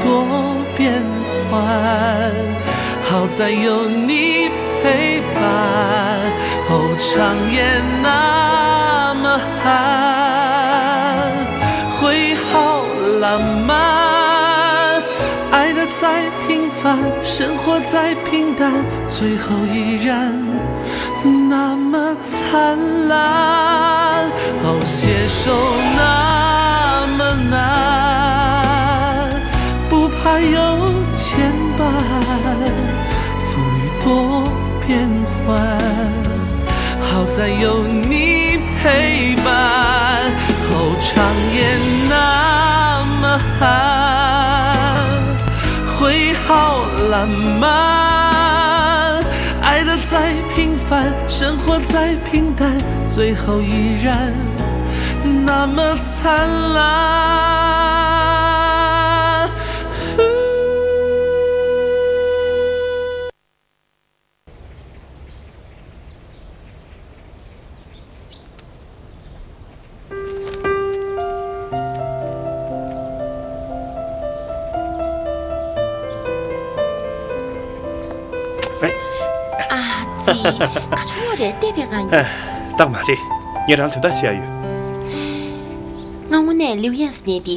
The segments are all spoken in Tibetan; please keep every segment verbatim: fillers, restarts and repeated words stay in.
多变幻，好在有你陪伴。哦，长夜那么寒，会好浪漫。爱的再平凡，生活再平淡，最后依然那么灿烂。哦，携手那么难，不怕有牵绊，风雨多变幻，好在有你陪伴。哦，长夜那么寒，会好浪漫。爱的再平凡，生活再平淡，最后依然那么灿烂。ཨ་ཙི། ག་བྱུང་བ་རེད། བལྟས་པའི་སྒང་ཡིན། ཨ། རྟགས་མ་རེད། ངས་རང་ལ་དོན་དག་བཤད་ཡ་ཡོད། ང་དངོས་གནས་ལིའུ་ཡན་ཟེར་མཁན་དེ།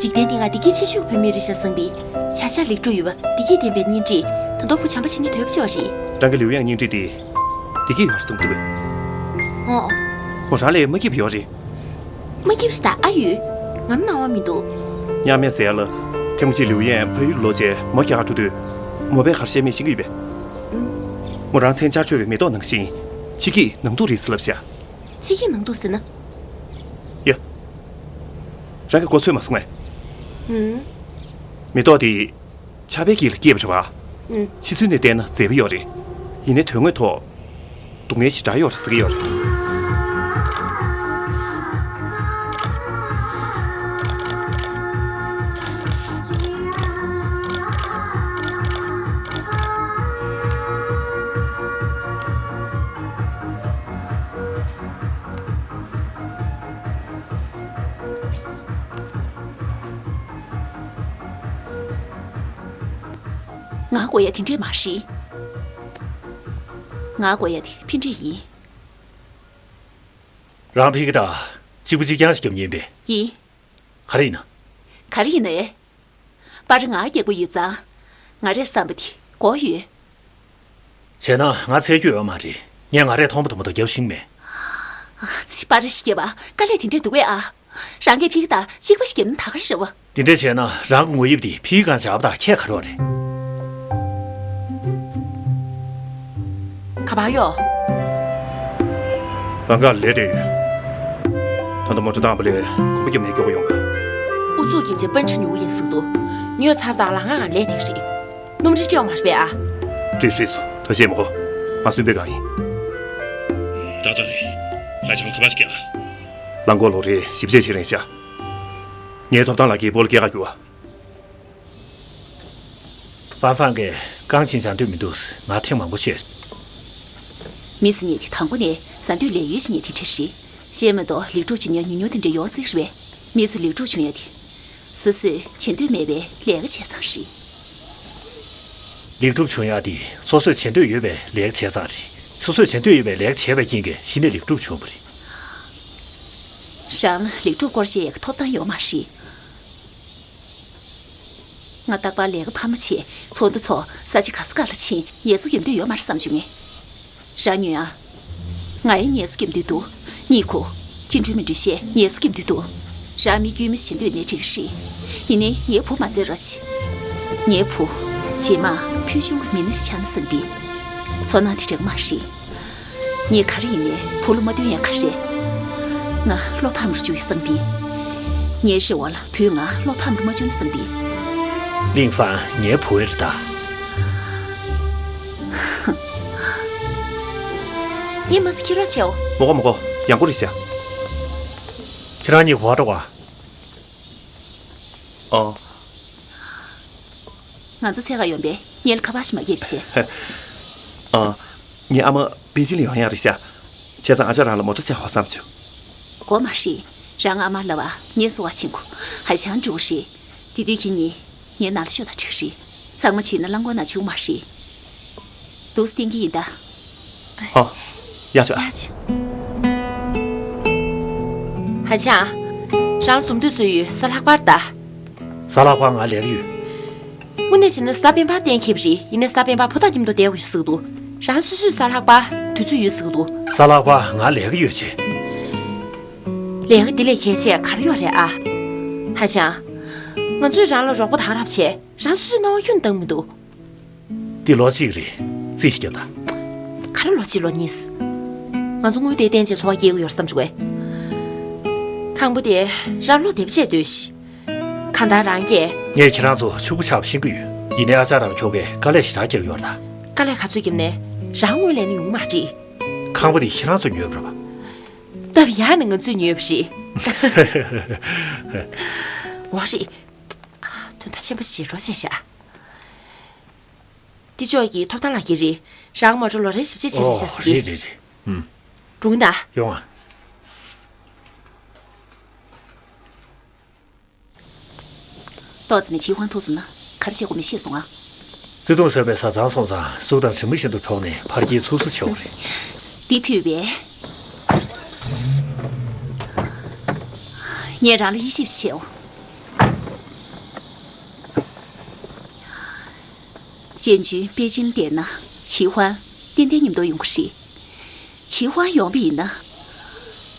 འཇིག་རྟེན་འདི་ང་བདེ་སྐྱིད་ཆེ་ཤོས་བོད་མི་རེད་ཤག་བསམ་པའི། ཆ་ཤས་ལེགས་གྲུབ་ཡོད་པ། བདེ་སྐྱིད་ལྡན་པའི་གཉེན་སྒྲིག་ད་དུང་བུ་བྱམས་པ་བྱེད་སྙིང་འདོད་པ་ཅིག་ཡོད་རེད། རང་གི་ལིའུ་ཡན་གཉེན་སྒྲིག་དེ། བདེ་སྐྱིད་ཡོད་རེད་བསམ་གྱི་འདུག་གས། ཨོ། མོ་རང་ལ་མ་སྐྱིད་པ་ཡོད་རེད། མ་སྐྱིད་པ་ཞིག་ད་ཨ་ཡོད། ང་ནང་བ་མི་འདུག་མཉམ་མེད་ཟེར་ཡ་ལ། ཐེངས་མ་གཅིག་ལིའུ་ཡན་ཕ་ཡུལ་ལོག་རྗེས་མོ་རྒྱ་གར་འགྲོ་དུས། མོ་པས་ག་རེ་བཤད་མེད་ཤེས་ཀྱི་ཡོད་པས། མོ་རང་མཚན་ཆར་ཆོད་པའི་མེ་ཏོག་ནང་བཞིན། ཕྱི་སྐྱིད་ནང་སྡུག་རེད་ཟེར་ལབ་ཤག་ཕྱི་སྐྱིད་ནང་སྡུག་ཟེར་ན། ཡ། རང་གི་མགོ་ཚོས་མ་སོང་ངས། ཧུམ། མེ་ཏོག་དེ། ཆར་པའི་དཀྱིལ་ལ་སྐྱེས་པ་རེད་པ། ཨུམ། ཕྱི་ཚུལ་ནས་བལྟས་ན་མཛེས་པོ་ཡོད་རེད། ཡིན་ནའི་དོན་དངོས་ཐོག་སྡུག་བསྔལ་ཞེ་དྲག་ཡོད་རེད་ཟེར་གྱི་ཡོད་རེད། ང་དགོས་ཡ་དེ་འདྲས་མ་རེད། ང་དགོས་ཡ་དེ་ཕན་འབྲས་ཡིན། རང་ཕ་གི་དང་གཅིག་པ་གཅིག་རྐྱང་ཞིག་རྒྱབ་མཁན་ཡིན་པས། ཡིན། ག་རེ་ཡིན་ན། ག་རེ་ཡིན་ནའི། པར་ང་རྒྱག་གི་ཡོད་ཙང་། ང་རས་བསམ་པ་དེ་དགོས་ཡོད། བྱས་ན་ང་འཚོལ་རྒྱུ་ཡོད་མ་རེད། ངས་ང་རས་མཐོང་པ་དང་མ་གཏོགས་རྒྱབ་ཤེས་མེད། ཨ་ཙི། པར་ཞིག་རྒྱབ་པ་དཀའ་ལས་དེ་འདྲས་འདུག་གས་ཨ། རང་གིས་ཕ་གི་དང་གཅིག་པ་ཞིག་རྒྱབ་ན་ད་ག་རེད་པ། དེ་འདྲས་བྱས་ན་རང་གི་ངོ་དེབ་དེ་ཕ་གིའི་སྒང་བཞག་པ་དང་ཁྱད་ག་རེ་ཡོད་རེད། ག་པར་ཡོད། ལམ་ཁ་ལས་བྲེལ་ཡོད། ད་ལྟ་མོ་ཊ་བཏང་བ་ལས་གོམ་པ་རྒྱབ་ནས་མགྱོགས་པོ་ཡོང་ག་ཨུ་ཚུགས་རྒྱབ་བྱས་པཎ་ཁྲི་ཉུང་ཡིན་ཟེར་འདུག་ཉོས་ཚར་བ་དང་ལམ་ཁའི་སྒང་ལས་བསྡད་ཀྱི་རེད། སྣུམ་རིལ་སྤྲད་པ་མ་རེད་པས་ཨ། སྤྲད་སྤྲད་སོང་། ད་བཤད་མི་དགོས། ང་སུན་པའི་སྒང་ཡིན། ཏག་ཏག་རེད། ལྷ་ཆང་ཁ་པར་ཞིག་རྒྱག་རླངས་འཁོར་ལོ་རེ་ཞིབ་དཔྱད་བྱེད་རན་ཤག་ངའི་ཐོབ་ཐང་ལག་འཁྱེར་སྤོ་ལོ་སྐྱེལ་ག་རྒྱུགས་ཨ། ཧྥང་ཧྥང་གིས་རྐང་བྱིན་བཟའ་འདོད་མི་འདུག་ང་ཐེངས་མང་པོ་བཤད། མི་ཟེར་མཁན་དེ་དང་པོ་ནས་བཟའ་འདོད་ལས་ཡོད་ཟེར་མཁན་དེ་འདྲ་རེད། གཞན་མ་གཏོགས་ལེགས་གྲུབ་བྱེད་མཁན་ཉུང་ཉུང་དེ་འདྲ་ཡོང་སྲིད་རེད་པས། མི་ཚོ་ལེགས་གྲུབ་བྱུང་ཡ་དེ། སོ་སོས་བྱེད་འདོད་མེད་པའི་ལས་ཀ་བྱས་ཙང་རེད། ལེགས་གྲུབ་བྱུང་ཡ་དེ་སོ་སོས་བྱེད་འདོད་ཡོད་པའི་ལས་ཀ་བྱས་ཙང་རེད། སོ་སོས་བྱེད་འདོད་ཡོད་པའི་ལས་ཀ་བྱས་པའི་རྐྱེན་གྱིས་གཞི་ནས་ལེགས་གྲུབ་བྱུང་བ་རེད། རང་ལ་ལེགས་གྲུབ་སྐོར་བཤད་ཡག་གི་ཐོབ་ཐང་ཡོད་མ་རེད། ང་རྟག་པར་ལས་ཀ་འཕར་མ་བྱས། ཚོགས་འདུ་ཚོགས། ས་ཆ་ག་ས་ག་ལ་ཕྱིན། ངལ་གསོ་རྒྱབ་འདོད་ཡོད་མ་རེད་བསམ་བྱུང་ངས། རང་ཉོན་ཨ། ང་ཡང་ངལ་གསོ་རྒྱབ་འདོད་འདུག་གཉིད་ཁུག་ཅི་འགྲོ་མི་འགྲོ་བཤད། ངལ་གསོ་རྒྱབ་འདོད་འདུག་རང་མི་དཀྱུས་མ་ཞིག་བྱེད་འདོད་ནའི་འགྲིག་གི་རེད། ཡིན་ནའི་ངའི་བུ་མ་རྩོད་རོགས་བྱེད། ངའི་བུ། རྗེས་མ་ཕུལ་བྱུང་གི་མི་སྣ་ཞིག་ཆགས་ན་བསམ་པས། ཚོར་སྣང་དེ་འདྲ་མ་རེད། ངས་ག་རེ་ཡིན་ནའི་བུ་བློ་མ་འདོན་ཡ་ག་རེ། ང་བློ་ཕམ་རུ་འཇུག་བསམ་པས། ངའི་རེ་བ་ལ་བུས་ང་བློ་ཕམ་རུ་མ་འཇུག་བསམ་པས། གླིང་ཧྥང་ངའི་བུ་རེད་ད། ངས་མ་ཚད་ཁྱི་རོགས་བྱའོ། མོ་གོ་མོ་གོ། ཡང་སྒོ་རེད་ཤག་ཁྱེད་རང་གཉིས་ག་པར་འགྲོ་ག་ཨ། ང་ཚོ་འཚོལ་ག་ཡོང་པས། ངས་ཁ་པར་ཞིག་མ་བརྒྱབ་བྱས། ཨ། ངའི་ཨ་མ་པེ་ཅིན་ལ་ཡོང་ཡག་རེད་ཤག་བྱས་ཙང་ཨ་ཅག་རང་ལ་མོ་ཊ་ཆག་གོ་བསམ་བྱུང་། དགོས་མ་རེད། རང་ཨ་མ་ལབ་ཨ། ངས་གསོ་བ་བྱེད་དགོས། ཧ་ཅང་སྡུག་རེད། དེ་དུས་ཁྱེད་གཉིས་ ངའི་ནང་ལ་ཤོག་དང་འགྲིག་རེད། ཚང་མ་བྱས་ན་རླངས་འཁོར་ནང་བྱུང་མ་རེད། འདུག་སེ་བསྟན་གྱི་ཡིན་ད། ཨ། ཡག་བྱུང་ཨ། ཡག་བྱུང་། ཧ་ཅང་། རང་ལ་འཛོམས་དུས་བཟོས་ཡོད། གཟའ་ལྷག་པར་ད། གཟའ་ལྷག་པར་ང་ལས་ཀ་ཡོད། དངོས་གནས་བྱས་ན་གཟའ་སྤེན་པ་གཏན་འཁེལ་བ་རེད། ཡིན་ནའི་གཟའ་སྤེན་པ་བུ་དང་མཉམ་དུ་བསྡད་དགོས་ཟེར་གྱི་འདུག་རང་སོ་སོའི་གཟའ་ལྷག་པ་དུས་ཚོད་ཡོད་ཟེར་གྱི་འདུག་གཟའ་ལྷག་པ་ང་ལས་ཀ་ཡོད་བྱས། ལས་ཀ་འདི་ལས་གལ་ཆེ་ག་རེ་ཡོད་རེད་ཨ། ཧ་ཅང་། ང་ཚོས་རང་ལ་རོགས་པ་དང་རབ་བྱས། རང་སོ་སོའི་སྣང་བ་ཁྱོན་བཏང་མི་འདུག་འདི་ལོ་གཅིག་རེད། རྩིས་ཤིག་རྒྱབ་དང་། ག་རེ་ལོ་གཅིག་ལོ་གཉིས། ང་ཚོ་དངུལ་དེ་བསྟན་བྱས་འཚོ་བ་སྐྱེལ་གྱི་ཡོད་བསམ་བྱུང་བས། ཁང་པ་དེ་རང་ལོ་དེབ་བྱས་སྡོད་ཤིག་གང་ལྟར་རང་གིས། ངས་ཁྱེད་རང་ཚོ་ཕྱུག་པོ་ཆགས་པ་ཤེས་ཀྱི་ཡོད། ཡིན་ནའི་ཨ་ཅག་རང་ཁྱོ་གས་དཀའ་ལས་ཞེ་དྲག་རྒྱག་གི་ཡོད་རེད་ད། དཀའ་ལས་ག་ཚོད་བརྒྱབ་ནའི་རང་ངོས་ལེན་ན་ཡོང་མ་རེད། ཁང་པ་དེ་ཁྱེད་རང་ཚོ་ཉོས་པ་རེད་པ། སྟབས་ཡག་ནས་ང་ཚོས་ཉོས་པ་རེད། འོ་རེད། དོན་དག་ཆེན་པོ་ཞིག་རོ་བྱས་ཤག་འདི་ཅོག་གི་ཐོབ་ཐང་ལག་འཁྱེར་རེད། རང་མ་འགྲོ་ལོ་རེ་བཞི་བཅུ་ཆེ་རེད་ཤག་ཟེར་གི། ཨོ་རེད་རེད་རེད། ཨུམ། འགྲོ་གི་ཡིན་ད། ཡོང་ཨ། ཏོག་ཙམ་ནས་ཆི་ཧུའང་ཐུག་སོང་ན་ག་རེ་བྱེད་དགོས་མིན་ཤེས་སོང་ཨ། བརྩེ་དུང་ཟབ་པའི་བཟའ་ཚང་སོང་ཙང་གཟུགས་དང་གྲིབ་མ་བཞིན་དུ་འགྲོགས་ནས་ཕར་སྐྱེལ་ཚུགས་སུ་བྱའོ་རེད། འདི་ཕུལ་བས། ངས་རང་ལ་དབྱེ་ཞིབ་བྱེའོ། ཅན་ཅུན་པེ་ཅིན་བསྡད་ན་ཆི་ཧུའང་ཏན་ཏན་མཉམ་དུ་ཡོང་གི་རེད། ཆི་ཧུའང་ཡོང་བ་ཡིན་ན།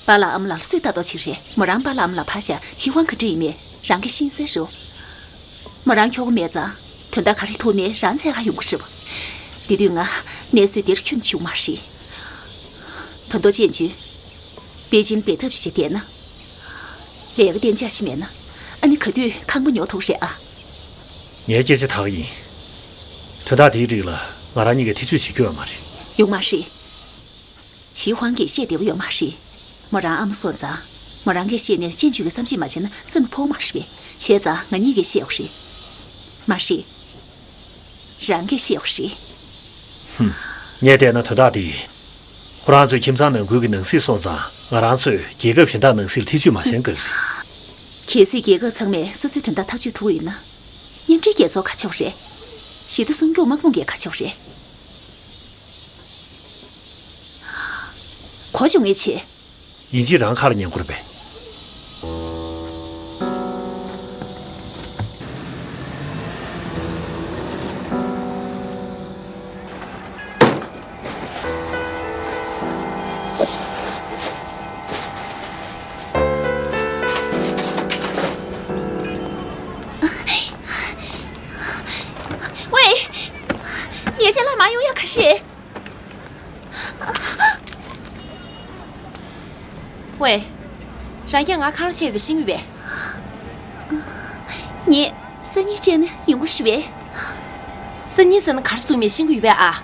པཱ་ལགས་ཨ་མ་ལགས་ལ་སུས་ལྟ་རྟོག་བྱེད་རེད། མོ་རང་པཱ་ལགས་ཨ་མ་ལགས་ཕར་བཞག་ཆི་ཧུའང་ག་འདྲ་ཡིན་མེད་རང་གིས་ཤེས་གསལ་རེད། མོ་རང་ཁྱོ་ག་མེད་ཙང་དོན་དག་ག་རེ་ཐུག་ནའི་རང་འཚོལ་ག་ཡོང་གི་རེད་པ། དེ་དུས་ང་གནས་ཚུལ་འདིར་ཁྱོན་ཆེ་བ་མ་རེད། ད་དུང་ཅན་ཅུན། པེ་ཅིན་འབད་ཐབས་ཤིག་བྱས་བསྡད་ན། ལས་ཀ་གཏན་འཇགས་ཤིག་མེད་ན། ཨ་ནི་ག་དུས་ཁང་པ་ཉོ་ཐུབ་རེད་ཨ། ངའི་སྐད་ཆ་དག་ཡིན། དོན་དག་དེའི་རིགས་ལ་ང་རང་གཉིས་ཀས་ཐེ་ཇུས་བྱེད་རྒྱུ་ཡོད་མ་རེད། ཡོད་མ་རེད། ཆི་ཧུའང་གིས་བཤད་བདེ་པོ་ཡོད་མ་རེད། མོ་རང་ཨ་མ་སོང་ཙང་། མོ་རང་གིས་བཤད་ནས་ཅན་ཅུན་གྱིས་བསམ་ཤེས་མ་བྱས་ན་སེམས་ཕོག་མ་རེད་པས། བྱས་ཙང་ང་གཉིས་ཀས་བཤད་དགོས་རེད། མ་རེད། རང་གིས་བཤད་དགོས་རེད། ཧུམ། ངས་བལྟས་ན་དོན་དག་འདི། ཁོ་རང་ཚོའི་ཁྱིམ་ཚང་ནང་ཁུལ་གྱི་ནང་སྲིད་སོང་ཙང་ང་རང་ཚོས་རྒྱལ་ཁབ་གཞན་དག་ནང་སྲིད་ལ་ཐེ་ཇུས་མ་བྱས་ན་དགའ་གི་རེད། གལ་སྲིད་རྒྱལ་ཁབ་ཚང་མས་སོ་སོའི་དོན་དག་ཐག་གཅོད་ཐུབ་ཀྱི་ཡོད་ན། མཉམ་འབྲེལ་རྒྱལ་ཚོགས་ག་ཆགས་རེད། ཞི་བདེ་སྲུང་སྐྱོབ་དམག་དཔུང་གི་ག་ཆགས་རེད། གོ་བྱུང་ངས་བྱེད། ཡིན་གཅིག་རང་ཁ་ལ་ཉན་དགོས་རེད་པས། ཝེ། ཉེས་ཆད་ལ་མ་ཡོང་ཡ་ག་རེ་རེད། ཝེ། རང་རྒྱལ་ང་ཁང་ལ་ཆད་པའི་ཤིང་ཡོད་པས། ངས་སང་ཉིན་སྤྲད་ན་ཡོང་གི་རེད་པས། སང་ཉིན་ཟེར་ན་གར་སོང་མེད་ཤིང་གི་ཡོད་པས་ཨ།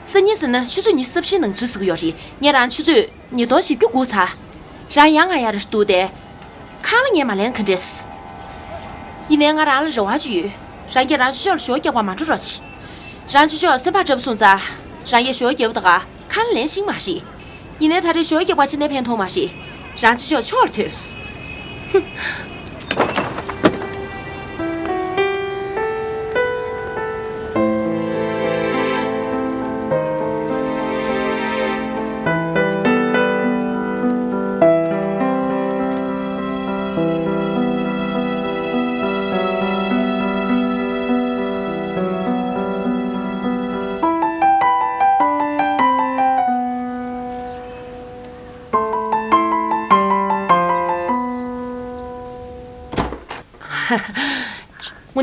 སང་ཉིན་ཟེར་ན་ཆུ་ཚོད་ཉི་ཤུ་རྩ་བཞིའི་ནང་ཚུད་ཟེར་གི་ཡོད་རེད། ངས་རང་ཆུ་ཚོད་ཉིས་སྟོང་བཞི་བཅུ་དགུ་ཚར། རང་ཡང་ང་ཡར་འདུག་སྟེ། ཁང་ལ་ངས་མ་ལེན་ག་འདྲས། ཡིན་ནའི་ང་རང་ལ་རེ་བ་ཅིག་ཡོད། རང་གིས་རང་ཆུ་ཕྱོགས་ལ་ཞོ་རྒྱག་པར་མ་འགྲོ་རོགས་བྱེད། རང་ཆུ་ཕྱོགས་སེམས་པ་འདྲ་པོ་སོང་ཙང་། རང་གིས་ཞོ་རྒྱག་པ་དག་ཁང་ལ་ལེན་ཤིང་མ་རེད། ཡིན་ནའི་ད་རེས་ཞོ་རྒྱག་པ་ཕྱིན་ནའི་ཕན་ཐོགས་མ་རེད། རང་ཆུ་ཕྱོགས་ཕྱོགས་ལ་ཐོན། ཧུམ། དངོས་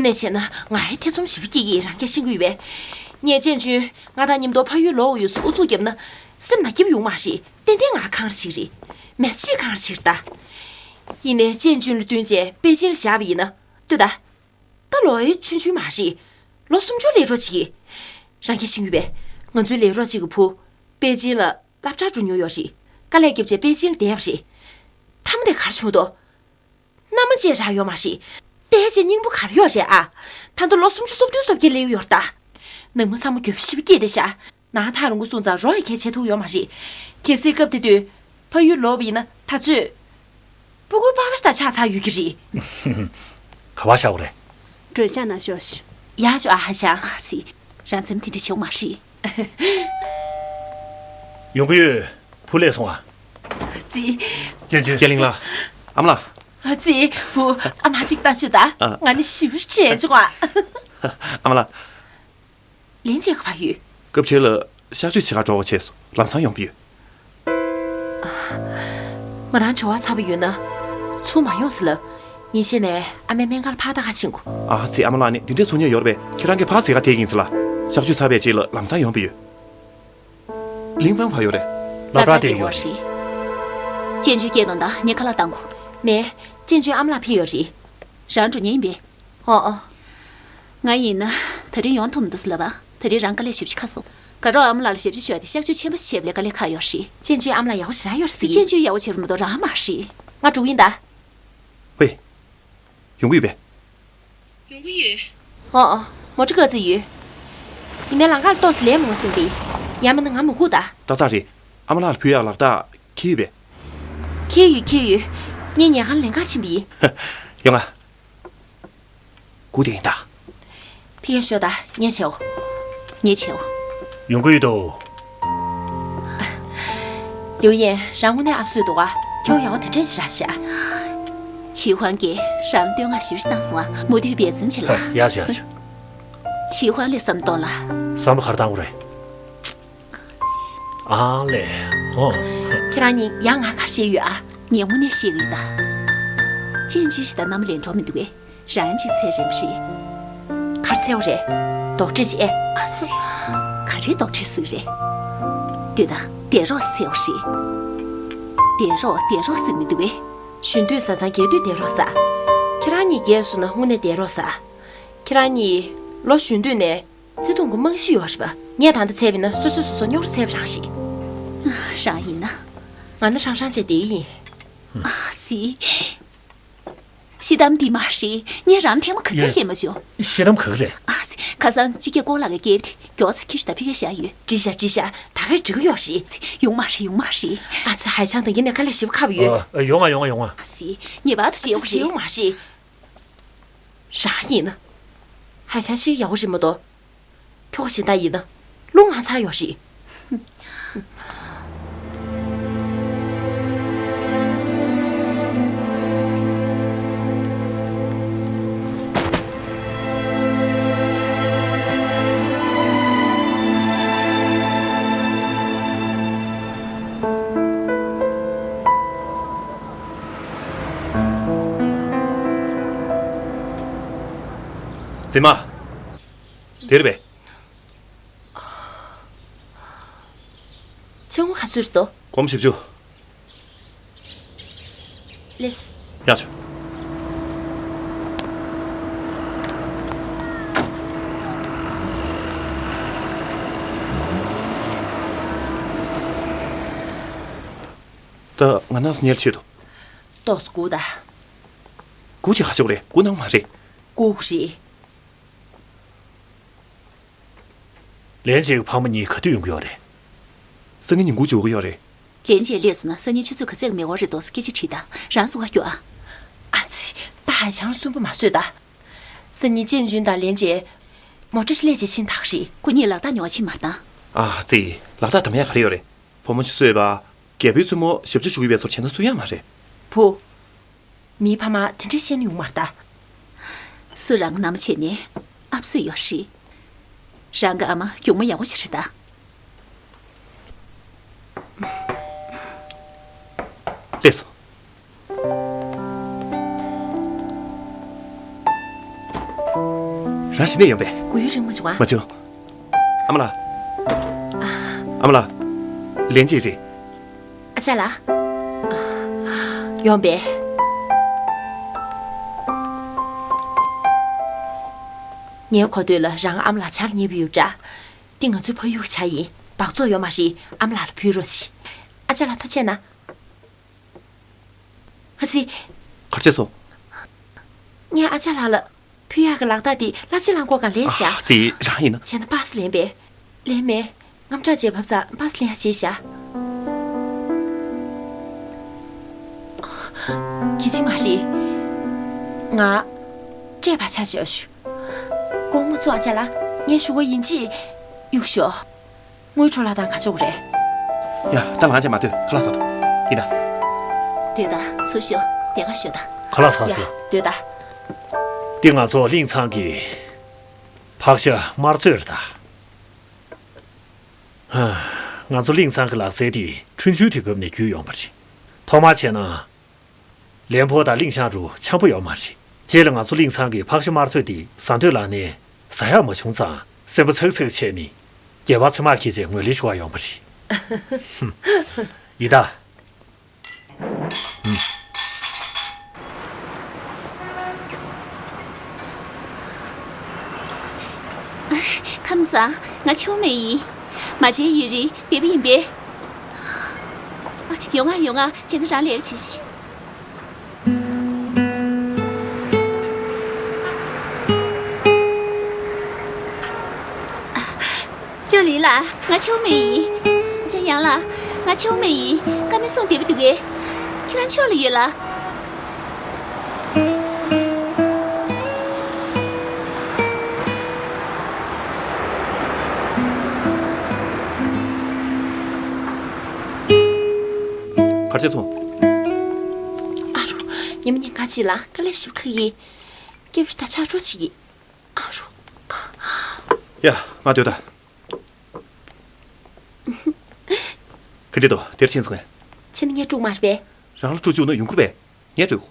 གནས་བྱས་ན་ང་ཡི་ཐེ་ཚོམ་ཞེ་པོ་སྐྱེ་གི་རང་རྒྱལ་ཤིང་གི་ཡོད་པས། ངས་ཅན་ཅུན་ང་དང་མཉམ་དུ་ཕ་ཡུལ་ལོག་ཡོད་ཟེར་ཨུ་ཚུགས་བརྒྱབ་ན་སེམས་ནང་སྐྱིད་པོ་ཡོང་མ་རེད། ཏན་ཏན་ང་ཁང་རེ་ཞིག་རེད། མི་ཚེ་གཅིག་ཁང་རེ་ཞིག་རེད་ད། ཡིན་ནའི་ཅན་ཅུན་ལ་བསྟུན་བྱས་པེ་ཅིན་ལ་བཞག་པ་ཡིན་ན་ལྟོས་ད། ད་ལོ་ཡི་ཆུང་ཆུང་མ་རེད། ལོ་སུམ་ཅུ་སླེབས་འགྲོ་ཅིག་རང་རྒྱལ་ཤིང་ཡོད་པས། ང་ཚོའི་ལས་རོགས་གཅིག་གི་བུ་པེ་ཅིན་ལ་སློབ་གྲྭར་འགྲོ་མྱོང་ཡོད་རེད། དཀའ་ལས་བརྒྱབ་བྱས་པེ་ཅིན་ལ་བསྡད་པ་རེད། མཐའ་མ་དེ་ག་རེ་བྱུང་འདུག་མནའ་མ་བཅས་རག་ཡོད་མ་རེད། བལྟས་བྱས་སྙིང་པོ་ག་རེ་ཡོད་རེད་ཨ། ད་ལྟ་ལོ་སུམ་ཅུ་སོ་བདུན་སོ་བརྒྱད་སླེབས་ཡོད་རེད་ད། ནང་མི་ཚང་མ་འགྱོད་པ་ཞེ་པོ་སྐྱེས་བསྡད་ཤག་ནང་ཐག་རིང་པོ་སོང་ཙང་རོགས་ཡང་གང་བྱེད་ཐུབ་ཡོད་མ་རེད། གལ་སྲིད་སྐབས་དེ་དུས་ཕ་ཡུལ་ལོག་པ་ཡིན་ན་ད་ཚོད། སྤུ་གུའི་པ་ཕ་ཞིག་དང་ཆགས་ཚར་ཡོད་ཀྱི་རེད། ག་པར་བཞག་དགོས་རེད། གྲོས་བྱ་ན་ཤོག་ཤོག་ཡག་ཤོག་ཨ་ཧ་ཅང་། ཨ་ཙི། རང་མཚམས་དེ་འདྲ་བྱེད་དགོས་མ་རེད། ཡོང་གི་ཡོད། བུ་སླེབས་སོང་ཨ། ཙི། ཅན་ཅུན། ཅན་ལིང་ལགས། ཨ་མ་ལགས། ཨ་ཙི། བུ། ཨ་མ་ཅིག་ལྟ་ཞུ་ད། ཨ། ང་ནི་ཞིབ་བྲེལ་བྱུང་ཨ། ཨ་མ་ལགས། ལན་ཅན་ག་པར་ཡོད། སྐབས་འཕྲལ་ལ་གཤག་བཅོས་བྱེད་གར་འགྲོ་བ་བྱས་སོང་། ལམ་སང་ཡོང་པ་ཡོད། ང་རང་བྲེལ་བ་ཚ་པོ་ཡོད་ན། ཚུར་མ་ཡོང་ཟེར་ལབ། ཉིན་ཤས་ནས་ཨ་མའི་སྨན་ཁང་ལ་ཕར་ལྟ་ག་ཕྱིན་གོ། ཨ་ཙི། ཨ་མ་ལགས་ནི་འདི་འདྲའི་ཚོར་སྙེག་ཡོད་རེད་པས། ཁྱེད་རང་གིས་ཕར་ཟེར་ག་དེ་ཡིན་ཟེར་ལ། གཤག་བཅོས་ཚར་བའི་རྗེས་ལ་ལམ་སང་ཡོང་པ་ཡོད། ལིང་ཧྥང་ཕར་ཡོད་རེད། སློབ་གྲྭ་དེར་ཡོད་རེད། ཅན་ཅུན་སྐད་གཏོང་དང་། ངས་ཁ་ལག་བཏང་གོ། མེད། ཅན་ཅུན་ཨ་མ་ལགས་ཕེབས་ཡོད་རེད། རང་འགྲོ་མཁན་ཡིན་པས། ཨོ་ཨོ། ང་ཡིན་ན་ད་རིང་ཡོང་ཐུབ་མི་འདུག་ཟེར་ལབ་པ། ད་རིང་རང་དཀའ་ལས་ཞེ་པོ་ཅིག་ཁག་སོང་། དགའ་རོགས་ཨ་མ་ལགས་ལ་ཞབས་ཕྱི་ཞུ་བ་དེ་གཤག་བཅོས་ཆེན་པོ་ཞིག་བྱས་པ་ལས་དཀའ་ལས་ཁག་ཡོད་རེད། ཅན་ཅུན་ཨ་མ་ལགས་ཡག་པོ་ཞེ་དྲག་ཡོད་རེད་ཟེར། ཅན་ཅུན་ཡག་པོ་བྱས་པ་མ་གཏོགས་རང་མ་རེད། ང་འགྲོ་གི་ཡིན་ད། ཝེ། ཡོང་གི་ཡོད་པས། ཡོང་གི་ཡོད། ཨོ་ཨོ། མོ་ཊ་ཁ་ཚིག་ཡོད། ཡིན་ནའི་ལམ་ཁ་ལ་ཏོག་ཙམ་ལས་མང་པོ་ཟིན་པས། ཡང་མིན་ན་ང་མི་སྒུག་ད། ཏག་ཏག་རེད། ཨ་མ་ལགས་ལ་ཕུལ་ཡག་ལག་རྟགས་འཁྱེར་ཡོད་པས། འཁྱེར་ཡོད་འཁྱེར་ཡོད། ངས་ཉལ་ཁང་ལ་ལེན་ག་ཕྱིན་པ་ཡིན། ཡོང་ང་། སྒུག་བསྡད་ཡིན་ད། ཕེབས་ཤོག་ད། ངས་བྱེད་འོ། ངས་བྱེད་འོ། ཡོང་གི་ཡོད་དོ། ལིའུ་ཡན། རང་དངོས་གནས་ཨབ་སུ་འདུག་ག་ཁྱོད་ཡག་པོ་དེ་འདྲས་ཅིག་རག་ཤག་ཆི་ཧུའང་གིས་རང་ལ་བསྟོད་བསྔགས་ཞེ་པོ་ཅིག་བཏང་སོང་ཨ། མུ་མཐུད་འབད་བརྩོན་བྱེད་ལ། ཡག་ཤག་ཡག་ཤག་ཆི་ཧུའང་ལ་བསམ་བློ་གཏོང་ལ། བསམ་བློ་ག་རེ་བཏང་དགོས་རེད། ཨང་ལས། ཨོ། ཁྱེད་རང་གཉིས་ཡ་ང་ག་རེ་བཤད་ཡོད་ཨ། ངས་དངོས་གནས་བཤད་ཀྱི་ཡོད་ད། ཅན་ཅུན་ཞེ་དྲག་རྣམ་པ་ལེན་འགྲོ་མི་འདུག་གས། རང་གཅིག་འཚོལ་རན་པ་རེད། ག་རེ་འཚོལ་བ་རེད། རྡོག་ཁྲེས་ཅིག་ཨེ། ཨ་ཙི། ག་རེ་རྡོག་ཁྲེས་ཟེར་གི་རེད། ལྟོས་དང་། བསྡད་རོགས་འཚོལ་བ་རེད། བསྡད་རོགས་བསྡད་རོགས་ཟེར་མི་འདུག་གས། གཞོན་དུས་བཟའ་ཚང་རྒས་དུས་བསྡད་རོགས་ཟེར། ཁྱེད་རང་གཉིས་རྒས་སོང་ན་དངོས་གནས་བསྡད་རོགས་ཟེར། ཁྱེད་རང་གཉིས་ལོ་གཞོན་དུས་ནས་བརྩེ་དུང་གི་རྨང་གཞི་ཡོད་རེད་པ། ངས་ད་ལྟ་འཚོལ་བ་ཡིན་ན་སོ་སོས་སོ་སོ་རྙོག་དྲ་འཚོལ་བ་རང་རེད། རང་ཡིན་ན། ང་ནི་ཧྲང་ཧྲང་བྱས་བསྡད་ཀྱི་ཡིན། ཨ་ཙི། ཤི་གཏམ་འདི་མ་རེད། ངས་རང་ཐེངས་མ་ག་ཚོད་བཤད་མ་བྱུང་། ཤི་གཏམ་ག་གི་རེད། ཨ་ཙི། ཁ་སང་སྤྱི་སྐད་ཀོ་ལགས་ཀྱིས་སྐད་དེ་མགྱོགས་ཚོད་ཁྱི་ཤི་ད་ཕི་ཀ་བཞག་ཡོད། འགྲིག་ཤག་འགྲིག་ཤག་ད་གས་འགྲིག་གི་ཡོད་རེད། ཡོང་མ་རེད། ཡོང་མ་རེད། ཨ་ཙི། ཧའེ་ཆང་དང་ཡིན་ནས་དཀའ་ལས་ཞེ་པོ་ཁག་པོ་ཡོད། ཨ། ཡོང་ང་ཡོང་ང་ཡོང་ང་། ཨ་ཙི། ངེས་པར་དུ་བྱེད་དགོས་རེད། བྱེད་དགོས་མ་རེད། རང་ཡིན་ན། ཧའེ་ཆང་ཤི་ཡག་པོ་རེད་མ་གཏོགས། ཁྱོ་ག་གཞན་དག་ཡིན་ན་རླུང་ཧང་ཚ་ཡོད་རེད། མཛེས་མ། དེར་བས། ཕྱི་ངོ་ག་ཚོད་རེད་དོ། སྒོར་མོ་བཞི་བཅུ། ལེས། ཡག་བྱུང་། ད་ང་ནང་སུ་ཉལ་ཆེད་དུ། ཏོག་ཙམ་སྒུག་ད། སྒུག་ཅིག་ཧ་ཆོག་རེད། སྒུག་གནང་མ་རེད། སྒུག་རེད། ལན་ཅེ་གི་ཕ་མ་གཉིས་ག་དུས་ཡོང་གི་ཡོད་རེད། སང་ཉིན་ཉིན་གུང་འབྱོར་གི་ཡོད་རེད། ལན་ཅེ་སླེབས་སོང་ན་སང་ཉིན་ཆུ་ཚོད་ག་ཚད་ཀྱི་མི་འོང་རེད་འདུག་སྐད་ཆ་དྲིས་དང་། རང་སུ་བ་རྒྱུ་ཨ། ཨ་ཙི། ད་ཧའེ་ཆང་སུན་པོ་མ་བཟོས་ད། སང་ཉིན་ཅན་ཅུན་དང་ལན་ཅེ། མོ་ཊ་ཞིག་སླེབས་རྗེས་ཕྱིན་ཐག་རེད། ཁོ་གཉིས་ལག་རྟགས་ཉོ་བ་ཕྱིན་མ་བཏང་། ཨ་ཙི། ལག་རྟགས་དམ་ཡག་ག་རེ་ཡོད་རེད། བུ་མོ་ཆུ་ཚོད་པ། རྒད་པོའི་བཙུན་མོ་ཞབས་ཕྱི་ཞུ་གི་བས་སོར་བྱས་ན་སུ་ཡང་མ་རེད། བུ། མིའི་ཕ་མ་དེ་འདྲས་བཤད་ན་ཡོང་མ་རེད་ད། སུ་རང་གི་མནའ་མ་བྱས་ནས་ཨབ་སུ་ཡོད་རེད། རང་གི་ཨ་མ་གྱོང་མོ་ཡག་པོ་ཞིག་རེད་ད། སླེབས་སོང་། རང་གཞི་ནས་ཡོང་པས། སྒུག་ཡུན་རིང་མ་བྱུང་ཨ། མ་བྱུང་། ཨ་མ་ལགས། ཨ་མ་ལགས། ལན་ཅེ་རེད། ཨ་ཅག་ལགས། ཡོང་པས། ངའི་གོ་ཐོས་ལ་རང་ཨ་མ་ལགས་ཆར་ཉེ་བོ་ཡོད་འདྲ། འདི་ང་ཚོའི་ཕ་ཡུལ་གྱི་ཇ་ཡིན། སྦགས་བཙོག་ཡོད་མ་རེད། ཨ་མ་ལགས་ལ་ཕུལ་རོགས་གྱིས། ཨ་ཅག་ལགས་ཐུགས་རྗེ་གནང་། ཨ་ཙི། ག་རེ་བྱས་སོང་། ངས་ཨ་ཅག་ལགས་ལ་ཕུལ་ཡག་གི་ལག་རྟགས་དེ་གླ་ཆ་ལ་འགོ་ག་ལེན་བཞག་ཨ་ཙི། རང་ཡིན་ན། བྱས་ན་པ་སེ་ལེན་པས། ལེན་མེད། དངངས་སྐྲག་བྱས་བབས་ཙང་པ་སེ་ལེན་ཡག་བྱས་བཞག་གི་ཅི་མ་རེད། ང་སྤྲད་པ་ཆ་བཞག་ཞུ། ཏོ་ཨ་ཅག་ལགས། ངས་ཞུ་བ་ཡིན་གཅིག་གཡུག་ཤོག་དངུལ་འཕྲོ་བརླག་སྟངས་ག་ཚོད་རེད། ཡ། ད་ང་ཅག་མ་སྡོད། ཁ་ལག་ཟ་དོ། ཡིན་ད། སྡོད་ད། ཚུར་ཤོག་དེ་ག་ཤོག་ད། ཁ་ལག་ཟ་ཡ། ཤོག་སྡོད་ད། འདི་ང་ཚོ་གླིང་ཚང་གི་ཕག་ཤ་དམར་མཛོད་རེད་ད། ཧ། ང་ཚོ་གླིང་ཚང་གི་ལག་རྩལ་དེ་ཆུང་ཆུང་དུས་སྐབས་ནས་རྒྱུས་ཡོད་པ་རེད། ཐོག་མར་བྱས་ན། ལན་ཕོ་དང་གླིང་ཤང་རུ་འཆམ་པོ་ཡོད་མ་རེད། རྗེས་ལ་ང་ཚོ་གླིང་ཚང་གི་ཕག་ཤ་དམར་མཛོད་དེ་ཟ་འདོད་ལངས་ནས་ཟ་ཡག་མ་བྱུང་ཙང་སེམས་པ་ཚག་ཚག་བྱས་ནས་རྒྱལ་བ་ཚེ་དམག་ཁྱེད་ཅེས་ངོས་ལེན་ཞུ་བར་ཡོང་བ་རེད། ཧུམ། ཡིན་ད། ཁམས་བཟང་། ང་ཆེ་བོ་མེ་ཡིན། མ་བྱན་ཡུན་རིང་བདེ་པོ་ཡིན་པས། ཡོང་ང་ཡོང་ང་། བྱས་ན་རང་ལས་ཀ་བྱེད་ཤིག་ཅོ་ལི་ལགས། ང་ཆེ་བོ་མེ་ཡིན། ཅེ་ཡང་ལགས། ང་ཆེ་བོ་མེ་ཡིན། ཀ་མེད་སོང་བདེ་པོ་འདུག་གས། ཁྱེད་རང་ཕྱོགས་ལ་ཡོད་ལ། གར་ཆེ་སོང་། ཨ་རོ། ཉི་མ་ཉིན་ག་ཅི་ལ་དཀའ་ལས་ཞིག་ཁ་ཡིན། སྐྱེ་བ་ཞིག་ད་ཆག་འགྲོ་ཅིག་ཡིན། ཨ་རོ། ཡ། ང་སྡོད་ད། ག་འདྲ་འདུག་དེར་ཕྱིན་སོང་ངས། ཕྱིན་ངས་དཀྲུག་མ་རེད་པས། རང་ལ་དཀྲུག་བཅུག་ན་ཡོང་ཁུར་པས། ངས་སྤྲོད་དགོས།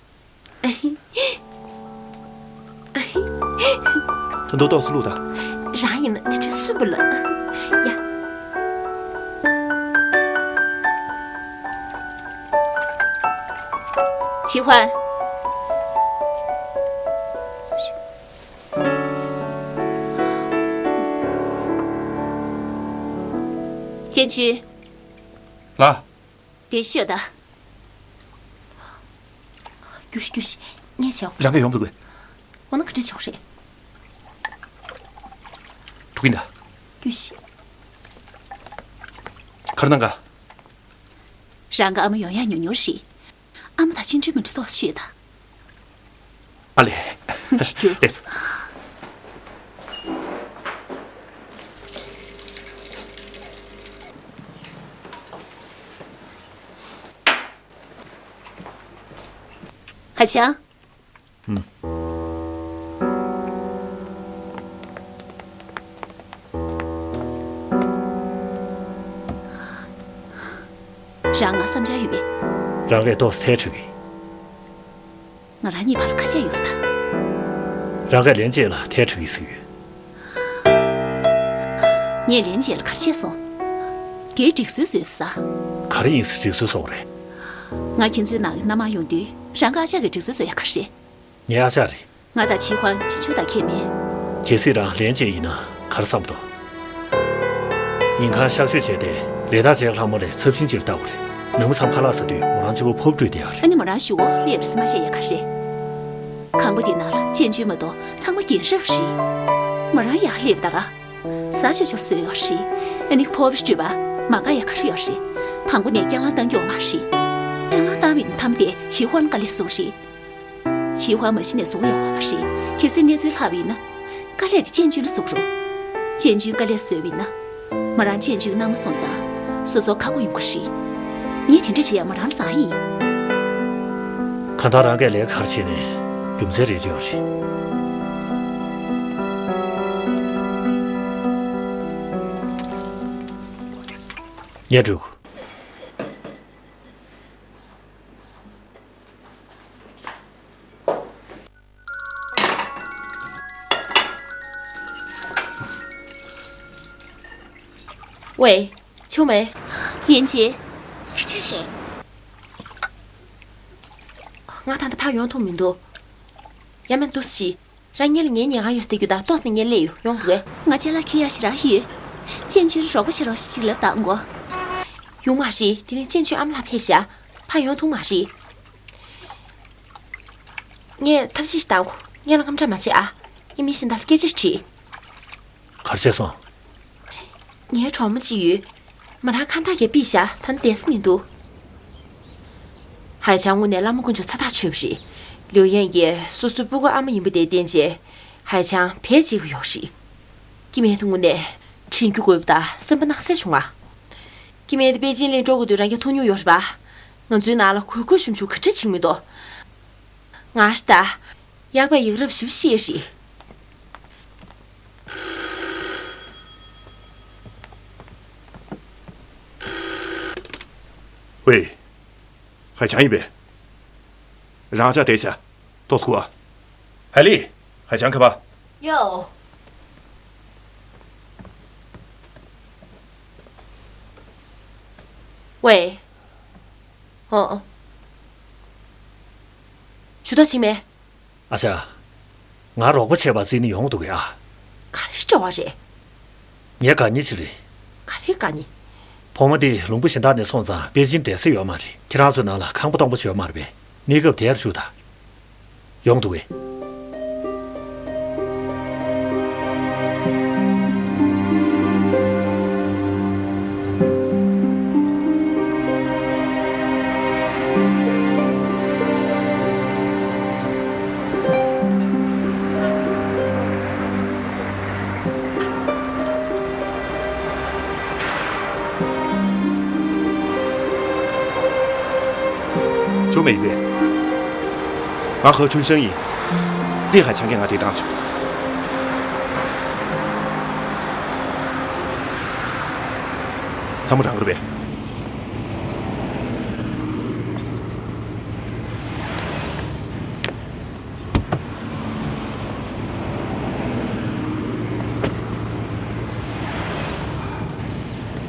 ད་འདུག་ཏོག་སུ་ལུག་ད། རང་ཡིན་ན་དེ་འདྲ་སུ་བུ་ལ། ཡ། ཆི་ཧོན། ཅན་ཅུན། ལ། དེ་ཤོད་ད། རྒྱུགས་ཤིག་རྒྱུགས་ཤིག་ངས་བྱེད་འོ། རང་གིས་ཡོང་འདུག་གས། འོ་ན་ག་འདྲ་བྱེད་འོ་རེད། འགྲོ་གིན་ད། རྒྱུགས་ཤིག་གར་གནང་ག། རང་གི་ཨ་མ་ཡོང་ཡག་ཉུང་ཉུང་རེད། ཨ་མ་དང་ཅི་འདྲ་མི་འདྲ་ཏོག་ཤོད་ད། ཨ་ལས། རྒྱུགས། ལེགས། ཧ་ཅང་། ཨུམ། རང་ང་བསམ་འཆར་ཡོད་པས། རང་གིས་ཏོག་ཙམ་ཐལ་དྲགས་ཀྱི། ང་རང་གཉིས་བར་ལ་ཁ་ཆད་ཡོད་རེད་ད། རང་གིས་ལན་ཅེ་ལ་ཐལ་དྲགས་ཀྱི་ཟེར་གྱི་ཡོད། ངས་ལན་ཅེ་ལ་ག་རེ་བཤད་སོང་། དེའི་སྒྲིག་སྲོལ་བཟོས་པ་ས། ག་རེ་ཡིན་ཟེར་སྒྲིག་སྲོལ་བཟོ་དགོས་རེད། ང་ཁྱེད་ཚོའི་ནང་གི་མནའ་མར་ཡོང་དུས་རང་གི་ཨ་ཅག་གིས་སྒྲིག་སྲོལ་བཟོ་ཡག་ག་རེ་རེད། ངའི་ཨ་ཅག་རེད། ང་དང་ཆི་ཧོན་ཆི་ཆུ་དང་ཁྱད་མེད། གལ་སྲིད་རང་ལན་ཅེ་ཡིན་ན་ག་རེ་བསམ་འདུག་ཉིན་གང་གཤག་བཅོས་བྱས་ཏེ་ལས་ཐག་བཅད་ལྷག་མོ་ལས་ཚབས་ཆེན་ཅིག་ལྟ་དགོས་རེད། ནངས་མོ་མཚམས་ཁ་ལག་ཟ་དུས་མོ་རང་གཅིག་པོ་ཕོབ་བྲོས་བསྡད་ཡག་རེད། ཨ་ནི་མོ་རང་གཞུག་གུ་སླེབས་རེད་ཟེར་མ་བཤད་ཡག་ག་རེད། ཁང་པ་འདི་ནང་ལ་ཅན་ཅུན་མ་གཏོགས་ཚང་མ་རྒན་རབས་རེད། མོ་རང་ཡར་སླེབས་ད་ག་ཟ་ཆོག་ཆོག་བཟོས་ཡོད་རེད། ཨ་ནི་ཕོབ་བྲོས་པ་མ་དགའ་ཡག་ག་རེ་ཡོད་རེད། དང་པོ་ནས་སྐྱང་ལངས་བཏང་རྒྱུ་ཡོད་མ་རེད། སྐྱང་ལངས་བཏང་མིན་ཐམ་དེ་ཆི་ཧོན་དཀའ་ལས་བཟོ་རེད། ཆི་ཧོན་མ་གཞི་ནས་བཟོ་ཡག་ཡོད་མ་རེད། གལ་སྲིད་གནས་ཚུལ་ལྷག་པ་ཡིན་ན། དཀའ་ལས་དེ་ཅན་ཅུན་ལ་བཟོ་རོགས། ཅན་ཅུན་དཀའ་ལས་བཟོས་པ་ཡིན་ན། མོ་རང་ཅན་ཅུན་མནའ་མ་སོང་ཙང་། སོ་སོ་ཁག་པོ་ཡོང་གི་རེད། ངས་དེ་འདྲ་བྱེད་ཡག་མོ་རང་ལ་བཟང་ཡིན། གང་ལྟར་རང་གིས་ལས་ཀ་ག་རེ་བྱས་ནའི་རྒྱུ་མཚན་རེ་རེ་ཡོད་རེད། ངས་འགྲོ་དགོས། ཝེ། ཆུ་མེ། ལིན་ཅེ། ཁ་ཆེ་སོ། ང་ད་ལྟ་ཕར་ཡོང་ཐུབ་མི་འདུག་ཡ་མེན་འདུག་ཤི། རང་ཉིད་ལ་ངའི་ཉེན་ཁ་ཡོད་ཟེར་རྒྱུ་དང་ཏོག་ཙམ་ངས་སླེབས་ཡོང་གི། ང་ཅ་ལག་ཁྱེར་ཡག་ཞེ་དྲག་ཡོད། ཅན་ཅུན་རོགས་པ་བྱེད་རོགས་ཞིག་ལ་བཏང་གོ། ཡོང་མ་རེད། དེ་རིང་ཅན་ཅུན་ཨ་མ་ལགས་ཕེབས་ཤག་ཕར་ཡོང་ཐུབ་མ་རེད། ངས་ཐབས་ཤེས་ཤིག་བཏང་གོ། ངས་ལ་རྔམ་སྐྲག་མ་བྱེད་ཨ། ངས་མི་གཞན་དག་ལ་སྐད་ཆ་དྲིས། ག་རེ་བྱས་སོང་། ངའི་གྲོགས་མོ་གཅིག་ཡོད། མོ་རང་ཁ་མདའ་གས་ཕུད་ཤག་ད་ནི་བསྡད་ས་མི་འདུག་ཧའེ་ཆང་དངོས་གནས་བླ་མ་དཀོན་མཆོག་ཚ་ཐག་ཆོད་པ་རེད། ལིའུ་ཡན་གྱིས་སོ་སོའི་སྤུ་གུ་ཨ་མ་ཡིན་པ་དེ་བརྟེན་བྱས། ཧའེ་ཆང་བེད་སྤྱད་ཀྱི་ཡོད་རེད། སྐྱེ་དམན་དེ་དངོས་གནས་དྲན་རྒྱུ་དགོས་པ་དང་སེམས་པ་གནག་སེ་བྱུང་ང་། སྐྱེ་དམན་དེ་པེ་ཅིན་ལ་འགྲོ་དགོས་དུས་རང་རྐྱ་ཐོབ་མྱོང་ཡོད་རེད་པ། ང་ཚོའི་ནང་ལ་གོས་གོས་ཞུམ་ཞུམ་ག་འདྲ་བྱེད་ཀྱི་མི་འདུག་ང་ཤི་ད། ཡག་པ་ཡག་རབས་ཞིབ་ཤེས་རེད། ཝེ། ཧའེ་ཆང་ཡིན་པས། རང་ཅག་བསྡད་བྱ། ཏོག་ཙམ་སྒུག་ཨ། ཧའེ་ལི། ཧའེ་ཆང་ཁ་པ། ཡོ། ཝེ། ཨོ། ཇུས་གཏོགས་ཅིག་མེད། ཨ་ཅག་ང་རོགས་པ་བྱེད་པར་བརྩིས་ནས་ཡོང་འདུག་གས་ཨ། ག་རེ་འབྲེལ་བ་རེད། ངའི་དགའ་ཉེ་ཅིག་རེད། ག་རེ་དགའ་ཉེ། བུ་མོ་དེ་ལུང་པ་གཞན་དག་ནས་སོང་ཙང་པེ་ཅིན་བསྡད་ས་ཡོད་མ་རེད། ཁྱེད་རང་ཚོའི་ནང་ལ་ཁང་པ་སྟོང་པ་ཅིག་ཡོད་མ་རེད་པས། གནས་སྐབས་དེར་བཞུགས་དང་། ཡོང་འདུག་གས། ཅོ་མེ་ཡིན་པས། ང་ཧོ་ཁྲུན་ཧྲེང་ཡིན། ལིན་ཧའེ་ཆང་གིས་ང་འདིར་བཏང་བྱུང་། ཚང་མ་རང་རེད་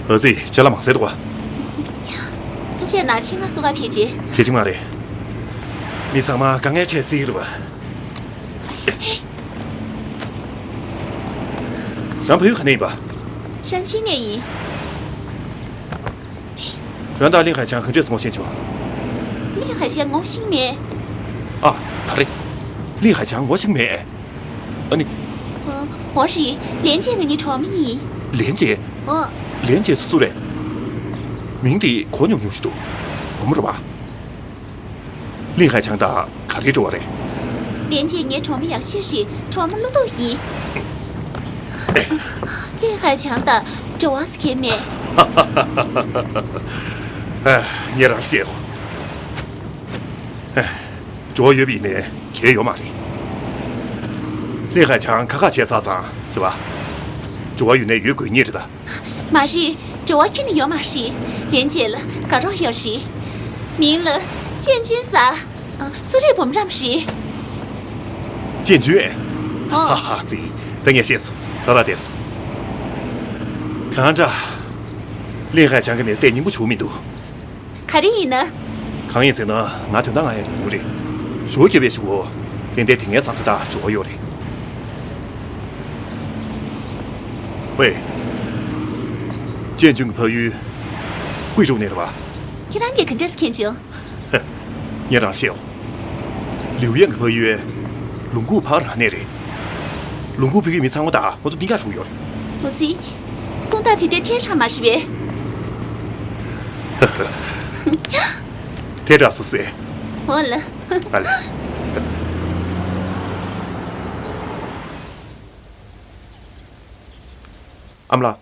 པས། ཨ་ཙི། ཅ་ལག་མང་སེ་འདུག་ག། ཐུགས་རྗེ་གནང་། ཁྱེད་ང་སུ་ག་ཕེབས་རྗེས། གལ་ཆེན་མ་རེད། མི་ཚང་མ་དཀའ་ངལ་འཕྲད་སྲིད་རེད་པ། རང་ཕ་ཡུལ་ག་ནས་ཡིན་པ། ཧྲན་ཆིན་ནས་ཡིན། རང་དང་ལིན་ཧའེ་ཆང་ག་འདྲས་ངོ་ཤེས་བྱུང་། ལིན་ཧའེ་ཆང་ངོ་ཤེས་མེད། ཨ། ག་རེ། ལིན་ཧའེ་ཆང་ངོ་ཤེས་མེད། ཨ་ནི། ཨ། འོ་རེད། ལན་ཅེ་ང་གཉིས་གྲོགས་མོ་ཡིན། ལན་ཅེ། ཨོ། ལན་ཅེ་སུ་རེད། མིང་དེ་གོ་མྱོང་མྱོང་ཞིག་འདུག་བུ་མོ་རེད་པ། ལིན་ཧའེ་ཆང་དང་ག་རེ་འབྲེལ་བ་རེད། ལན་ཅེ་ངའི་གྲོགས་མོ་ཡག་ཤོས་རེད། གྲོགས་མོ་བློ་སྟོབས་ཡིན། ལིན་ཧའེ་ཆང་དང་འབྲེལ་བ་ཟེར་མཁན་མེད། ཨ། ངས་རང་བཤད་གོ། ཨ། འབྲེལ་བ་ཡོད་པ་ཡིན་ནའི་གལ་ཡོད་མ་རེད། ལིན་ཧའེ་ཆང་ཁ་ཁ་བྱས་ཚར་ཙང་རེད་པ། འབྲེལ་བ་ཡོད་ནའི་ཡོད་དགོས་ངེས་རེད་ད། མ་རེད། འབྲེལ་བ་ཁྱོན་ནས་ཡོད་མ་རེད། ལན་ཅེ་ལ་དགའ་རོགས་ཡོད་རེད། མིང་ལ་ཅན་ཅུན་ཟེར། ཨ། སུ་རེད། བུ་མོ་རང་རེད། ཅན་ཅུན། ཨོ། ཧ་ཧ་ཙི། ད་ངས་ཤེས་སོང་། ད་ད་བསྡད་སོང་། གང་འདྲ། ལིན་ཧའེ་ཆང་གི་མི་ཚེ་སྙིང་པོ་བྱུང་མི་འདུག་ག་རེ་ཡིན་ན། གང་ཡིན་ཟེར་ན་ང་དོན་དག་ང་ཡང་ཉུང་ཉུང་རེད། ཞོ་རྒྱབ་པའི་ཞུ་གོ། ཏན་ཏན་དེ་ངའི་བསམ་ཚུལ་དང་འགྲོ་བ་ཡོད་རེད། ཝེ། ཅན་ཅུན་གྱི་ཕ་ཡུལ། ཀུའེ་ཀྲོའུ་ནས་རེད་པ། ཁྱེད་རང་གིས་ག་འདྲས་མཁྱེན་བྱུང་། ངས་རང་ཤེས་ཡོད། ལིའུ་ཡན་གྱི་ཕ་ཡུལ། ལུང་ཁུག་ཕར་ནས་རེད། ལུང་ཁུག་ཕ་གིའི་མི་ཚང་མ་དང་ཁོ་ཚོ་གཉིས་ཀ་རུ་ཡོད་རེད། འོ་ཙི། སོང་ད་དེ་འདྲའི་ཐལ་དྲགས་མ་རེད་པས། ཐལ་དྲགས་སོ་ཟེར། འོ་ལ། ཨ་ལ། ཨ་མ་ལགས།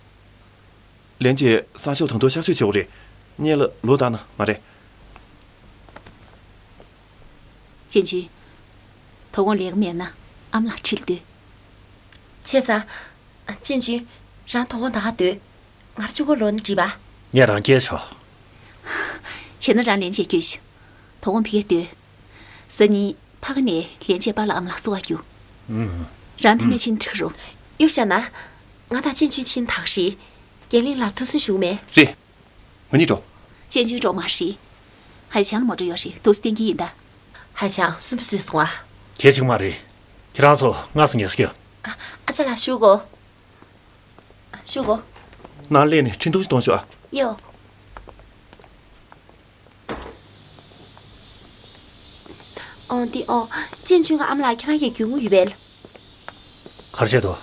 ལན་ཅེ་སང་ཞོགས་ད་དུང་གཤག་བཅོས་བྱེད་དགོས་རེད། སྔོན་ལ་ལོག་བཏང་ན་མ་རེད། ཅན་ཅུན། དོ་དགོང་ལས་ཀ་མེད་ན་ཨ་མ་ལགས་ཁྲིད་ལ་སྡོད། བྱས་ཙང་། ཅན་ཅུན། རང་དོ་དགོང་ད་ག་སྡོད། ང་རང་གཅིག་པོ་ལོག་ན་འགྲིག་པ། ངས་རང་སྐྱེལ་ཆོག་བྱས་ན་རང་ལན་ཅེ་སྐྱོད་ཤོག་དོ་དགོང་ཕ་གིར་སྡོད། སང་ཉིན་ཕ་གི་ནས་ལན་ཅེ་པཱ་ལགས་ཨ་མ་ལགས་བསུ་བ་རྒྱུགས། ཨུམ། རང་ཕ་གིར་ཕྱིན་འགྲིག་རུང་། གཡུག་བཞག་ན། ང་དང་ཅན་ཅུན་ཕྱིན་དག་ཤིག་རྒྱལ་གླིང་ལ་ཐུགས་སུན་ཞུ་གི་མེད། རེད། ང་གཉིས་འགྲོ། ཅན་ཅུན་འགྲོ་མ་རེད། ཧའེ་ཆང་ལ་མོ་ཊ་ཡོད་རེད། འདུག་སེ་བསྟན་གྱི་ཡིན་ད། ཧའེ་ཆང་སུན་པོ་བཟོས་སོང་ཨ། གལ་ཆེ་གི་མ་རེད། ཁྱེད་རང་ཚོ་སྔ་སེ་ཉལ་སོང་། ཨ། ཨ་ཅག་ལགས་བཞུགས་གོ། བཞུགས་གོ། ནང་སླེབས་ནས་འཕྲིན་ཐུང་ཞིག་གཏོང་ཤོག་ཨ། ཡོ། ཨོ་འདི་ཨོ། ཅན་ཅུན་གྱི་ཨ་མ་ལགས་ཁྱེད་རང་གི་རྒྱུས་མངའ་ཡོད་པས། ག་རེ་བྱས་འདུག་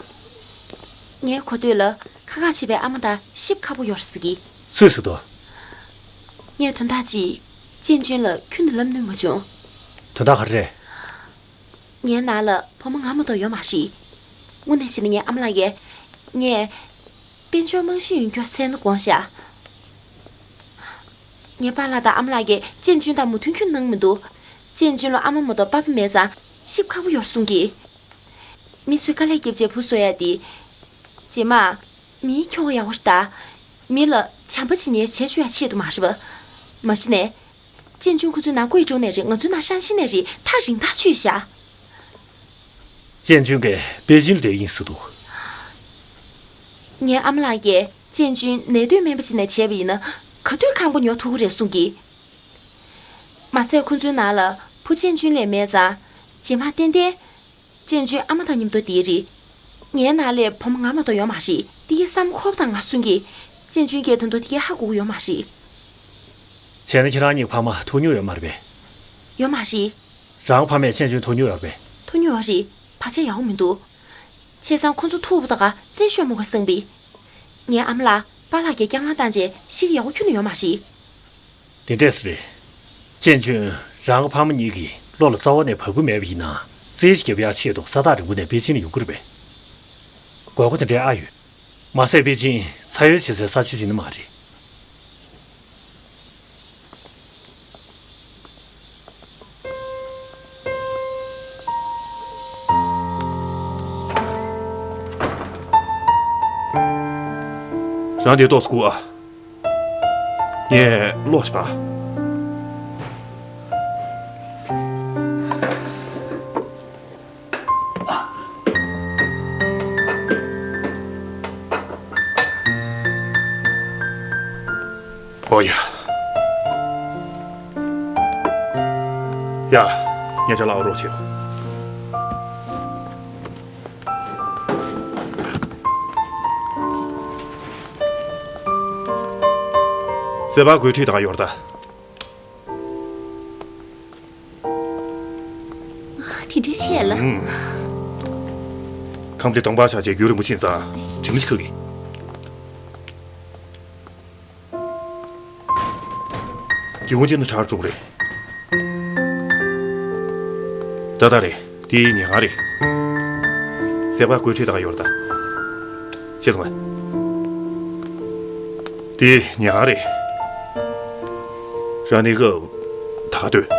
ངའི་གོ་ཐོས་ལ་ཁ་ཁ་བྱེད་པའི་ཨ་མ་དང་ཞེ་པོ་ཁག་པོ་ཡོད་རེད་ཟེར་གི། སུས་ཟེར་འདུག་ངས་དོན་དག་ཅིག་ཅན་ཅུན་ལ་ཁྱོན་ནས་ལབ་ནུས་མ་བྱུང་། དོན་དག་ག་རེ་རེད། ངའི་ནང་ལ་བུ་མོ་ང་མ་གཏོགས་ཡོད་མ་རེད། དངོས་གནས་བྱས་ན་ངའི་ཨ་མ་ལགས་ཀྱིས་ ངས་དཔལ་འབྱོར་རྨང་གཞི་ཡོད་རྒྱུ་མཚན་དགོངས་ཤག་ངའི་པཱ་ལགས་དང་ཨ་མ་ལགས་ཀྱིས་ཅན་ཅུན་དང་མོས་མཐུན་ཁྱོན་གནང་མི་འདུག་ཅན་ཅུན་ལ་ཨ་མ་མ་གཏོགས་པཱ་ཕ་མེད་ཙང་ཤི་ཁག་པོ་ཡོད་རེད་གསུང་གི། མི་ཚོས་དཀའ་ལས་བརྒྱབ་བྱས་བུ་གསོ་ཡ་དེ། རྗེས་མ། མིའི་ཁྱོ་ག་ཡག་པོ་ཞིག་ལྟ། མི་ལ་བྱམས་པ་བྱེད་ནས་བྱས་བཅུག་ཡ་ཆེད་དུ་མ་རེད་པ། མ་གཞི་ནས། ཅན་ཅུན་ཁོ་ཚོའི་ནང་ཀུའེ་ཀྲོའུ་ནས་རེད། ང་ཚོའི་ནང་ཧྲན་ཞི་ནས་རེད། ཐག་རིང་ཐག་ཆོད་ཤག་ཅན་ཅུན་གྱིས་པེ་ཅིན་ལ་བསྡད་ཡིན་ཟེར་འདུག་ངའི་ཨ་མ་ལགས་ཀྱིས་ཅན་ཅུན་ནད་གདོན་སྨན་པ་ཅིག་ནས་བྱས་པ་ཡིན་ན་ག་དུས་ཁང་པ་ཉོ་ཐུབ་ཀྱི་རེད་གསུང་གི། མ་ཟད་ཁོ་ཚོའི་ནང་ལ་བུ་ཅན་ཅུན་ལས་མེད་ཙང་། རྗེས་མ་ཏན་ཏན། ཅན་ཅུན་ཨ་མ་དང་མཉམ་དུ་བསྡད་རེད། ངའི་ནང་ལ་བུ་མོ་ང་མ་གཏོགས་ཡོད་མ་རེད། དེ་གའི་བསམ་ཁོ་པ་དང་ང་གསུང་གི། ཅན་ཅུན་གྱིས་ད་དུང་དེ་གའི་ཧ་གོ་གི་ཡོད་མ་རེད། བྱས་ན་ཁྱེད་རང་གཉིས་ཕ་མ་ཐུག་མྱོང་ཡོད་མ་རེད་པས། ཡོད་མ་རེད། རང་ཕ་མས་ཅན་ཅུན་ཐུག་མྱོང་ཡོད་རེད་པས། ཐུག་མྱོང་ཡོད་རེད། བག་ཆགས་ཡག་པོ་མི་འདུག་བྱས་ཙང་ཁོ་ཚོ་ཐུག་པ་དང་རྩེད་ཤོར་མ་དགོས་བསམ་པས། ངའི་ཨ་མ་ལགས་པཱ་ལགས་ཀྱིས་སྐྱག་ལང་བཏང་རྗེས་ཤི་གི་ཡག་པོ་ཁྱོན་ནས་ཡོད་མ་རེད། དེ་འདྲས་སུ་རེད། ཅན་ཅུན་རང་གི་ཕ་མ་གཉིས་ཀྱི་བློ་ལ་རྩ་བ་ནས་བབས་ཀྱི་མེད་པ་ཡིན་ན། རྩེད་གཞི་རྒྱབ་ཡག་ཆེད་དུ་ས་ཐག་རིང་པོ་ནས་པེ་ཅིན་ལ་ཡོང་གི་རེད་པས། དགོས་མཁོ་དེ་འདྲའི་ཨ་ཡོད། མ་ཟད་པེ་ཅིན་ཚ་གཡོལ་བྱེད་སའི་ས་ཆ་ཞིག་ནི་མ་རེད། རང་དེ་ཏོག་ཙམ་སྒུག་ཨ། ངས་ཀློག་ཞིག་པ། ཨོ་ཡ། ཡ། ངས་ཅ་ལག་ཨོ་རོགས་བྱེད། སེ་པ་སྒོའི་ཁྲི་དང་ཡོར་ད། དེ་འདྲ་བྱས་ལ། ཁམས་དེ་གདོང་པ་ཆགས་བྱས་རྒྱུན་རིང་པོ་ཕྱིན་ཙང་དྲིམ་ཞིག་ཁ་གི། རྒྱུ་ངོ་ཅན་ནི་གྲར་འགྲོ་གི་རེད། ཏག་ཏག་རེད། དེ་ཉལ་ཁང་རེད། སེ་པ་སྒོའི་ཁྲི་དང་ཡོར་ད། ཤེས་སོང་ངས། དེ་ཉལ་ཁང་རེད། རང་གནས་སྐབས་ད་ག་སྡོད།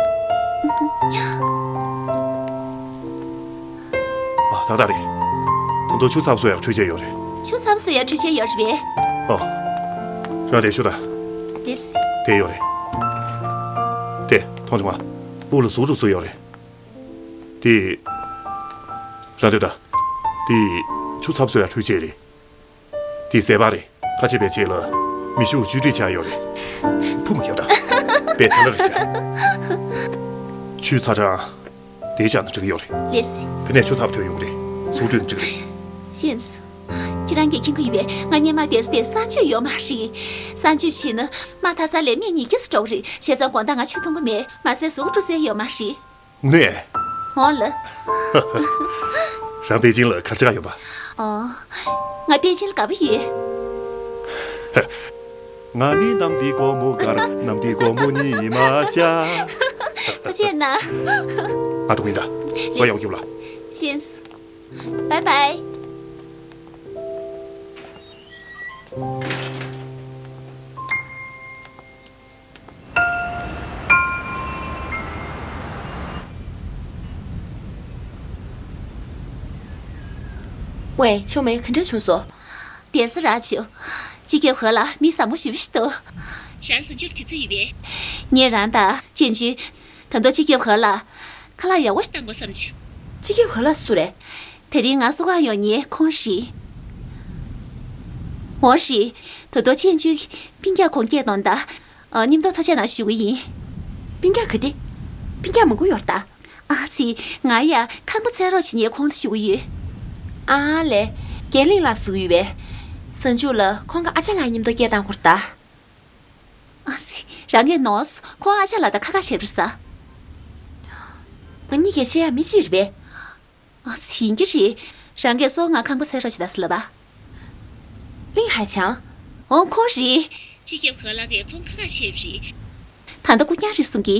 ཨ། ཏག་ཏག་རེད། ད་དུང་ཆུ་ཚབ་བཟོ་ཡག་འཕྲུལ་ཆས་ཡོད་རེད། ཆུ་ཚབ་བཟོ་ཡག་འཕྲུལ་ཆས་ཡོད་རེད་པས། ཨོ། རང་དེ་ཆུ་ད། ལེས། དེ་ཡོད་རེད། དེ་མཐོང་བྱུང་ང་། དབུ་ལ་གཟུགས་སྒྲུག་བཟོ་ཡོད་རེད། དེ། རང་དེ་ད། དེ། ཆུ་ཚབ་བཟོ་ཡག་འཕྲུལ་ཆས་རེད། དེ་སེ་པ་རེད། ཁ་ཕྱེ་བའི་རྗེས་ལ་མེ་ཤུགས་བཅོས་སྒྲིག་བྱ་ཡོད་རེད། ཕུ་མ་ཁྱབ་ད། པའི་ཐ་ལ་རེད་ཤག་ཆུའི་ཚ་གྲང་དེ་བཞག་ན་འགྲིག་གི་ཡོད་རེད། ལེས། ཕི་ནས་ཆུ་ཚབ་ཐོན་ཡོང་གི་རེད། ཟུག་འགྲོས་ན་འགྲིག་གི་རེད། ཤེས་སོང་། ཁྱེད་རང་གིས་མཁྱེན་གྱི་ཡོད་པས། ང་གཉིས་མ་དེ་སུ་དེ་གསང་སྤྱོད་ཡོད་མ་རེད། གསང་སྤྱོད་བྱས་ན་མ་ཐ་ས་ལས་སྨན་ཉིས་བརྒྱ་ཙམ་འགྲོ་གི་རེད། བྱས་ཙང་དགོང་དག་ང་ཆུ་འཐུང་གི་མེད། མ་ཟད་གཟུགས་འགྲོ་སའི་ཡོད་མ་རེད། དངོས་གནས། འོང་ལ། རང་པེ་ཅིན་ལ་ག་རེ་བྱེད་ག་ཡོང་པ། ཨོ། ང་པེ་ཅིན་ལ་དགའ་པོ་ཡོད། ང་ནི་གནམ་འདིའི་སྒོ་མོ་བཀར། གནམ་འདིའི་སྒོ་མོ་ཉི་མ་ཤར། ཐུགས་རྗེ་གནང་། ང་འགྲོ་གི་ཡིན་ད། ལེས། ང་ཡོང་རྒྱུ་ལ། ཤེས། བའི་བའི། ཝེ། ཆུང་མ་ག་འདྲ་བྱུང་སོང་། བདེ་ས་རག་བྱུང་། སྤྱི་ཁྱབ་ཧོ་ལགས་མི་བཟང་པོ་ཞེ་པོ་ཞིག་འདུག་རང་གཟིམ་ཅུར་དུས་ཚོད་ཡོད་པས། ངས་རང་དང་ཅན་ཅུན། ད་དུང་སྤྱི་ཁྱབ་ཧོ་ལགས། ཁ་ལག་ཡག་པོ་ཞིག་བཏང་དགོས་བསམ་བྱུང་། སྤྱི་ཁྱབ་ཧོ་ལགས་སུ་རེད། དེ་རིང་ང་གསོ་ཁང་ཡོང་མཁན་ཁོང་རེད། འོ་རེད། ད་དུང་ཅན་ཅུན་སྤུན་ཀྱག་ཁོང་སྐད་གཏོང་དང་། ཨ། མཉམ་དུ་ཐུགས་རྗེ་གནང་ཞུ་གི་ཡིན། སྤུན་ཀྱག་ག་དེ། སྤུན་ཀྱག་མང་པོ་ཡོད་རེད་ད། ཨ་ཙི། ང་ཡ་ཁང་པ་འཚོལ་རོགས་བྱེད་མཁན་ཁོང་ལ་ཞུ་གི་ཡོད། ཨ་ལས། རྒྱན་གླིང་ལགས་ཟེར་གི་ཡོད་པས། གཟའ་མཇུག་ལ་ཁོང་གི་ཨ་ཅག་ལགས་མཉམ་དུ་སྐད་བཏང་དགོས་རེད་ད། ཨ་ཙི། རང་གིས་ནོར་སོང་། ཁོང་ཨ་ཅག་ལགས་དང་ཁ་ཁ་བྱས་པ་རེད་ས། ང་གཉིས་ཀྱིས་བཤད་ཡ་མི་གཅིག་རེད་པས། ཨ། ཡིན་གྱི་རེད། རང་གིས་སོང་། ང་ཁང་པ་འཚོལ་རོགས་བྱེད་ད་ཟེར་ལབ་པ། ལིན་ཧའེ་ཆང་། འོང་། ཁོ་རེད། སྤྱི་ཁྱབ་ཧོ་ལགས་ཀྱིས་ཁོང་ཁ་ཁ་བྱས་པ་རེད། ད་ལྟ་སྐུ་རྐྱང་རེད་གསུང་གི།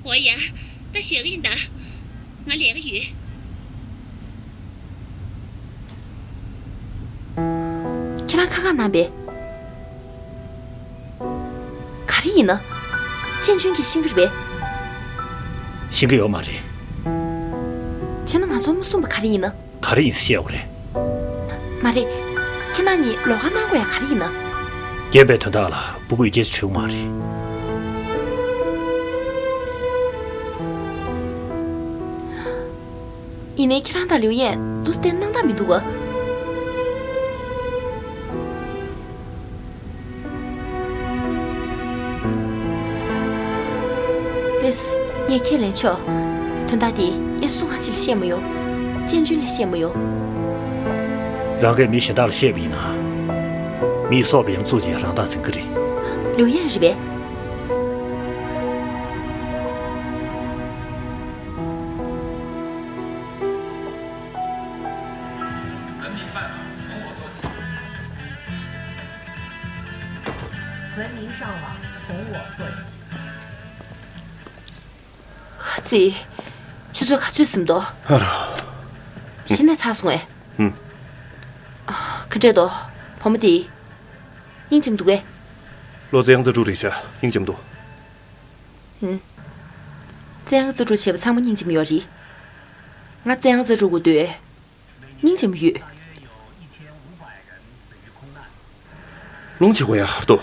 འོ་ཡ། ད་བཞག་གི་ཡིན་ད། ང་ལས་ཀ་ཡོད། ཁྱེད་རང་ཁ་ཁ་གནང་པས། ག་རེ་ཡིན་ན། ཅན་ཅུན་གྱིས་ཤེས་ཀྱི་རེད་པས། ཤེས་ཀྱི་ཡོད་མ་རེད། བྱས་ན་ང་ཚོ་མ་གསུངས་པ་ག་རེ་ཡིན་ན། ག་རེ་ཡིན་ཟེར་བཤད་དགོས་རེད། མ་རེད། ཁྱེད་རང་གཉིས་ལོགས་ཀ་གནང་དགོས་ཡ་ག་རེ་ཡིན་ན། རྒན་པའི་དོན་དག་ལ་སྤུ་གུ་ཡིས་སྐད་ཆ་དྲི་གི་མ་རེད། ཡིན་ནའི་ཁྱེད་རང་དང་ལིའུ་ཡན་བློ་གཏད་གནང་སྟངས་མི་འདུག་ག་རེད། ངས་ཁས་ལེན་ཆོག་དོན་དག་དེ་ངས་སུ་གང་ཞིག་ལ་བཤད་མ་ཡོང་། ཅན་ཅུན་ལ་བཤད་མ་ཡོང་། རང་གིས་མི་གཞན་དག་ལ་བཤད་པ་ཡིན་ན། མིའི་སྲོག་ལ་ཡང་བཙུགས་བྱས་རང་ཐག་འཛིང་གི་རེད། ལིའུ་ཡན་རེད་པས། ཨ་ཙི། ཆུ་ཚོད་ག་ཚོད་ཟིན་འདུག་ཨ་རོ། གཞི་ནས་ཚར་སོང་ངས། ཧུམ། ག་འདྲས་འདུག་བུ་མོ་དེ། སྙིང་རྗེ་མི་འདུག་གས། ལོ་བཙན་ཙ་ཀྲུག་རེད་ཤག་སྙིང་རྗེ་མི་འདུག་ཧུམ། བཙན་ཙ་ཀྲུག་བྱས་པ་ཚང་མ་སྙིང་རྗེ་མི་ཡོད་རེད། ང་བཙན་ཙ་ཀྲུག་དགོས་འདུག་སྙིང་རྗེ་མོ་ཡོད། རླུང་ཆེ་གོ་ཡ་ཧར་ཏོ།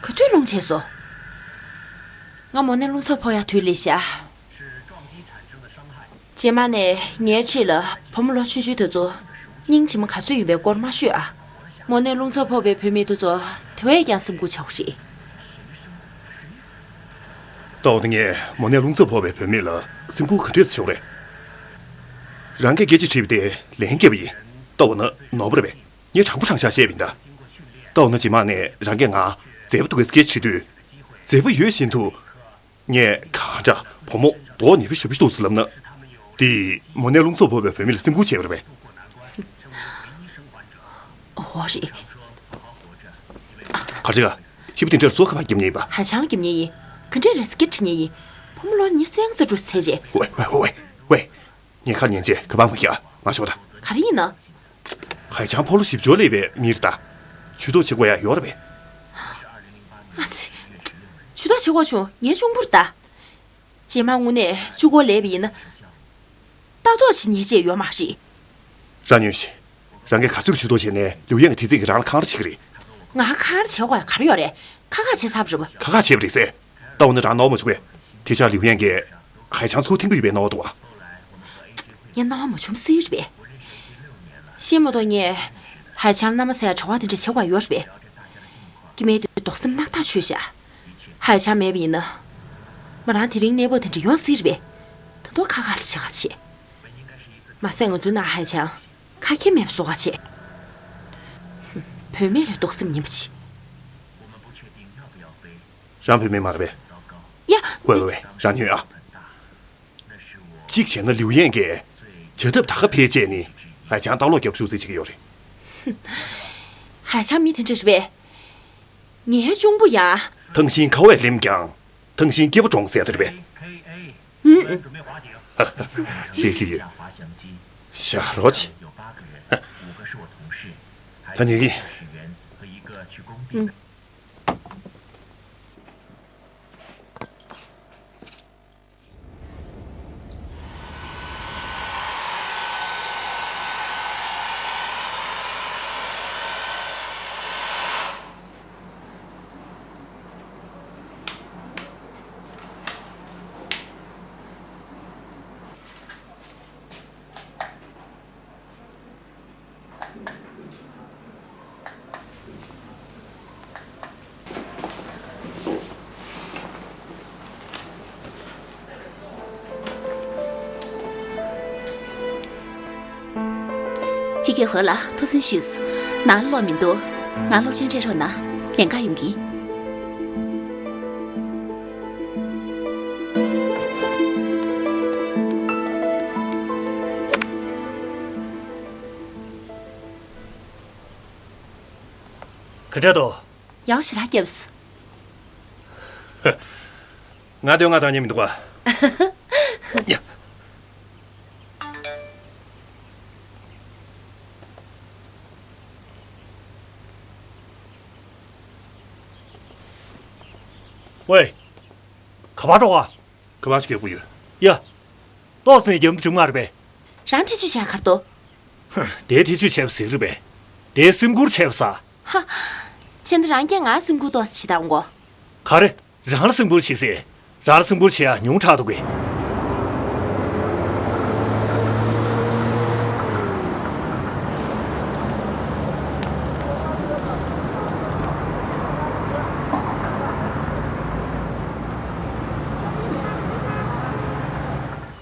ག་དུས་རླུང་ཆེ་སོང་། ང་མོ་ནས་རླུང་འཚུབ་ཕོག་ཡ་དུས་ལས་ཤག་རྗེས་མ་ནས་ངའི་འཁྲིས་ལ་བུ་མོ་ལོ་ཆུང་ཆུང་དེ་ཚོ་སྙིང་རྗེ་མོ་ག་ཚོད་ཡིན་པའི་སྐོར་མ་ཤོད་ཨ། མོ་ནས་རླུང་འཚུབ་ཕོག་པའི་བུད་མེད་དེ་ཚོ་དེ་བས་ཀྱང་སེམས་ཁུར་ཆེ་བོ་རེད། ད་འོ་ན་ངས་མོ་ནས་རླུང་འཚུབ་ཕོག་པའི་བུད་མེད་ལ་སེམས་ཁུར་ག་འདྲས་བྱེད་དགོས་རེད། རང་གིས་སྐད་ཆ་དྲིས་པ་དེ་ལན་བརྒྱབ་པ་ཡིན། ད་འོ་ན་ནོར་བ་རེད་པས། ངས་དྲང་པོ་དྲང་བཞག་བཤད་པ་ཡིན་ད། ད་འོ་ན་རྗེས་མ་ནས་རང་གིས་ང་མཛེས་པོ་འདུག་གས་སྐད་ཆ་དྲིས་དུས། མཛེས་པོ་ཡོད་བཞིན་དུ། ངས་གང་འདྲ་བུ་མོ་མདོག་ནད་པ་ཞེ་པོ་ཞིག་འདུག་ཟེར་ལབ་ན། དེ་མོ་ནས་རླུང་འཚུབ་ཕོག་པའི་བུད་མེད་ལ་སེམས་ཁུར་བྱས་པ་རེད་པས། འོ་རེད། ག་རེ་ག་ཁྱི་པ་དེ་འདྲར་སོ་ཁ་པར་རྒྱབ་ཉེས་པ། ཧའེ་ཆང་རྒྱབ་ཉེས་ཡིན། ག་འདྲས་རེད་སྐད་དྲི་ཉེས་ཡིན། བུ་མོ་ལོ་ཉི་ཤུ་རྩ་དྲུག་ཟེར་བྱས། ཝེ་ཝེ་ཝེ་ཝེ། ངས་ཁ་ཉན་ཆེ་ག་པར་མ་རྒྱག་མ་ཤོག་ད། ག་རེ་ཡིན་ན། ཧའེ་ཆང་ཕོ་ལོ་བཞི་བཅུ་སླེབས་པའི་མི་རེད་ད། ཇུས་གཏོགས་བྱེད་དགོས་ཡ་ཡོད་རེད་པས། ཨ་ཙི། ཇུས་གཏོགས་བྱེད་དགོས་བྱུང་ངའི་གཅུང་པོ་རེད་ད། རྗེས་མ་དངོས་གནས་གཅུང་པོ་སླེབས་པ་ཡིན་ན། ལྟ་རྟོག་བྱེད་ཉེས་ཆད་ཡོད་མ་རེད། རང་ཉོན་ཞིག་རང་གིས་ག་ཚོད་ཇུས་གཏོགས་བྱས་ནས་ལིའུ་ཡན་གྱི་དེ་ཚིག་གིས་རང་ལ་འཁང་ར་བྱེད་ཀྱི་རེད། ང་འཁང་ར་བྱེད་དགོས་ཡ་ག་རེ་ཡོད་རེད། ཁ་ཁ་བྱས་ཚར་བ་རེད་པ། ཁ་ཁ་བྱས་པ་རེད་ཟེར། ད་འོ་ན་རང་རྣ་བ་མ་བྱུང་བས། དེ་ཆ་ལིའུ་ཡན་གྱིས་ཧའེ་ཆང་ཚུར་འཐེན་གྱི་ཡོད་པའི་རྣ་བ་འདུག་བ། ངས་རྣ་བ་མ་བྱུང་ཟེར་བས། ཤེས་མ་གཏོགས་ངས་ཧའེ་ཆང་མནའ་མ་བསད་ཡ་གྲྭ་བ་དེ་འདྲ་བྱེད་དགོས་ཡ་ཡོད་རེད་པས། སྐྱེ་དམན་དེ་རྡོག་སེམས་རྣག་ཐག་ཆོད་ཤག་ཧའེ་ཆང་མེད་པ་ཡིན་ན། མོ་རང་དེ་རིང་གནས་བབ་དེ་འདྲ་ཡོང་སྲིད་རེད་པས། ད་དུང་ཁ་ཁ་ལ་བྱེད་ག་བྱེད། མ་ཟད་ང་ཚོའི་ནང་ཧའེ་ཆང་ཁ་ཁྱེར་མེད་པ་བཟོ་ག་བྱེད། བུད་མེད་ལ་རྡོག་སེམས་ངན་པ་བྱེད། རང་བུད་མེད་མ་རེད་པས། ཡ། ཝེ་ཝེ་ཝེ་རང་ཉོན་ཨ། གཅིག་བྱས་ན་ལིའུ་ཡན་གྱིས་བྱ་ཐབས་ད་ག་ཕལ་ཆེར་ནི་ཧའེ་ཆང་ལྟག་ལོག་རྒྱབ་བཅུག་རྩིས་བྱེད་ཀྱི་ཡོད་རེད། ཧའེ་ཆང་མི་དེ་འདྲ་རེད་པས། ངའི་གཅུང་པོ་ཡ། ཐང་ཤིང་ཁ་བས་ལེམ་ཀྱང་། ཐང་ཤིང་སྐྱེ་བོ་གྲོངས་ཟེར་དེ་རེད་པས། ཧུམ། ཤེས་ཀྱི་ཡོད། ཞག་རོགས་བྱེད། ད་ཉལ་གི། ཧུམ། ཅི་གེ་ཧོ་ལ་ཐུགས་སུན་ཞུས། ནང་ལོག་མི་འདུག་ང་སློབ་ཆེན་སྤྲད་རོགས་གནང་། ལེན་ག་ཡོང་གི། ག་འདྲ་འདུག་ཡག་ཞེ་དྲག་བརྒྱབས། ང་དོན་ང་དང་ཉེ་མི་འདུག་ག་ཡ། ཨ། ཝེ། ག་པར་འགྲོ་ག་ག་པར་ཞིག་རྒྱག་དགོས་ཡོད། ཡ། ཏོག་ཙམ་ནས་རྒྱབ་ཏུ་འགྲིམ་ག་རེད་པས། རང་ཐེ་ཇུས་བྱས་ག་རེ་འདུག་ཧུ། དེ་ཐེ་ཇུས་བྱས་པ་ཟིག་རེད་པས། དེ་སེམས་ཁུར་བྱས་པ་ཟ། ཧ། བྱས་ན་རང་གིས་ང་སེམས་ཁུར་ཏོག་ཙམ་བྱེད་དང་གོ། ག་རེ། རང་ལ་སེམས་ཁུར་བྱེད་ཟེར། རང་ལ་སེམས་ཁུར་བྱེད་ཡ་ཉུང་དྲགས་འདུག་གས།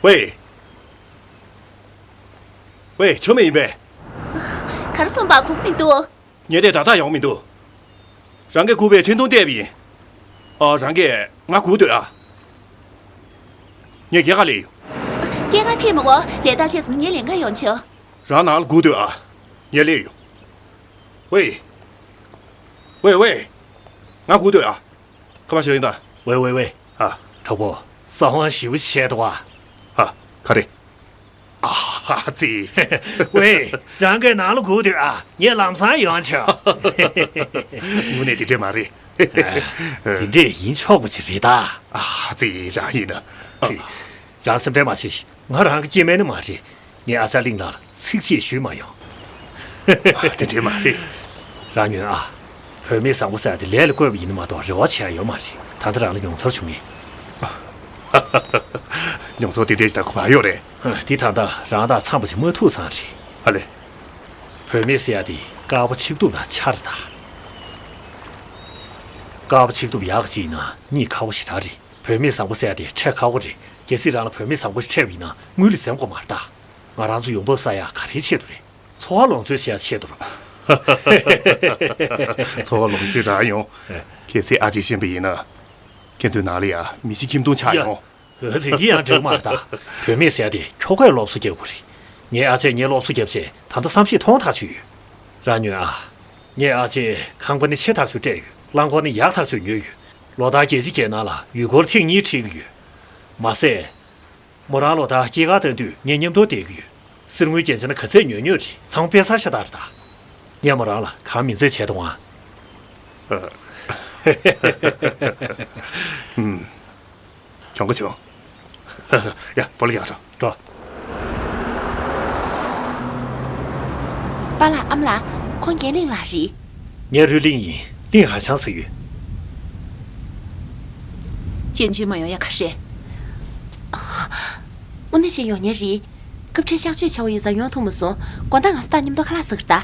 ཝེ། ཝེ། ཆོ་མེད་ཡིན་པས། ག་རེ་སོང་པ། གོ་གི་མི་འདུག་ངས་དེ་ད་ལྟ་ཡོང་མི་འདུག་རང་གིས་སྒུག་པའི་འཕྲིན་ཐུང་བལྟས་པ་ཡིན། ཨ། རང་གིས་ང་སྒུག་སྡོད་ཨ། ངས་སྐྱེལ་ག་སླེབས་ཡོང་། སྐྱེལ་ག་ཕེབས་མི་དགོས། ལས་ད་བྱས་སོང་། ངས་ལེན་ག་ཡོང་ཆོག་རང་ནང་ལ་སྒུག་སྡོད་ཨ། ངས་སླེབས་ཡོང་། ཝེ། ཝེ་ཝེ། ང་སྒུག་སྡོད་ཨ། ཁ་པར་ཞིག་ཡིན་ད། ཝེ་ཝེ་ཝེ། ཨ། གྲོགས་པོ། གསང་བ་ཞིབ་པོ་བྱས་འདུག་ཨ། ཨ། ག་རེ། ཨ་ཧ་ཙི། ཝེ། རང་གིས་ནང་ལ་སྒུག་སྡོད་ཨ། ངས་ལམ་སང་ཡོང་ཆོག་དངོས་གནས་དེ་འདྲས་མ་རེད། ཨ། དེ་འདྲས་ཡིན་ཆོག་པ་ཅིག་རེད་ད། ཨ་ཧ་ཙི། རང་ཡིན་ན། ཙི། རང་སེམས་ཁྲལ་མ་བྱེད། ང་རང་གི་སྐྱེ་དམན་ནི་མ་རེད། ངས་ཨ་ཅག་གླིང་ལགས་ལ་ཚིག་གཅིག་ཞུས་མ་ཡོང་། ཨ། དེ་འདྲས་མ་རེད། རང་ཉོན་ཨ། བུད་མེད་བཟང་པོ་ཟེར་ཡ་དེ་ལས་ལ་བཀོད་པ་ཡིན་ན་མ་གཏོགས་རེ་བ་བྱེད་ཡ་ཡོད་མ་རེད། ད་ལྟ་རང་ལ་མྱོང་ཚོར་བྱུང་ངས། མྱོང་ཚོར་དེ་འདྲས་ཞིག་ད་གོ་བ་ཡོད་རེད། ཨ། དེ་ད་ལྟ་རང་དང་འཚམས་པ་ཞིག་མ་ཐུག་ཙང་རེད། ཨ་ལེ། བུད་མེད་ཟེར་ཡ་དེ་དཀར་པོ་ཆིག་ཐུབ་དང་ཆ་རེད་ད། དཀར་པོ་ཆིག་ཐུབ་ཡག་གཅིག་ཡིན་ན་རྙེད་ཁག་པོ་ཞེ་དྲག་རེད། བུད་མེད་བཟང་པོ་ཟེར་ཡ་དེ་འཕྲད་ཁག་པོ་རེད། གལ་སྲིད་རང་ལ་བུད་མེད་བཟང་པོ་ཞིག་འཕྲད་པ་ཡིན་ན་དངུལ་ལ་འཛེམ་དགོས་མ་རེད་ད། ང་རང་ཚོ་ཡོང་འབབ་བསགས་ཡ་ག་རེའི་ཆེད་དུ་རེད། འཚོ་བ་ལོངས་སྤྱོད་བྱེད་ཡ་ཆེད་དུ་རེད། འཚོ་བ་ལོངས་སྤྱོད་རང་ཡོང་། ཨེ། གལ་སྲིད་ཨ་ཅེས་ཤེས་པ་ཡིན་ན། ཁྱེད་ཚོའི་ནང་ལ་ཡ་མི་ཤི་ཁྱིམ་སྟོང་ཆགས་ཡ། ཡོང་། འོ་ཙི། དེ་ཡང་འགྲིག་མ་རེད་ད། བུད་མེད་ཟེར་ཡ་དེ་ཁྱོ་གས་སློབ་གསོ་རྒྱག་དགོས་རེད། ངའི་ཨ་ཅེས་ངའི་སློབ་གསོ་བརྒྱབ་བྱས་ད་ལྟ་བསམ་ཤེས་ཐོང་ཐག་ཆོད་ཡོད། རང་ཉོན་ཨ། ངའི་ཨ་ཅེས་ཁང་པ་ནི་ཆེ་ཐག་ཆོད་སྤྲད་ཡོད། རླངས་འཁོར་ནི་ཡག་ཐག་ཆོད་ཉོས་ཡོད། ལོ་ལྟར་རྒྱལ་སྤྱི་རྒྱལ་ནང་ལ་ཡུལ་སྐོར་ཐེངས་གཉིས་ཁྲིད་ཀྱི་ཡོད། མ་ཟད། མོ་རང་ལོ་ལྟར་སྐྱེས་སྐར་སྟོན་དུས་ངའི་མཉམ་དུ་བསྡད་ཀྱི་ཡོད། གསེར་དངུལ་རྒྱན་ཆ་ནི་ག་ཚད་ཉོས་ཉོས་རེད། ཚང་དཔེ་གསར་ཤ་སྟག་རེད་ད། ངས་མོ་རང་ལ་གང་མིན་ཚད་བྱས་གཏོང་ཨ། ཨུམ། གྱོང་ག་བྱུང་། ཡ། སྤོ་ལོ་རྒྱག་འགྲོ། འགྲོ། པཱ་ལགས། ཨ་མ་ལགས། ཁོང་རྒྱན་གླིང་ལགས་རེད། ངའི་རུས་གླིང་ཡིན། གླིང་ཧ་ཆང་ཟེར་ཡོད། ཅན་ཅུན་མ་ཡོང་ཡ་ག་རེ་རེད། དངོས་གནས་བྱས་ཡོང་ཉེ་རེད། སྐབས་འཕྲལ་གཤག་བཅོས་བྱ་བ་ཡོད་ཙང་ཡོང་ཐུབ་མ་སོང་། དགོང་དག་ང་ཚོ་ད་མཉམ་དུ་ཁ་ལག་ཟ་གི་རེད་ད།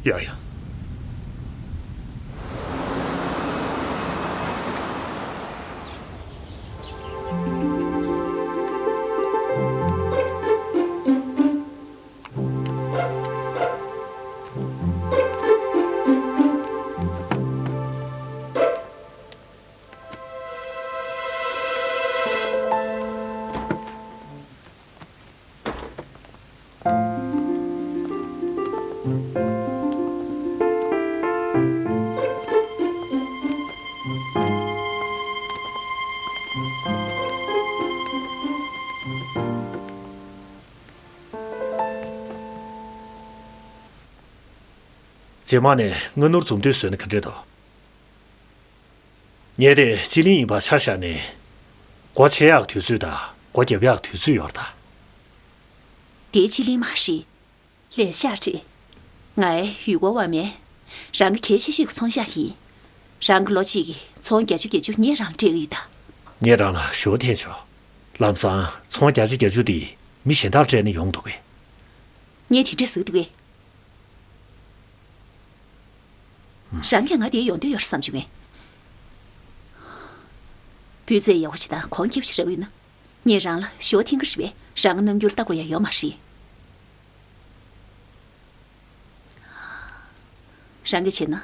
ཡ་ཡ། རྗེས་མ་ནས་སྔ་སྣུར་འཛོམས་དུས་བཟོས་ན་ག་འདྲས་འདུག་ངས་དེ་སྤྱི་གླིང་ཡིན་པ་ཆ་བཞག་ནས། སྒོ་ཕྱེ་ཡག་དུས་ཚོད་དང་སྒོ་རྒྱབ་ཡག་དུས་ཚོད་ཡོད་རེད་ད། དེ་སྤྱི་གླིང་མ་རེད། ལས་ཤག་རེད། ངའི་ཡུལ་སྐོར་བ་མེད། རང་གི་གལ་ཆེ་ཤོས་ཀྱི་ཚོང་ཤག་ཡིན། རང་གི་ལོ་གཅིག་གི་ཚོང་བརྒྱད་ཅུ་གྱ་གཅིག་ངས་རང་སྤྲད་ཀྱི་ཡོད་ད། ངས་རང་ལ་ཞུ་བ་འཐེན་ཆོག་ལམ་སང་ཚོང་བརྒྱ་ཆ་བརྒྱད་ཅུ་དེ་མི་གཞན་དག་སྤྲད་ན་ཡོང་འདུག་གས། ངས་དེ་འདྲས་ཟེར་གྱི་འདུག་གས། རང་གིས་ང་འདིར་ཡོང་འདོད་ཡོད་རེད་བསམ་བྱུང་ངས། སྤུས་ཚད་ཡག་པོ་ཞིག་དང་གོང་ཁེ་པོ་ཞིག་རག་ཡོད་ན། ངས་རང་ལ་ཞུ་བ་འཐེན་གྱི་རེད་པས། རང་གི་རྣམ་འགྱུར་ལྟ་དགོས་ཡ་ཡོད་མ་རེད། རང་གིས་བྱས་ན། ལྷན་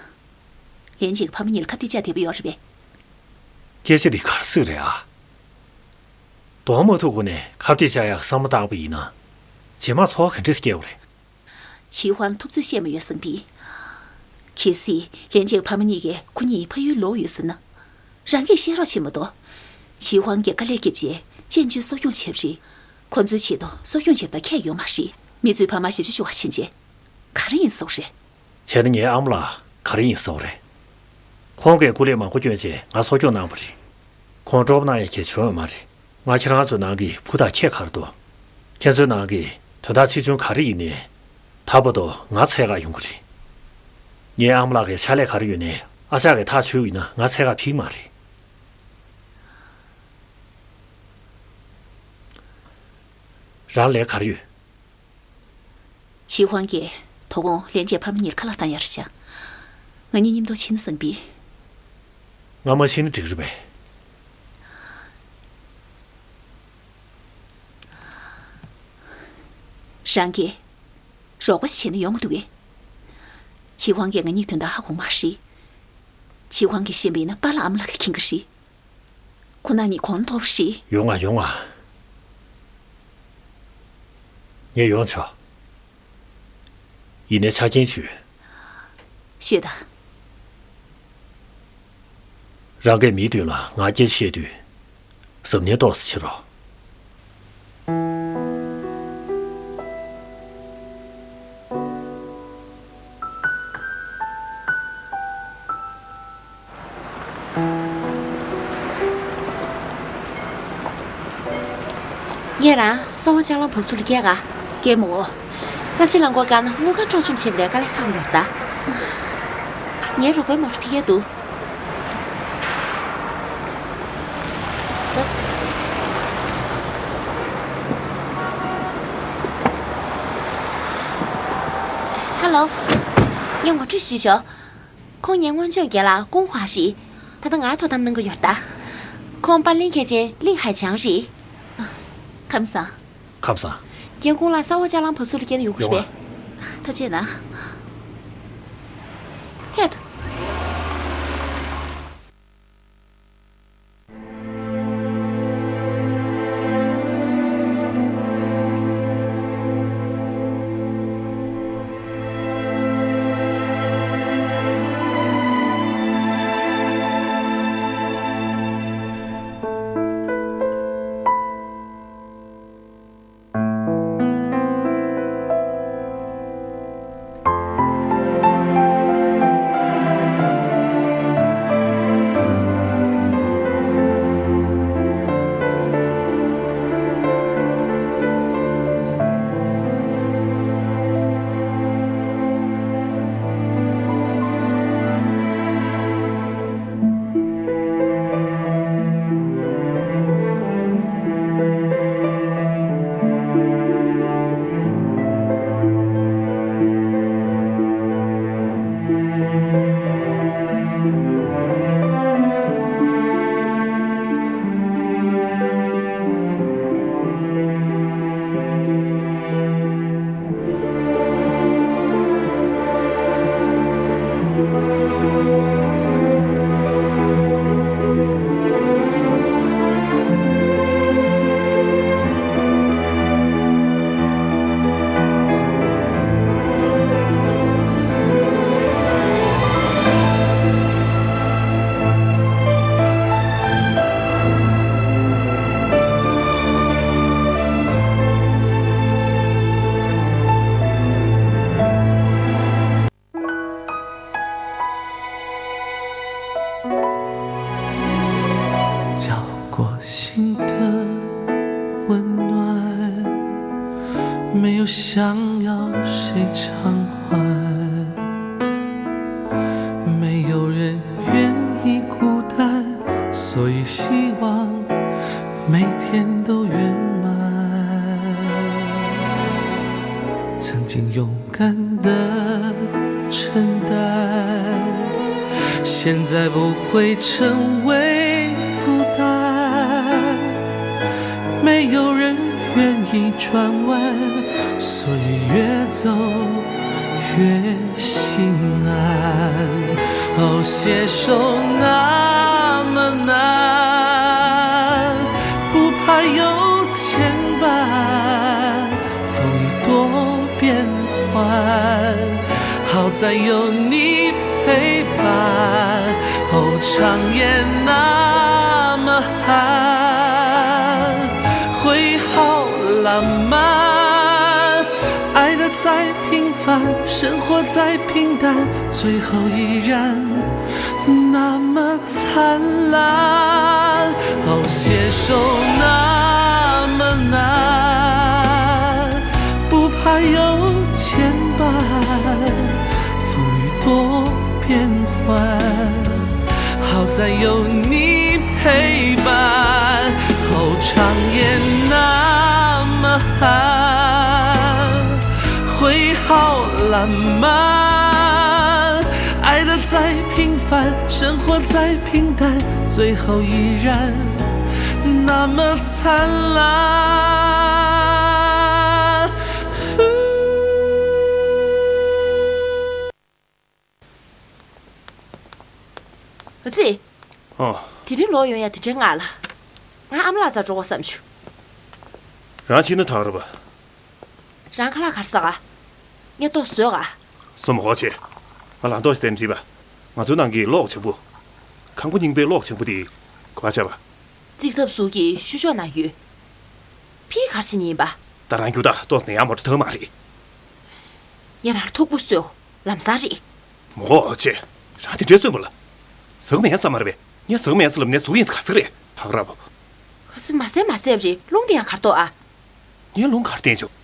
རྒྱས་ཀྱི་ཕ་མ་གཉིས་ལ་ཁ་གཏད་བཅག་བདེ་པོ་ཡོད་རེད་པས། སྐད་ཆ་འདི་ག་རེ་ཟེར་རེད་ཨ། གདོང་མ་ཐུག་གོང་ནས་ཁ་གཏད་བཅག་ཡག་བསམ་བློ་བཏང་པ་ཡིན་ན། རྗེས་མ་ཚོར་བ་ག་འདྲས་སྐྱེ་བ་རེད། ཆི་ཧུའང་ཐུབ་ཚོད་བཤད་མ་ཡོད་བསམ་པས། གལ་སྲིད་ལྷན་རྒྱས་ཕ་མ་གཉིས་ཀས་ཁོ་གཉིས་ཕ་ཡུལ་ལོག་ཡོད་ཟེར་ན། རང་གིས་བཤད་རོགས་བྱེད་མ་གཏོགས། ཆི་ཧུའང་གིས་དཀའ་ལས་བརྒྱབ་རྗེས་ཅན་ཅུན་གསོ་སྐྱོང་བྱས་པ་རེད། ཁོ་ཚོའི་ཆེད་དུ་གསོ་སྐྱོང་བྱེད་པ་ཁྱད་ཡོད་མ་རེད། མི་ཚོའི་ཕ་མ་ཞབས་ཕྱི་ཞུ་བ་ཕྱིན་རྗེས། ག་རེ་ཡིན་ཟེར་བ་རེད། བྱས་ན་ངའི་ཨ་མ་ལགས་ག་རེ་ཡིན་ཟེར་བ་རེད། ཁོང་གིས་སྐུ་ལས་མང་པོ་བསྐྱོན་རྗེས་ང་གསོ་སྐྱོང་གནང་བ་རེད། ཁོང་སྤྲོ་པོ་གནང་ཡ་གལ་བྱུང་ཡོད་མ་རེད། ང་ཁྱེད་རང་ཚོའི་ནང་གི་བུ་དང་ཁྱད་ག་རེ་འདུག་ཁྱེད་ཚོའི་ནང་གི་དོན་དག་ཆེ་ཆུང་ག་རེ་ཡིན་ནའི། ད་བར་དུ་ང་འཚོལ་ག་ཡོང་གི་རེད། ངའི་ཨ་མ་ལགས་ཀྱི་ཕྱག་ལས་ག་རེ་ཡོད་ནའི་ཨ་ཅག་གིས་ཐག་ཆོད་ཡིན་ན་ང་འཚོལ་ག་ཕེབས་ཀྱི་མ་རེད། རང་ལས་ག་རེ་ཡོད། ཆི་ཧུང་གིས་དོ་དགོང་ལྷན་རྒྱས་ཕ་མ་གཉིས་ཁ་ལག་བཏང་ཡར་བཞག་ང་གཉིས་མཉམ་དུ་ཕྱིན་ན་བཟང་པས། ང་མ་ཕྱིན་ན་འགྲིག་རེད་པས། རང་གིས་རོགས་པ་བྱས་ན་ཡོང་གི་འདུག་གས། ཆི་ཧུང་གིས་ང་གཉིས་དོན་དག་ཧ་གོ་མ་རེད། ཆི་ཧུང་གིས་ཤེས་པ་ཡིན་ན་པཱ་ལགས་ཨ་མ་ལགས་ཀྱིས་མཁྱེན་གྱི་རེད། ཁོ་རང་གཉིས་གོང་མཐོ་རེད། ཡོང་ང་ཡོང་ང་། ངས་ཡོང་ཆོག་ཡིན་ནའི་ཆ་རྐྱེན་ཅིག་ཡོད། ཤོད་དང་། རང་གིས་མིའི་མདུན་ལ་ང་སྐད་ཆ་བཤད་དུས། གཟབ་ནན་ཏོག་ཙམ་བྱེད་རོགས། ངས་རང་གསང་བ་ལྕགས་ལམ་བབས་ཚུགས་ལ་སྐྱེལ་ག་སྐྱེལ་མོ། ང་ཕྱི་ལ་འགོར་དཀའ་ན་དངུལ་ཁང་འཕྲོག་བཅོམ་བྱས་པ་ལས་དཀའ་ལས་ཁག་པོ་ཡོད་ད། ངའི་རོགས་པའི་མོ་ཊ་ཕུད་ཡས་འདུག་ཧ་ལོ། ངས་ངོ་སྤྲོད་ཞུས་ཤོག་ཁོང་ངའི་སྔོན་ཆད་རྒན་ལགས་ཀུང་ཧྭ་རེད། ད་ལྟ་ང་ཐུགས་དམ་གནང་གི་ཡོད་ད། ཁོང་པར་ལེན་མཁན་ཆེན་ལིང་ཧའེ་ཆང་རེད། ཁམས་བཟང་། ཁམས་བཟང་། རྒན་ཁོང་ལ་གསང་བ་ལྕགས་ལམ་བབས་ཚུགས་ལ་སྐྱེལ་ན་ཡོང་གི་རེད་པས། ཡོང་བ། ཐུགས་རྗེ་གནང་། ཐད། 生活再平淡，最后依然那么灿烂。哦，携手那么难，不怕有牵绊，风雨多变幻。 好在有你陪伴，哦，长夜那么寒，会好浪漫。爱的再平凡，生活再平淡，最后依然那么灿烂。 ཨ་ཙི། ཨོ། དེ་རིང་ལོག་ཡོང་ཡ་དེ་འདྲའི་སྔ་ལ། ང་ཨ་མ་ལགས་རྩར་འགྲོ་དགོས་བསམ་བྱུང་། རང་ཕྱིན་ན་ཐག་རེད་པ། རང་ཁ་ལག་ག་རེ་ཟ་ག་ངས་ལྟོ་བཟོས་ག་བཟོ་མ་དགོས་བྱས། ང་ལ་ལྟོ་ཟས་འདྲི་བ། ང་ཚོའི་ནང་གི་གློག་བྱང་བུ། ཁང་པ་རྙིང་པའི་གློག་བྱང་བུ་དེ་ག་པར་ཆགས་པ། རྩིག་ཐབ་ཟུར་གྱི་ཤུ་ཤོག་ན་ཡོད། ཕྱིས་ག་རེ་བྱེད་མཁན་ཡིན་པ། ད་རང་རྒྱུགས་དང་ལྟོ་ཟས་ནས་ཡར་མོ་ཊ་ཐར་མ་རེད། ངས་རང་ལ་མཐུག་པོ་གསོལ། ལམ་སང་རེད། མོ་ཨོ་ཆེ། རང་དེ་འདྲའི་གསོན་པོ་ལ། ཟ་གི་མེད་ས་མ་རེད་པས། ངས་ཟ་གི་མེད་ས་ལབ་ནས་ཟ་གི་ཡིན་ས་ག་ཟིག་རེད། ཐག་ར་བབ། ཧ་སི་མ་ཟས་མ་ཟས་རེད། རླུང་དེ་ཡང་གར་གཏོགས་ཨ། ངས་རླུང་གར་བསྟན་བྱུང་།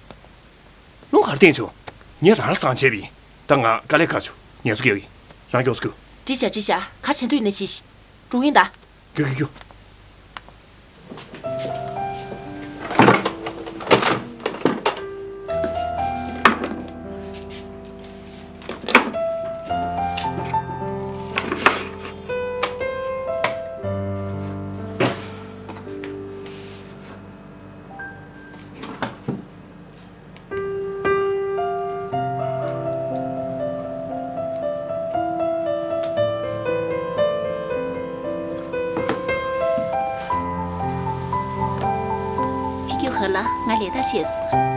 རླུང་གར་བསྟན་བྱུང་། ངས་རང་ལ་སང་བྱས་པ་ཡིན། ད་ང་དཀའ་ལས་ཁག་བྱུང་། ངལ་གསོ་རྒྱག་གི་ཡིན། རང་མགྱོགས་སུ་རྒྱུགས། འགྲིག་བཞག་འགྲིག་བཞག་གར་བྱེད་འདོད་ཡིན་ན་བྱེད་ཤིག་འགྲོ་གི་ཡིན་ད། རྒྱུགས་རྒྱུགས་རྒྱུགས། ཅི་ཀྱུ་ཧ་ལ། ང་ལས་ཀ་བྱས་སོང་།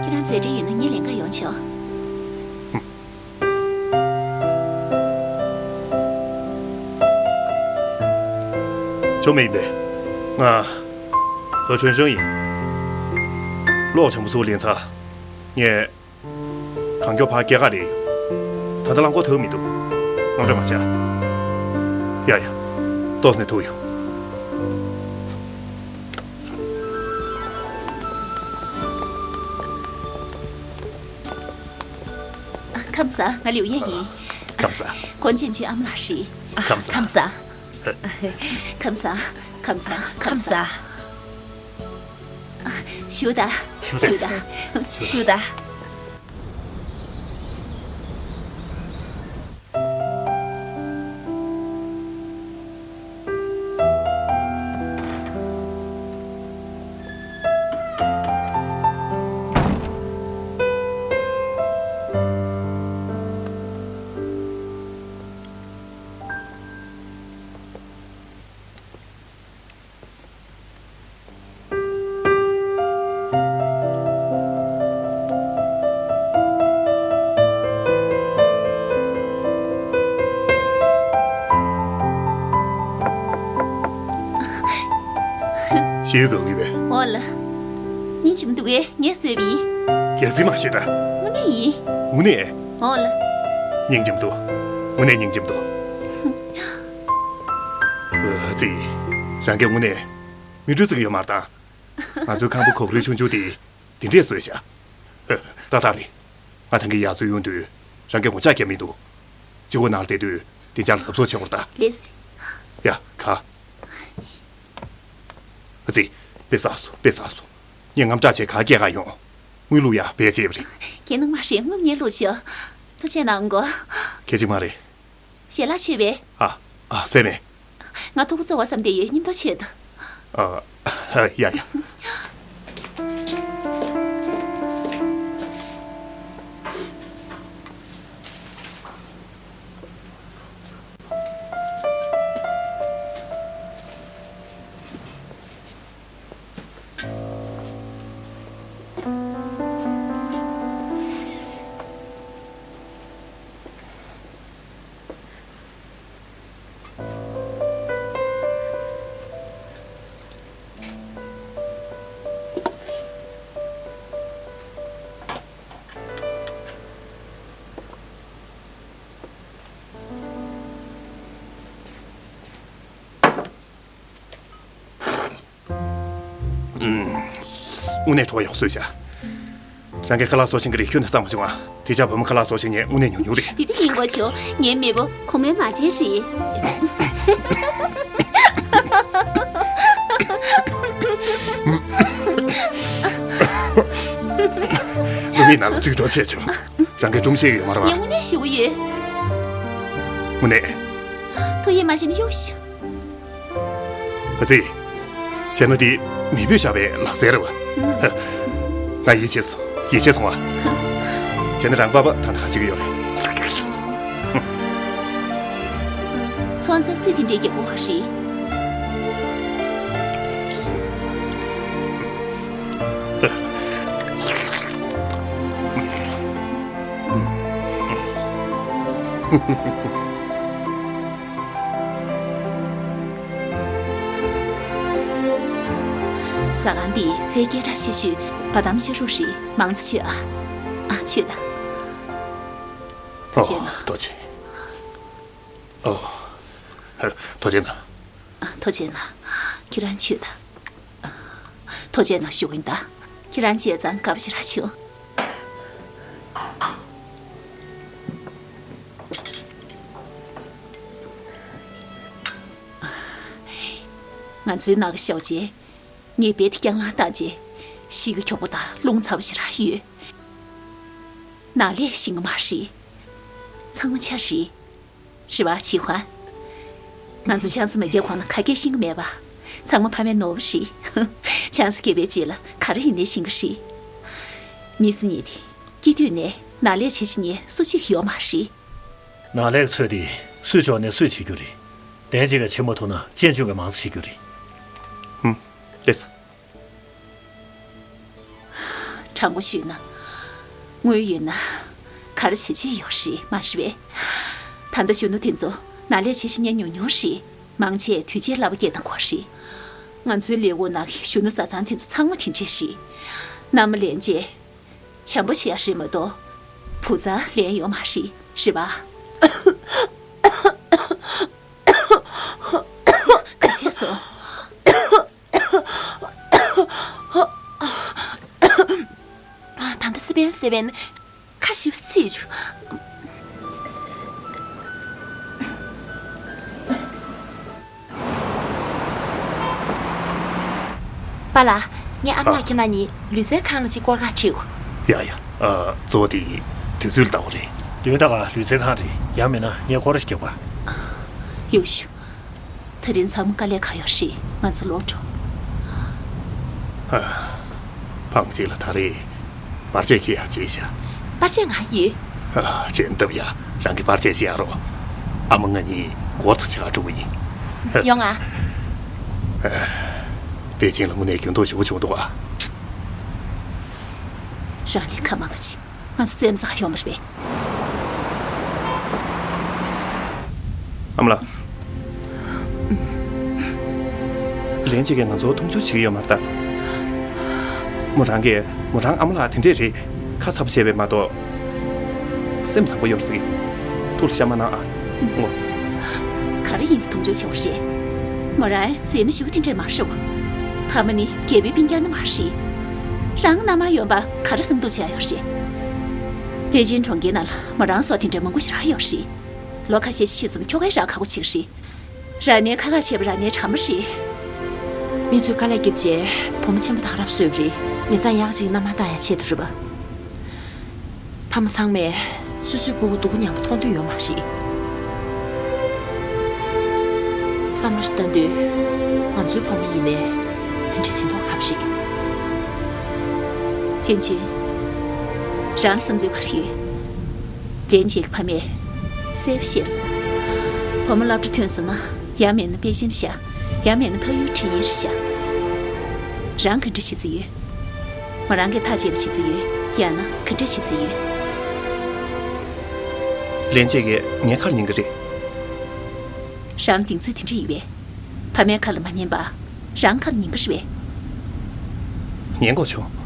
ཁྱེད་རང་མཛད་འཕྲིན་ཡོད་ན་ངའི་ལས་ཀ་ཡོང་ཆོག་ཆོ་མེད་པས། ང་ཧ་ཁྲོན་ཧྲང་ཡིན། གློག་བྱང་བུ་ཚུར་ལེན་ཚར། ངས་གང་མགྱོགས་ཕར་སྐྱེལ་ག་རེད་ཡོད། ད་ལྟ་རླངས་འཁོར་ཐུག་མི་འདུག་དངངས་སྐྲག་མ་བྱ། ཡ་ཡ། ཏོག་ཙམ་ཐུག་ཡོང་། ཁམས་བཟང་། ང་ལིའུ་ཡན་ཡིན། ཁམས་བཟང་། ཁོང་ཅན་ཅུའི་ཨ་མ་ལགས་རེད། ཁམས་བཟང་། ཁམས་བཟང་། ཁམས་བཟང་། ཁམས་བཟང་། ཁམས་བཟང་། བཞུགས་དང་། བཞུགས་དང་། བཞུགས་དང་། ཞེ་ཡོད་ག་འོས་པས། འོ་ལ། སྙིང་རྗེ་མི་འདུག་གས། ངས་བཟོས་པ་ཡིན། རྒྱལ་སྲིད་མ་ཤེས་ད། དངོས་གནས་ཡིན། དངོས་གནས། འོ་ལ། སྙིང་རྗེ་མི་འདུག་དངོས་གནས་སྙིང་རྗེ་མི་འདུག་ཨ་ཙི། རང་གིས་དངོས་གནས་མིག་འཕྲུལ་བརྩི་གི་ཡོད་མ་རེད་ད། ང་ཚོའི་ཁང་པ་གོག་རིལ་ཆུང་ཆུང་དེ་འདི་འདྲས་བཟོས་ཤག་ཏག་ཏག་རེད། ང་ཐང་གི་ཡར་ཚུར་ཡོང་དུས་རང་གིས་ངོ་ཅག་རྒྱབ་མི་འདུག་སྤྱི་བོ་ནང་ལ་བསྡད་དུས་བདེ་འཇགས་ལ་གཟབ་གཟབ་བྱེད་དགོས་རེད་ད། ལེས། ཡ་ཁ། ཨ་ཙི། དཔེ་བསགས་སོང་། དཔེ་བསགས་སོང་། ངས་དངངས་སྐྲག་བྱས་ག་སྐྱེལ་ག་ཡོང་། དངུལ་བླུགས་ཡ་བེད་སྤྱད་པ་རེད། གྱི་ནང་མ་རེད། དངུལ་ངས་བླུགས་ཆོག་ཐུགས་རྗེ་གནང་གོ། གལ་ཆེ་མ་རེད། ཞལ་ལག་མཆོད་པས། ཨ། ཨ། ཟས་མེད། ང་ཐུག་པ་གཙོ་བ་བསམ་བསྡད་ཡོད། མཉམ་དུ་མཆོད་དོ། ཨ། ཡ་ཡ། དངོས་གནས་གྲོགས་ཡག་བཟོས་བྱ། རང་གི་ཁ་ལག་བཟོ་ཤེས་ཀྱི་རེད། ཁྱོད་ནས་བསམ་མ་བྱུང་ཨ། དེ་ཆ་བུ་མོ་ཁ་ལག་བཟོ་ཤེས་མཁན་དངོས་གནས་ཉུང་ཉུང་རེད། དེ་དེ་ཡིན་དགོས་བྱུང་། ངའི་མེས་པོ་ཁོ་མོའི་མ་བྱན་རེད། ལུས་མི་ནང་ལ་ཚུད་འགྲོ་བྱས་བྱུང་། རང་གི་སྒྲུང་བཤད་ཡོད་མ་རེད་པ། ངས་དངོས་གནས་ཞུ་གི་ཡོད། དངོས་གནས། ཐུགས་ཡིད་མ་ཆེས་ན་གཡུག་ཤོག་ཨ་ཙི། བྱས་ན་འདི་མེས་པོས་བཞག་པའི་ལག་རྩལ་རེད་པ། ང་ཡིད་ཆེས་སོང་། ཡིད་ཆེས་སོང་བ། བྱས་ན་རང་པ་པ་ད་ལྟ་ག་བྱེད་ཀྱི་ཡོད་རེད། ཚོང་རྫས་རྩིས་དེ་འདྲའི་རྒྱག་གོ་རེད། ཟ་ཁང་འདི་ཚལ་སྐྱེལ་གྲབས་བྱེད་ཤོག་བ་དམ་ཤ་རུ་རེད། མང་ཙམ་མཆོད་ཨ། ཨ་མཆོད་ད། ཐུགས་རྗེ་གནང་། ཨོ། ཐུགས་རྗེ། ཨོ། ཐུགས་རྗེ་གནང་། ཨ། ཐུགས་རྗེ་གནང་། ཁྱེད་རང་མཆོད་ད། ཐུགས་རྗེ་གནང་ཞུ་གི་ཡིན་ད། ཁྱེད་རང་བྱས་ཙང་དགའ་པོ་ཞེ་དྲག་བྱུང་། ང་ཚོའི་ནང་གི་ཞའོ་ཅེ། ངས་རྦད་དེ་སྐྱག་ལངས་བཏང་རྗེས། ཤི་གི་གྱོང་པོ་དང་རླུང་ཚ་པོ་ཞེ་དྲག་ཡོད། ནག་ལས་ཤི་གི་མ་རེད། ཚང་མ་ཆ་རེད། རེད་པ། ཆི་ཧུན། ང་ཚོ་ཆང་ས་མ་བརྒྱབ་གོང་ལ་ག་གེ་ཤེས་ཀྱི་མེད་པ། ཚང་མ་ཕ་མའི་ནོར་བུ་རེད། ཆང་ས་བརྒྱབ་པའི་རྗེས་ལ་ག་རེ་ཡིན་ནའི་ཤེས་ཀྱི་རེད། མི་སེར་གཉིས་དེ་སྐྱེས་དུས་ནས་ནག་ལས་བྱེད་ཤེས་མཁན་སུ་གཅིག་ཡོད་མ་རེད། ནག་ལས་ཀྱི་ཚོད་དེ་སུས་འཇོག་ནས་སུས་བྱེད་རྒྱུ་རེད། གདན་གཅིག་ག་བྱེད་མ་ཐུབ་ན་གཅེན་གཅུང་གིས་མང་ཙམ་བྱེད་རྒྱུ་རེད། ཧུམ། ལེགས་སོ། དྲང་པོ་ཞུས་ན། དངུལ་ཡོད་ན་ག་རེ་བྱེད་ཆེད་ཡོད་རེད་མ་རེད་པས། ད་ལྟ་གཞོན་ནུ་དེ་ཚོ་ནག་ལས་བྱེད་ཤེས་མཁན་ཉུང་ཉུང་རེད། མང་ཆེ་དུས་ཆེན་གླ་པ་སྐྱེལ་དང་འགོར་རེད། ང་ཚོའི་ལས་ཁུངས་ནང་གི་གཞོན་ནུ་བཟའ་ཚང་དེ་ཚོ་ཚང་མ་དེ་འདྲས་རེད། མནའ་མ་ལེན་རྗེས་བྱམས་པོ་བྱེད་ཡ་རེད་མ་གཏོགས་བུ་ཚ་ལེན་ཡོད་མ་རེད། རེད་པ། ག་བྱས་སོང་། ད་ལྟ་སི་པན་སི་པན་ཁ་ཞིབ་སྲིད་བྱུང་། པཱ་ལགས། ངས་ཨ་མ་ལགས་ཁྱེད་རྣམ་གཉིས་ལུས་རྩལ་ཁང་ལ་གཅིག་སྐོར་ར་ཁྲིད། ཡ་ཡ། ཨ། གཙོ་བོ་དེ་དུས་ཚོད་ལ་བལྟ་དགོས་རེད། དོན་དག་ལུས་རྩལ་ཁང་རེད། ཡང་མིན་ན་ངས་སྐོར་ར་ཞིག་རྒྱག་པ། ཡོད་ཤོག་ད་རིང་ཚང་མ་དཀའ་ལས་ཁག་ཡོད་རེད། ང་ཚོ་ལོག་འགྲོ། ཨ། ཕངས་གཅིག་ལ་ད་རེས་པར་ཆས་ཁྱེར་ཡག་བྱས་ཤག་པར་ཆས་ང་ཡོད། ཨ། ཅེན་ཏབ་ཡ། རང་གི་པར་ཆས་ཤེས་ཡག་རོགས། ཨ་མ་ང་གཉིས་སྒོར་ཚ་ཆེ་ག་འགྲོ་གི་ཡིན། ཡོང་ང་། ཨ། པེ་ཅིང་ལ་དངོས་གནས་འགྱུར་ལྡོག་ཞེ་པོ་བྱུང་འདུག་ཨ། རང་ལས་ཁ་མང་ག་ཅིག་ང་ཚོ་རྩེད་མོ་རྩེ་ག་ཡོང་བ་རེད་པས། ཨ་མ་ལགས། ལན་ཅིག་གིས་ང་ཚོ་མཐོང་ཆུང་བྱེད་ཀྱི་ཡོད་མ་རེད་ད། མོ་རང་གིས་མོ་རང་ཨ་མ་ལགས་དེ་འདྲས་རེད། ཁ་ཚ་པོ་བྱས་པས་མ་གཏོགས། སེམས་བཟང་པོ་ཡོད་ཟེར་གི། ཐུགས་ལ་བཞག་མ་གནང་ཨ། ངོ་། ག་རེ་ཡིན་ཟེར་མཐོང་ཆུང་བྱེད་པ་རེད། མོ་རང་མཛེས་མ་ཞེ་པོ་དེ་འདྲས་མ་རེད་པ། ཕ་མ་ནི་རྒྱལ་པོའི་སྤུན་ཀྱག་ནི་མ་རེད། རང་མནའ་མ་ཡོང་པ་ག་རེ་བསམ་བློ་བྱས་ཡོད་རེད། པེ་ཅིན་གྲོང་ཁྱེར་ནང་ལ་མོ་རང་སོགས་དེ་འདྲ་མང་པོ་ཞིག་རག་ཡོད་རེད། ལོ་ཁ་ཤས་ཤིག་སོང་ན་ཁྱོ་གས་རང་ཁག་པོ་བྱེད་ཀྱི་རེད། ར་ནས་ཁ་ཁ་བྱས་པ་ར་ནས་གྲང་མོ་རེད། མི་ཚོས་དཀའ་ལས་བརྒྱབ་རྗེས་བུ་མོ་ཆེན་པོ་དང་རབ་གསོས་པ་རེད། མི་ཚང་ཡག་ཅིག་མནའ་མ་བཏང་ཡ་ཆེད་དུ་རེད་པ། ཕ་མ་ཚང་མས་སོ་སོའི་སྤུ་གུ་སྡུག་པོ་མཉམ་པོ་མཐོང་འདོད་ཡོད་མ་རེད། བསམ་བློ་ཞིག་བཏང་དུས་ང་ཚོའི་བུ་མོ་ཡིན་ནའི་དེ་འདྲ་བྱེད་མདོག་ཁ་པོ་རེད། ཅན་ཅུན། རང་ལ་བསམ་ཚུལ་ག་རེ་ཡོད། ལན་ཅན་གྱི་ཕ་མས་གསལ་པོ་བཤད་སོང་། བུ་མོ་སློབ་གྲྭ་ཐོན་སོང་ན་ཡང་མིན་ན་པེ་ཅིན་བཞག་ཡང་མིན་ན་ཕ་ཡུལ་ཁྲིད་ཡིན་རེད་བཞག་རང་ག་འདྲ་བྱེད་རྩིས་ཡོད། མོ་རང་གིས་ཐག་བཅད་པ་བྱེད་རྩིས་ཡོད། ཡང་ན་ག་འདྲ་བྱེད་རྩིས་ཡོད། ལན་ཅན་གྱིས་ངའི་ཁ་ལ་ཉན་གྱི་རེད། རང་གདེང་ཚོད་དེ་འདྲ་ཡོད་པས། ཕ་མའི་ཁ་ལ་མ་ཉན་པ། རང་ཁ་ལ་ཉན་གྱི་རེད་པས། ཉན་དགོས་བྱུང་།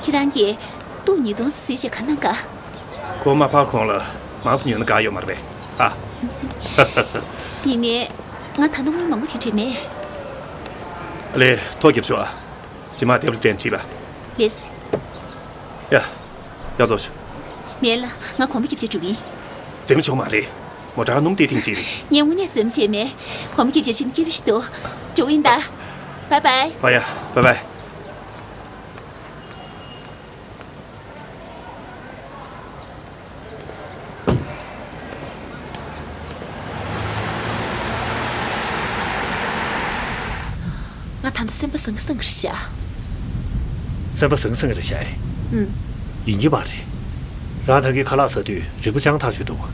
ཁྱེད་རང་གིས། ཏོག་ཉིས་སྟོང་ཟེར་བྱས་ག་གནང་ག་ཁོ་མ་ཕར་གོང་ལ་མང་ཙམ་ཉོས་ན་དགའ་ཡོད་མ་རེད་པས། ཨ། ཡིན་ནའི། ང་ད་ལྟ་དངུལ་མང་པོ་དེ་འདྲས་མེད། ལེ། ཐོ་རྒྱབ་ཤོག་ཨ། རྗེས་མ་དེབ་ལ་སྤྲད་ནས་བྲིས་ལ། ལེས། ཡ། ཡག་བཙོག་ཤོག་མེད་ལ། ང་གོར་མོ་རྒྱབ་བྱས་འགྲོ་གི་ཡིན། འཛེམ་ཆོག་མ་རེད། མོ་ཊ་སྣུམ་དེ་ཐེངས་གཅིག་རེད། ངས་དངོས་གནས་འཛེམ་བྱས་མེད། གོར་མོ་རྒྱབ་བྱས་ཕྱིན་སྐྱིད་པོ་ཞིག་འདུག་འགྲོ་གི་ཡིན་ད། བའི་བའི། ཨ་ཡ། བའི་བའི། ང་ད་ལྟ་སེམས་པ་ཟང་ངེ་ཟིང་ངེ་རེད་ཤག་སེམས་པ་ཟང་ངེ་ཟིང་ངེ་རེད་ཤག་ཨེ། ཨུམ། ཡིན་གྱི་མ་རེད། རང་ད་གིན་ཁ་ལག་ཟ་དུས་རིལ་བུ་སྤྱང་ཐག་ཆོད་འདུག་མ་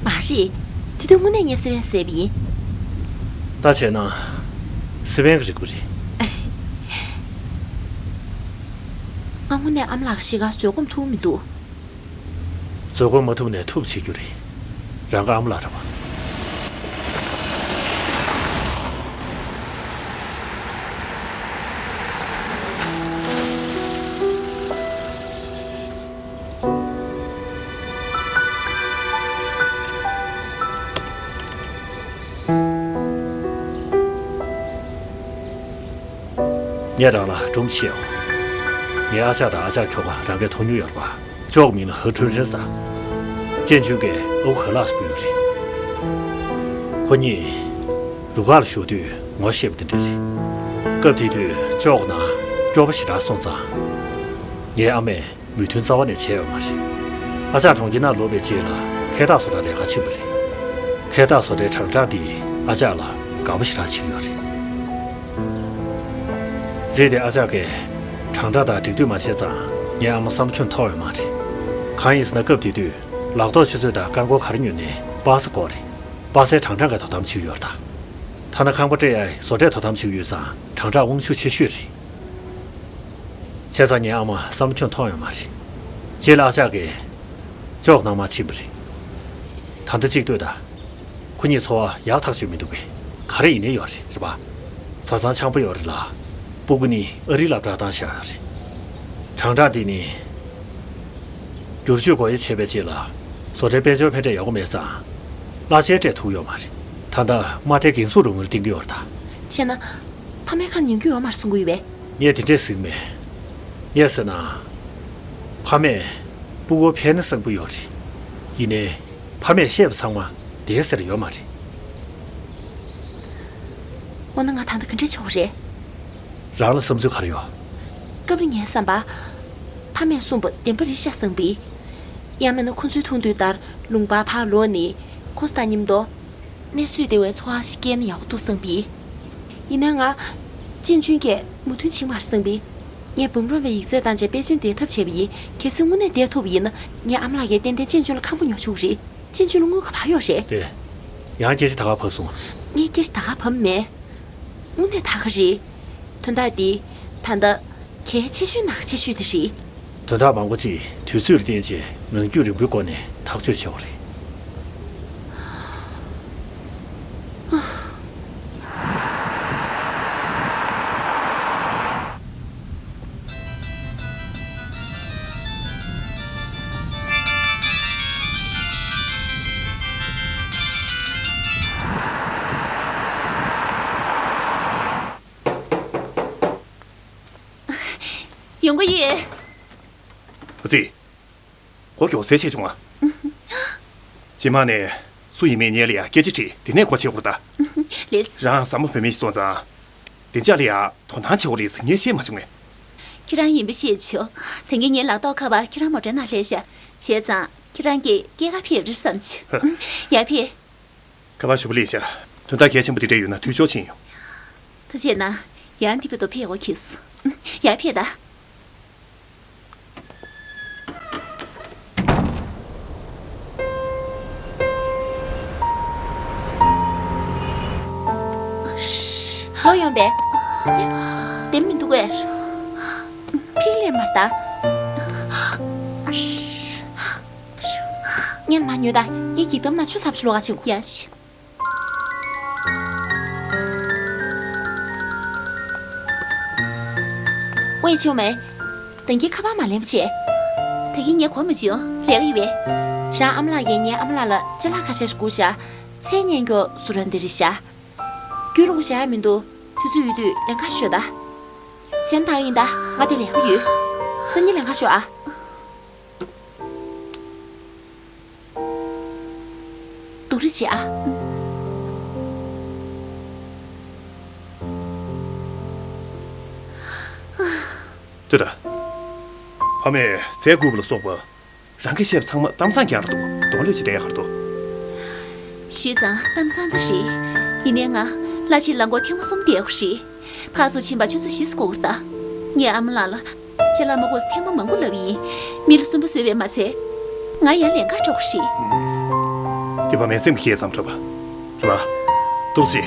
རེད། དེ་དུས་དངོས་གནས་ངས་སེ་བན་ཟས་པ་ཡིན། ད་བྱས་ན། སེ་བན་གྱི་རིལ་བུ་རེད། ང་དངོས་གནས་ཨ་མ་ལགས་ཀྱི་གཞིས་ཀ་བཟོད་སྒོམ་ཐུབ་མི་འདུག་བཟོད་སྒོམ་མ་ཐུབ་ནའི་ཐུབ་བྱེད་རྒྱུ་རེད། རང་གི་ཨ་མ་ལགས་རེད་པ། ངས་རང་ལ་སྒྲུང་བཤད་འོ། ངའི་ཨ་ཅག་དང་ཨ་ཅག་ཁྱོ་ག་རང་གིས་མཐོང་མྱོང་ཡོད་རེད་པ། ཅོག་མིང་ལ་ཧ་ཁྲུན་རེད་ཟེར། ཅན་ཅུན་གྱིས་ཨ་ཁུ་ཁ་ལག་ཟ་ཕུལ་བ་རེད། ཁོ་གཉིས་རུ་ཁག་ལ་བཞུགས་དུས་ངོ་ཤེས་པ་དེ་འདྲ་རེད། སྐབས་དེ་དུས་ཅོག་ནང་སྐྱོ་པོ་ཞེ་དྲག་སོང་ཙང་། ངའི་ཨ་མས་མོས་མཐུན་རྩ་བ་ནས་བྱས་ཡོད་མ་རེད། ཨ་ཅག་གྲོང་ཁྱེར་ནང་ལོག་པའི་རྗེས་ལ་འཁལ་འཐག་བཟོ་གྲྭར་ལས་ཀ་ཕྱིན་པ་རེད། འཁལ་འཐག་བཟོ་གྲྭའི་ཁྲང་ཁྲང་དེས་ཨ་ཅག་ལ་དགའ་པོ་ཞེ་དྲག་བྱེད་ཀྱི་ཡོད་རེད། རེད་དེ་ཨ་ཅག་གིས་ཁྲང་ཁྲང་དང་འགྲིག་མཐུན་མ་བྱས་ཙང་ངའི་ཨ་མ་བསམ་བློ་ཁྱོན་མཐོང་ཡོད་མ་རེད། གང་ཡིན་ཟེར་ན་སྐབས་དེ་དུས་ལག་ཐོགས་ཆུ་ཚོད་དང་རྐང་འཁོར་ག་རེ་ཉོས་ནའི་པ་སེ་དགོས་རེད། པ་སེ་ཁྲང་ཁྲང་གིས་དོ་དམ་བྱེད་ཀྱི་ཡོད་རེད་ད། ཐ་ན་ཁང་པ་སྤྲད་ཡའི་བཟོ་གྲྭས་དོ་དམ་བྱེད་ཀྱི་ཡོད་ཙང་ཁྲང་ཁྲང་དབང་ཤུགས་ཆེ་ཤོས་རེད། བྱས་ཙང་ངའི་ཨ་མ་བསམ་བློ་ཁྱོན་མཐོང་ཡོད་མ་རེད། རྗེས་ལ་ཨ་ཅག་གིས་ཅོག་ནང་མར་ཕྱིན་པ་རེད། ད་ལྟ་གཅིག་ལྟོས་དང་། ཁོ་གཉིས་འཚོ་བ་ཡག་ཐག་ཆོད་མི་འདུག་གས། ག་རེ་ཡིན་ནའི་ཡོད་རེད། རེད་པ། བཟའ་ཚང་འཆམ་པོ་ཡོད་རེད་ལ། སྤུ་གུ་ནི་ཨ་རིར་སློབ་གྲྭ་བཏང་བཞག་ཡོད་རེད། ཁྲང་ཁྲང་འདི་ནི། བསྒྱུར་བཅོས་སྒོ་དབྱེ་བྱས་པའི་རྗེས་ལ། བཟོ་གྲྭའི་དཔལ་འབྱོར་ཕན་འབྲས་ཡག་པོ་མེད་ཙང་། གླ་ཆའི་སྤྲད་ཐུབ་ཡོད་མ་རེད། ད་ལྟ་མ་མཐའི་འགན་སྲུང་རོགས་དངུལ་བཏིང་གི་ཡོད་རེད་ད། བྱས་ན། ཕ་མའི་ཁར་ཉན་རྒྱུ་ཡོད་མ་རེད་གསུང་གི་ཡོད་པས། ངས་དེ་འདྲས་ཟེར་གི་མེད། ངས་ཟེར་ན། ཕ་མས་སྤུ་གུར་ཕན་ན་བསམ་གྱི་ཡོད་རེད། ཡིན་ནའི། ཕ་མས་བཤད་པ་ཚང་མ་བདེན་ཟེར་ཡོད་མ་རེད། འོ་ན་ང་ད་ལྟ་ག་འདྲས་བྱ་དགོས་རེད། རང་ལ་བསམ་ཚུལ་ག་རེ་ཡོད། སྐབས་རེ་ངའི་བསམ་པ། ཕ་མས་གསུངས་པ་བདེན་པ་རེད་ཤག་བསམ་པས། ཡང་མིན་ན་ཁོ་ཚོའི་མཐོང་ཐོས་ལྟར་ལུང་པར་ཕར་ལོག་ནས་ཁོ་ཚོ་དང་མཉམ་དུ། གནས་ཚུལ་བདེ་བའི་འཚོ་བ་ཞིག་སྐྱེལ་ན་ཡག་པོ་འདུག་བསམ་པས། ཡིན་ནའི་ང་། ཅན་ཅུན་གྱིས་མོས་མཐུན་བྱེད་མ་རེད་བསམ་པས། ངས་འབུམ་རམས་པའི་ཡིག་ཚད་བཏང་བྱས་པེ་ཅིན་བསྡད་ཐབས་བྱས་པ་ཡིན། གལ་སྲིད་དངོས་གནས་བསྡད་ཐུབ་པ་ཡིན་ན་ངའི་ཨ་མ་ལགས་ཀྱིས་ཏན་ཏན་ཅན་ཅུན་ལ་ཁང་པ་ཉོ་ཆོག་གི་རེད། ཅན་ཅུན་ལ་དངུལ་ག་པར་ཡོད་རེད། དེ། ཡང་སྐད་ཆ་ད་ག་བབས་སོང་། ངས་སྐད་ཆ་ད་ག་བབས་མེད། དངོས་གནས་ད་ག་རེད། དོན་དག་འདི། ད་ལྟ། གལ་ཆེ་ཤོས་ནང་ཆེ་ཤོས་དེ་རེད། དོན་དག་མང་པོ་ཅིག་དུས་ཚོད་ལ་བརྟེན་བྱས་ངང་རྒྱུད་རིང་པོའི་སྒོ་ནས་ཐག་གཅོད་བྱེད་དགོས་རེད། ཡོང་གི་ཡོད། ཨ་ཙི། སྒོ་མགྱོགས་སེ་ཕྱེས་བྱུང་ང་། རྗེས་མ་ནས་སུ་ཡིན་མིན་ངས་ལ་ཡ་སྐད་ཆ་དྲིས་དེ་ནས་སྒོ་ཕྱེ་དགོས་རེད་ད། ལེས། རང་ཟ་མོ་བུད་མེད་ཞིག་སོང་ཙང་། བདེ་འཇགས་ལ་ཡ་དོ་སྣང་བྱེད་དགོས་རེད་ཟེར་ངས་བཤད་མ་བྱུང་ངས། ཁྱེད་རང་ཡིན་པ་ཤེས་བྱུང་། ད་གིན་ངའི་ལག་ཐོག་ཁ་པར་ཁྱེད་རང་མོ་ཊའི་ནང་སླེབས་ཤག་བྱས་ཙང་ཁྱེད་རང་གིས་སྐྱེལ་ག་ཕེབས་རེད་བསམ་བྱུང་། ཡར་ཕེབས། ཁ་པར་ཞུ་བ་ལས་ཤག་དོན་དག་གལ་ཆེན་པོ་དེ་འདྲ་ཡོད་ན་དུས་ཆོག་ཕྱིན་ཡོང་། ད་བྱས་ན་ཡང་འདི་བར་དུ་ཕེབས་འོ་ཁེས། ཡར་ཕེབས་ད། ལོ་ཡོང་པས། དེ་མི་འདུག་གས། ཕིག་ལས་མར་ད། ཉན་མ་ཉོས་ད། ངས་འགྱིག་དམ་ན་ཆུ་ཚབས་ཆུ་ལོག་ག་ཕྱིན་གོ། ཡ་ཤི། ཨེ་ཆོ་མེ། ད་གིན་ཁ་པར་མ་ལེན་པ་བྱས། ད་གིན་ངས་གོ་མ་བྱུང་། ལས་ཀ་ཡོད་པས། རང་ཨ་མ་ལགས་ཀྱིས་ངའི་ཨ་མ་ལགས་ལ་ཅ་ལག་ཁ་ཤས་ཤིག་བསྐུར་བཞག་མཚན་སྙན་མགྱོགས་བཟོ་ར་འདི་རེད་བཞག་རྒྱུན་རིང་པོ་བཞག་ཡ་མི་འདུག་དུས་ཚོད་ཡོད་དུས་ལེན་ག་ཤོག་ད། བྱས་ན་ད་ཡིན་ད། ང་དེ་ལས་ཀ་ཡོད། སང་ཉིན་ལེན་ག་ཤོག་ཨ། སྡུག་རུས་བྱེད་ཨ། ལྟོས་དང་། ཕ་མས་ཚལ་བསྐུར་བ་ལ་སོགས་པ། རང་གིས་བཤད་པ་ཚང་མ་གཏམ་བཟང་རྐྱང་རེད་འདུག་གདོང་ལོག་བྱེད་བསྡད་ཡག་རེད་འདུག་ཞུས་ཙང་གཏམ་བཟང་ད་རེད། ཡིན་ནའི་ང་གླ་ཕྱིར་རླངས་འཁོར་ཐེངས་མ་གསུམ་བསྡད་དགོས་རེད། ཕར་ཚུར་ཕྱིན་པ་ཆུ་ཚོད་བཞི་ཙམ་འགོར་གི་རེད་ད། ངས་ཨ་མ་ལགས་ལ། ཅ་ལག་མ་དགོས་ཟེར་ཐེངས་མ་མང་པོ་ལབ་ཡིན། མི་ལ་སུན་པོ་བཟོས་པས་མ་ཚད། ང་ཡང་ལེན་གར་འགྲོ་དགོས་རེད། འདི་ཕ་མའི་སེམས་ཀྱི་བཤད་ཙམ་རེད་པ། རེད་པ། ཏོག་ཙི།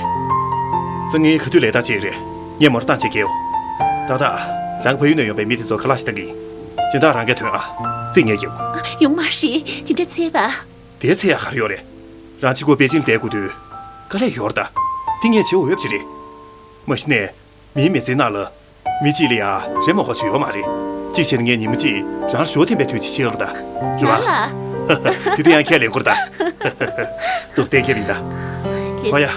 སང་ཉིན་ག་དུས་ལས་ཀ་བྱེད་ཀྱི་རེད། ངས་མོ་ཊ་བཏང་བྱས་བསྐྱལ་ཡོང་། ཏག་ཏག་རང་ཕ་ཡུལ་ནས་ཡོང་པའི་མི་དེ་ཚོ་ཁ་ལག་ཞིག་བཏང་གི་ཡིན། སྦྱིན་བདག་རང་གིས་ཐོན་ཨ། རྩིས་ངས་རྒྱབ། ཡོང་མ་རེད། དེ་འདྲ་ཚད་པ། དེ་ཚད་ཡག་ག་རེ་ཡོད་རེད། རང་གཅིག་པོ་པེ་ཅིན་བསྡད་དགོས་དུས། དཀའ་ལས་ཡོད་རེད་ད། འདི་ངས་བྱེད་འོས་པ་ཅིག་རེད། མ་གཞི་ནས། མིའི་མི་ཚེའི་ནང་ལ། མི་གཅིག་ལ་ཡ་རེ་མ་དགོས་ཅིག་ཡོད་མ་རེད། གཅིག་བྱས་ན་ངས་ཉི་མ་གཅིག་རང་ལ་ཞོ་འཐེན་པའི་དུས་ཚོད་ཕྱིན་ཡོད་རེད་ད། རེད་པ། ང་ལ། དེ་དུས་ཡང་ཁས་ལེན་དགོས་རེད་ད། ཏོག་ཙམ་གཏན་འཁེལ་ཡིན་ད། ལེགས། ཨ་ཡ།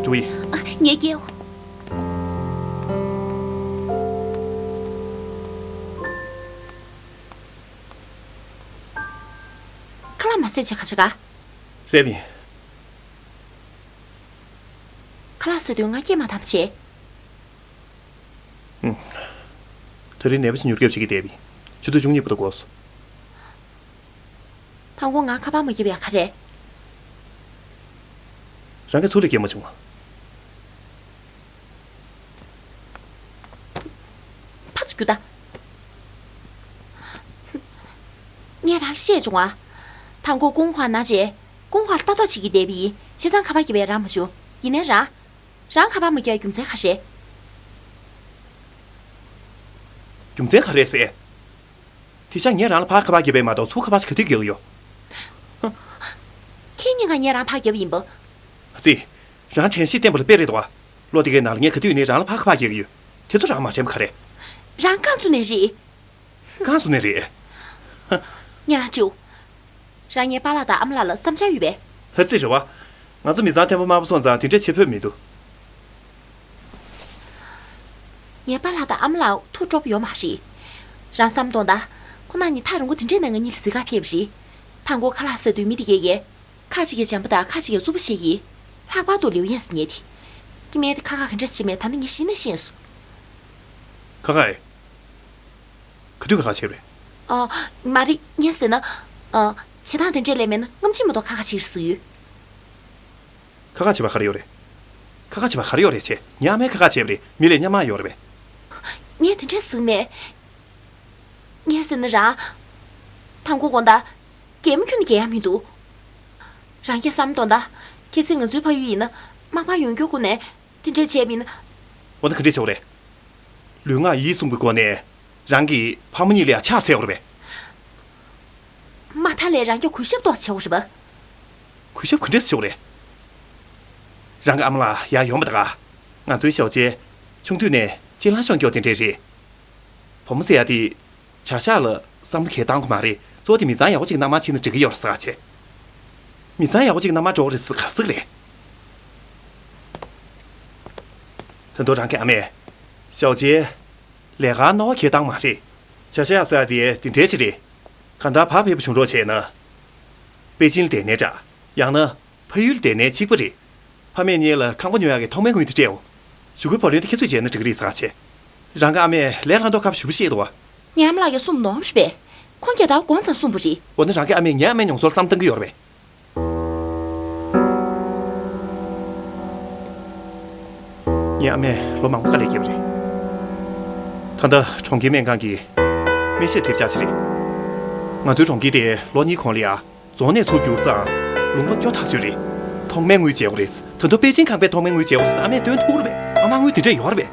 འགྲོ་ཡིན། ཨ། ངས་སྐྱེལ། ཁ་ལག་མ་བཟས་བྱས་ག་བྱེད་ག་བཟས་པ་ཡིན། ཁ་ལག་བཟས་དུས་ང་སྐྱེལ་མ་ཐུབ་བྱས། ཨུམ། དེ་རིང་ནད་པ་ཞིག་མྱུར་སྐྱོབ་བྱེད་ཀྱི་བསྡད་པ་ཡིན། ཆུ་ཚོད་བཅུ་གཉིས་བར་དུ་འགོར་སོང་། དང་པོ་ང་ཁ་པར་མ་བརྒྱབ་ཡག་ག་རེད། རང་གིས་ཚུར་ལ་སྐྱེལ་མ་བྱུང་ང་། ཕར་ཚུར་རྒྱུགས་ད། ངས་རང་ལ་བཤད་བྱུང་ང་། དང་པོ་ཀུང་ཧྭ་ན་བྱས། ཀུང་ཧྭ་ལ་ལྟ་རྟོག་བྱེད་ཀྱི་བསྡད་པ་ཡིན། བྱས་ཙང་ཁ་པར་བརྒྱབ་པས་རག་མ་བྱུང་། ཡིན་ནའི་རང་། རང་ཁ་པར་མ་བརྒྱབ་རྒྱུ་མཚན་ག་རེ་རེད། རྒྱུ་མཚན་ག་རེ་རེད་ཟེར། དེ་ཤག་ངས་རང་ལ་ཕར་ཁ་པར་བརྒྱབ་པ་མ་གཏོགས་ཚུར་ཁ་པར་ཞིག་ག་དུས་བརྒྱབ་ཡོད། ཧ། ཁྱེད་གཉིས་ཀ་ངས་རང་ཕར་བརྒྱབ་ཡིན་པ། ཨ་ཙི། རང་དྲན་ཤེས་བརྟན་པ་ལ་དཔེ་རེད་དོ། ལོ་དེ་གའི་ནང་ལ་ངས་ག་དུས་ནས་རང་ལ་ཕར་ཁ་པར་བརྒྱབ་ཡོད། དེ་ཚོ་རང་མ་དྲན་པ་ག་རེ། རང་རྐང་བཙུགས་ནས་རེད། རྐང་བཙུགས་ནས་རེད། ཧ། ངས་རང་དྲིའོ། རང་ངའི་པཱ་ལགས་དང་ཨ་མ་ལགས་ལ་བསམ་འཆར་ཡོད་པས། ཧ་ཙི་རེད་པ། ང་ཚོ་མི་ཚང་ཐེམ་པ་དམར་པོ་སོང་ཙང་དེ་འདྲས་བྱེད་ཕོད་མི་འདུག་ངའི་པཱ་ལགས་དང་ཨ་མ་ལགས་ཐུགས་སྤྲོ་པོ་ཡོད་མ་རེད། རང་བསམ་གཏོང་ད། ཁོ་ན་ནི་ཐག་རིང་པོ་དེ་འདྲས་ནས་ང་གཉིས་ལ་གཟིགས་གར་ཕེབས་པ་རེད། མཐའ་འཁོར་ཁ་ལག་ཟ་དུས་མི་དེ་གས་གས། ཁ་ཅིག་གིས་འཇམ་པོ་དང་ཁ་ཅིག་གིས་རྩུབ་པོ་བཤད་ཀྱིས། ལྷག་པར་དུ་ལིའུ་ཡན་ཟེར་མཁན་དེ། སྐྱེ་དམན་དེ་ཁ་ཁ་ག་འདྲ་བྱེད་མེད་ད་ནི་ངས་གཞི་ནས་ཤེས་སོང་། ཁ་ཁ་ཨེ། ག་དུས་ཁ་ཁ་བྱས་པ་རེད། ཨ། མ་རེད། ངས་ཟེར་ན། ཨ། བྱེད་སྟངས་དེ་འདྲས་ལས་མེད་ན་སྔ་ཕྱི་མ་གཏོགས་ཁ་ཁ་བྱེད་ཀྱི་ཟེར་ཡོད། ཁ་ཁ་བྱེད་པ་ག་རེ་ཡོད་རེད། ཁ་ཁ་བྱེད་པ་ག་རེ་ཡོད་རེད་ཅེ། ངའི་ཨ་མས་ཁ་ཁ་བྱས་པ་རེད། མི་ལས་སྙན་མ་ཡོད་རེད་པས། ངས་དེ་འདྲས་ཟེར་མེད། ངས་ཟེར་ན་རང་། དང་པོ་དགོངས་དག་གད་མོ་ཁྱོན་ནས་རྒྱག་ཡག་མི་འདུག་རང་གིས་བསམ་དོན་དག་གལ་སྲིད་ང་ཚོའི་ཕ་ཡུལ་ཡིན་ན་དམག་དཔར་ཡོང་རྒྱུ་ཀུན་ནས་དེ་འདྲས་བྱས་པ་ཡིན་ན། འོ་ན་ག་འདྲས་བྱེད་དགོས་རེད། ལུས་ངག་ཡིད་གསུམ་གྱི་སྒོ་ནས་རང་གི་ཕ་མ་གཉིས་ལ་ཡང་ཕྱག་འཚལ་དགོས་རེད་པས། མ་མཐའ་ལས་རང་གིས་གུས་ཞབས་ཏོག་ཙམ་བྱེད་དགོས་རེད་པ། གུས་ཞབས་ག་འདྲས་ཞུ་དགོས་རེད། རང་གི་ཨ་མ་ལགས་ཡར་ཡོང་བ་དང་། ང་ཚོའི་ཞའོ་ཅེ། ཆུང་དུས་ནས་གཅིན་ལྷ་ཤོང་སྐྱོ་དེ་འདྲས་རེད། བུ་མོ་ཟེར་ཡ་དེ། བྱ་གཞག་ལ་བསམ་བློ་གས་བཏང་གི་མ་རེད། གཙོ་བོ་དེ་མི་ཚང་ཡག་པོ་ཅིག་གནང་མ་ཕྱིན་ན་འགྲིག་གི་ཡོད་རེད་ཟེར་ག་བྱས། མི་ཚང་ཡག་པོ་ཅིག་གནང་མ་འགྲོ་གི་རེད་ཟེར་ག་ཟེར་གི་རེད། ད་དུང་རང་གི་ཨ་མས། ཞའོ་ཅེ། ལས་ཀར་རྣོ་བ་གས་བཏང་མ་རེད། བྱ་གཞག་ཟེར་ཡ་དེ་དེ་འདྲས་ཅིག་རེད། གང་ལྟར་ཕར་ཕེབས་པ་བྱུང་རོགས་བྱས་ན། པེ་ཅིན་ལ་བསྡད་ནའི་འདྲ། ཡང་ན། ཕ་ཡུལ་ལ་བསྡད་ནའི་གཅིག་པ་རེད། ཕ་མས་ངེད་ལ་ཁང་པ་ཉོ་ཡག་གི་ཐོག་མའི་དངུལ་དེ་སྤྲད་འོང་། གཞུག་གུའི་བུ་ལོན་དེ་ཁྱེད་ཚོས་འཇལ་ན་འགྲིག་གི་རེད་ཟེར་ག་བྱས། རང་གི་ཨ་མས་ལས་སླ་མདོག་ཁ་པོ་ཞེ་པོ་བཤད་འདུག་པ། ངའི་ཨ་མ་ལགས་ཀྱིས་གསུངས་ནོར་རེད་པས། ཁོང་སྐྱེས་དང་དགོང་ཙམ་གསུངས་པ་རེད། འོ་ན་རང་གི་ཨ་མས་ངའི་ཨ་མའི་མྱོང་ཚོར་བསམ་བཏང་གི་ཡོད་རེད་པས། ངའི་ཨ་མས་ལོ་མང་པོ་དཀའ་ལས་བརྒྱབ་པ་རེད། ད་ལྟ་གྲོང་ཁྱེར་སྨན་ཁང་གི་སྨན་ཞབས་ཐེབས་ཆག་ཅིག་རེད། ང་ཚོའི་གྲོང་ཁྱེར་དེ་ལོ་གཉིས་གོང་ལ་ཡ། རྫོང་ནས་ཚུར་བསྒྱུར་ཙང་ལུང་པ་སྐྱོ་ཐག་ཆོད་རེད། ཐོག་མའི་དངུལ་འཇལ་དགོས་རེད། ད་དུང་པེ་ཅིན་ཁང་པའི་ཐོག་མའི་དངུལ་འཇལ་དགོས་རེད། ཨ་མས་སྟོན་ཐུབ་རེད་པས། ཨ་མ་དངུལ་དེ་འདྲས་ཡོད་རེད་པས།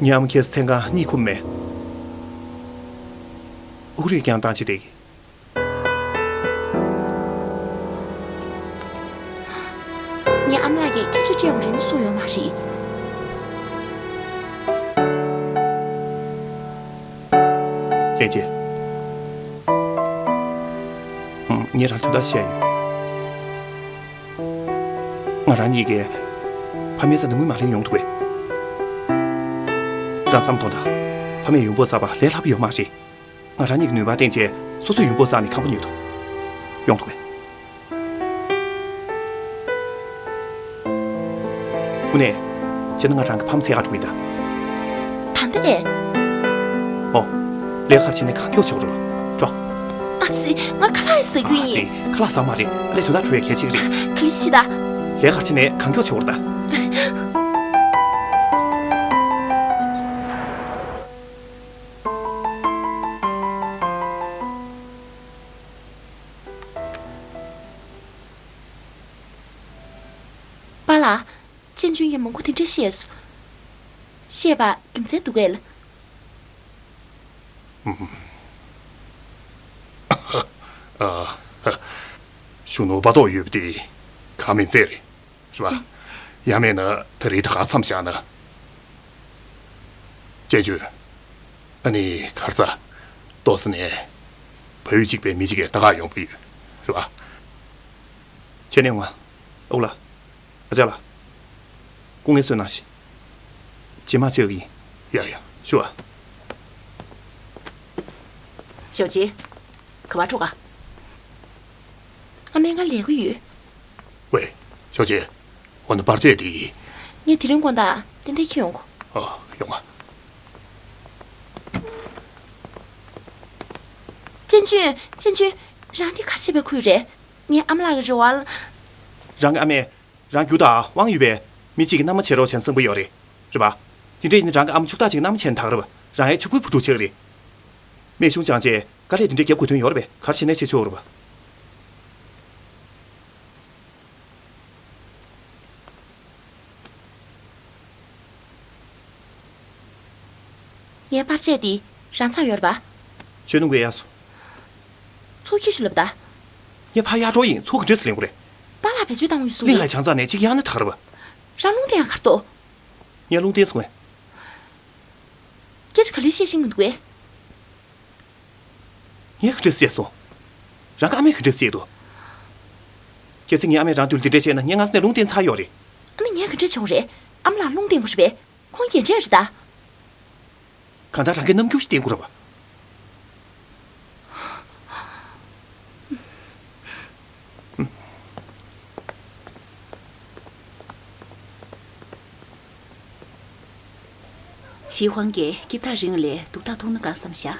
ངའི་ཨ་མ་ཁྱེད་མཚན་གང་གཉིད་ཁུག་མེད། དབུགས་རིང་རྐྱང་བཏང་བྱས་བསྡད་ཀྱི། ངའི་ཨ་མ་ལགས་ཀྱིས་ཁྱེད་ཚོས་སྤྲད་དགོས་རེད་ནི་གསུངས་ཡོད་མ་རེད། ཨེ་ཅེ། ངས་རང་དོན་དག་བཤད་ཡོད། ང་རང་གཉིས་ཀས་ཕ་མའི་རྩ་ནས་ངུས་མ་ལེན་ཡོང་ཐུབ་པས། རང་བསམ་དོན་དག་ཕ་མས་ཡོང་འབབ་བསགས་པ་ལས་སླ་པོ་ཡོད་མ་རེད། ང་རང་གཉིས་ཀྱི་ནུས་པ་བརྟེན་བྱས་སོ་སོས་ཡོང་འབབ་བསགས་ནས་ཁང་པ་ཉོ་ཐུབ་ཡོང་ཐུབ་པས། དངོས་གནས། བྱས་ན་ང་རང་གི་ཕ་མ་འཚོལ་ག་འགྲོ་གི་ཡིན་ད། ད་ལྟ་ཨེ། ཨོ། ལས་ཀ་བྱས་ནས་གང་མགྱོགས་བྱེད་དགོས་རེད་པ། འགྲོ། ཨ་ཙི། ང་ཁ་ལག་ཟ་རྒྱུ་ཡིན། ཨ་ཙི། ཁ་ལག་ཟ་མ་རེད། ལས་དོན་དག་འགྲོ་བའི་གལ་ཆེ་གི་རེད། ག་ལེ་བྱེད་ད། ལས་ཀ་བྱས་ནས་གང་མགྱོགས་བྱེད་དགོས་རེད་ད། པཱ་ལགས། ཅན་ཅུན་གྱིས་མང་པོ་དེ་འདྲ་བཤད་སོང་། བཤད་པ་རྒྱུ་མཚན་འདུག་གས། ཨ། གཞོན་ནུ་བ་ཏོག་ཡོད་པ་དེ་གང་མིན་ཚད་རེད། རེད་པ། ཡང་མིན་ན་ད་རེས་ད་ག་མཚམས་བཞག་ན། ཅན་ཅུན། ཨ་ནི་ཁར་ས། ཏོག་ཙམ་ནས། ཕ་ཡུལ་གཅིག་པའི་མི་གཅིག་གིས་ལྟ་ག་ཡོང་གི་ཡོད། རེད་པ། ཁྱེད་ནས་ང་། ཨོ་ལ། ཨ་ཅག་ལགས། སྐུ་ངལ་གསོ་གནང་ཞིག་རྗེས་མ་བཅར་གྱི་ཡིན། ཡ་ཡ། ཞུ་ཨ། ཞའོ་ཅེ། ག་པར་འགྲོ་ག་ཨ་མས་ང་ལས་ཀ་ཡོད། ཝེ། ཞའོ་ཅེ། འོ་ན་པར་ཆས་དེ། ངས་དེ་རིང་དགོང་དག་ཏན་ཏན་འཁྱེར་ཡོང་གོ། ཨ། ཡོང་ཨ། ཅན་ཅུན། ཅན་ཅུན། རང་འདི་ག་རེ་བྱེད་པའི་ཁུལ་རེད། ངའི་ཨ་མ་ལགས་ཀྱི་རེ་བ་ལ། རང་གི་ཨ་མས། རང་རྒྱུ་དང་དབང་ཡོད་པའི་མི་གཅིག་གི་མནའ་མ་བྱེད་རོགས་བྱས་ན་བསམ་གྱི་ཡོད་རེད། རེད་པ། དེ་འདྲ་ཡིན་ན་རང་གི་ཨ་མ་ཕྱུག་བདག་ཅིག་གི་མནའ་མ་བྱས་ན་ད་ག་རེད་པ། རང་ཡང་ཕྱུག་པོའི་བུ་ཕྲུག་ཆགས་ཀྱི་རེད། རྨས་གཞུང་བཅངས་བྱས་དཀའ་ལས་དེ་འདྲ་རྒྱབ་དགོས་དོན་ཡོད་རེད་པས། ག་རེ་བྱས་ནས་བྱེད་ཆོག་རེད་པ། ངའི་པར་ཆས་འདི་རང་ཚར་ཡོད་རེད་པ། ཁྱོད་ནུ་གུ་ཡག་སོང་། ཚུར་ཁྱེར་ཤོག་ལབ་ད། ངས་ཕར་གཡར་འགྲོ་ཡིན། ཚུར་ག་འདྲས་སེ་ལེན་དགོས་རེད། པཱ་ལགས་བེད་སྤྱོད་བཏང་བ་ཡིན་གསུངས་གླིང་རེད། ལ་བྱང་རྩ་ནས་གཅིག་གཡར་ན་ད་ག་རེད་པ། རང་རླུང་བསྟན་ཡག་ག་རེ་འདུག་ངས་རླུང་བསྟན་སོང་ངས། སྐད་ཆ་ག་ལེར་བཤད་ཤེས་ཀྱི་མི་འདུག་གས། ངས་ག་འདྲས་བཤད་སོང་། རང་གི་ཨ་མས་ག་འདྲས་བཤད་འདུག་གལ་སྲིད་ངའི་ཨ་མས་རང་དུས་ལ་འདི་འདྲས་བཤད་ན་ངས་སྔ་ས་ནས་རླུང་བསྟན་ཚར་ཡོད་རེད། ཨ་ནི་ངས་ག་འདྲས་བྱེད་དགོས་རེད། ཨ་མ་ལགས་རླུང་བསྟན་དགོས་རེད་པས། ཁོང་རྒན་གྲས་རེད་ད། གང་ལྟར་རང་གི་རྣམ་འགྱུར་ཞིག་བསྟན་དགོས་རེད་པ། ཆི་ཧུང་གིས་སྐྱིད་ཐག་རིང་ལས་སྡུག་ཐག་ཐུང་ན་དགའ་བསམ་བཞག་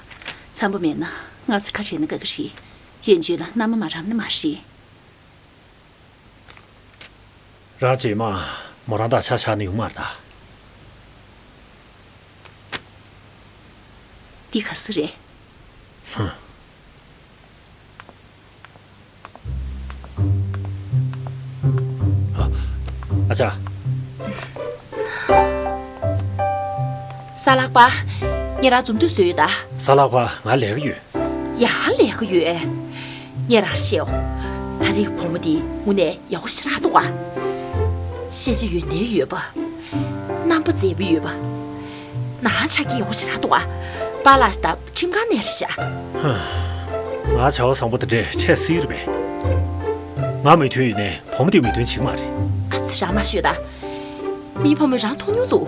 འཚམ་པོ་མེད་ན་སྔ་ས་ཁ་བྲལ་ན་དགའ་གི་རེད། ཅན་ཅུན་ལ་མནའ་མ་མ་རག་ན་མ་རེད། རང་རྗེས་མ་མོ་རང་དང་ཆ་བཞག་ན་ཡོང་མ་རེད་ད། འདི་ག་ས་རེད། ཧུམ། ཨ་ཅག་གཟའ་ལྷག་པ། ངས་རང་འཛོམས་འདུ་བཟོས་ཡོད་ད། གཟའ་ལྷག་པ་ང་ལས་ཀ་ཡོད། ཡ། ལས་ཀ་ཡོད། ངས་རང་བཤད་འོ། ད་རེས་བུ་མོ་འདི་དངོས་གནས་ཡག་པོ་ཞེ་དྲག་འདུག་ག་ཤེས་བྱ་ཡོན་ཏན་ཡོད་པ། རྣམ་པ་མཛེས་པོ་ཡོད་པ། ནང་ཆ་རྐྱེན་ཡག་པོ་ཞེ་དྲག་འདུག་ག་པཱ་ལགས་དང་ཁྲིམས་ཁང་ནས་རེད་ཤག་ཧ། ང་བྱ་བ་བཟང་པོ་དེ་འདྲས་འཕྲད་སྲིད་རེད་པས། ང་མོས་མཐུན་ཡོད་ནའི་བུ་མོ་དེས་མོས་མཐུན་བྱེད་ཀྱི་མ་རེད། ཨ་ཙི། རང་མ་ཤོད་ད། མིའི་ཕ་མས་རང་མཐོང་མྱོང་འདུག་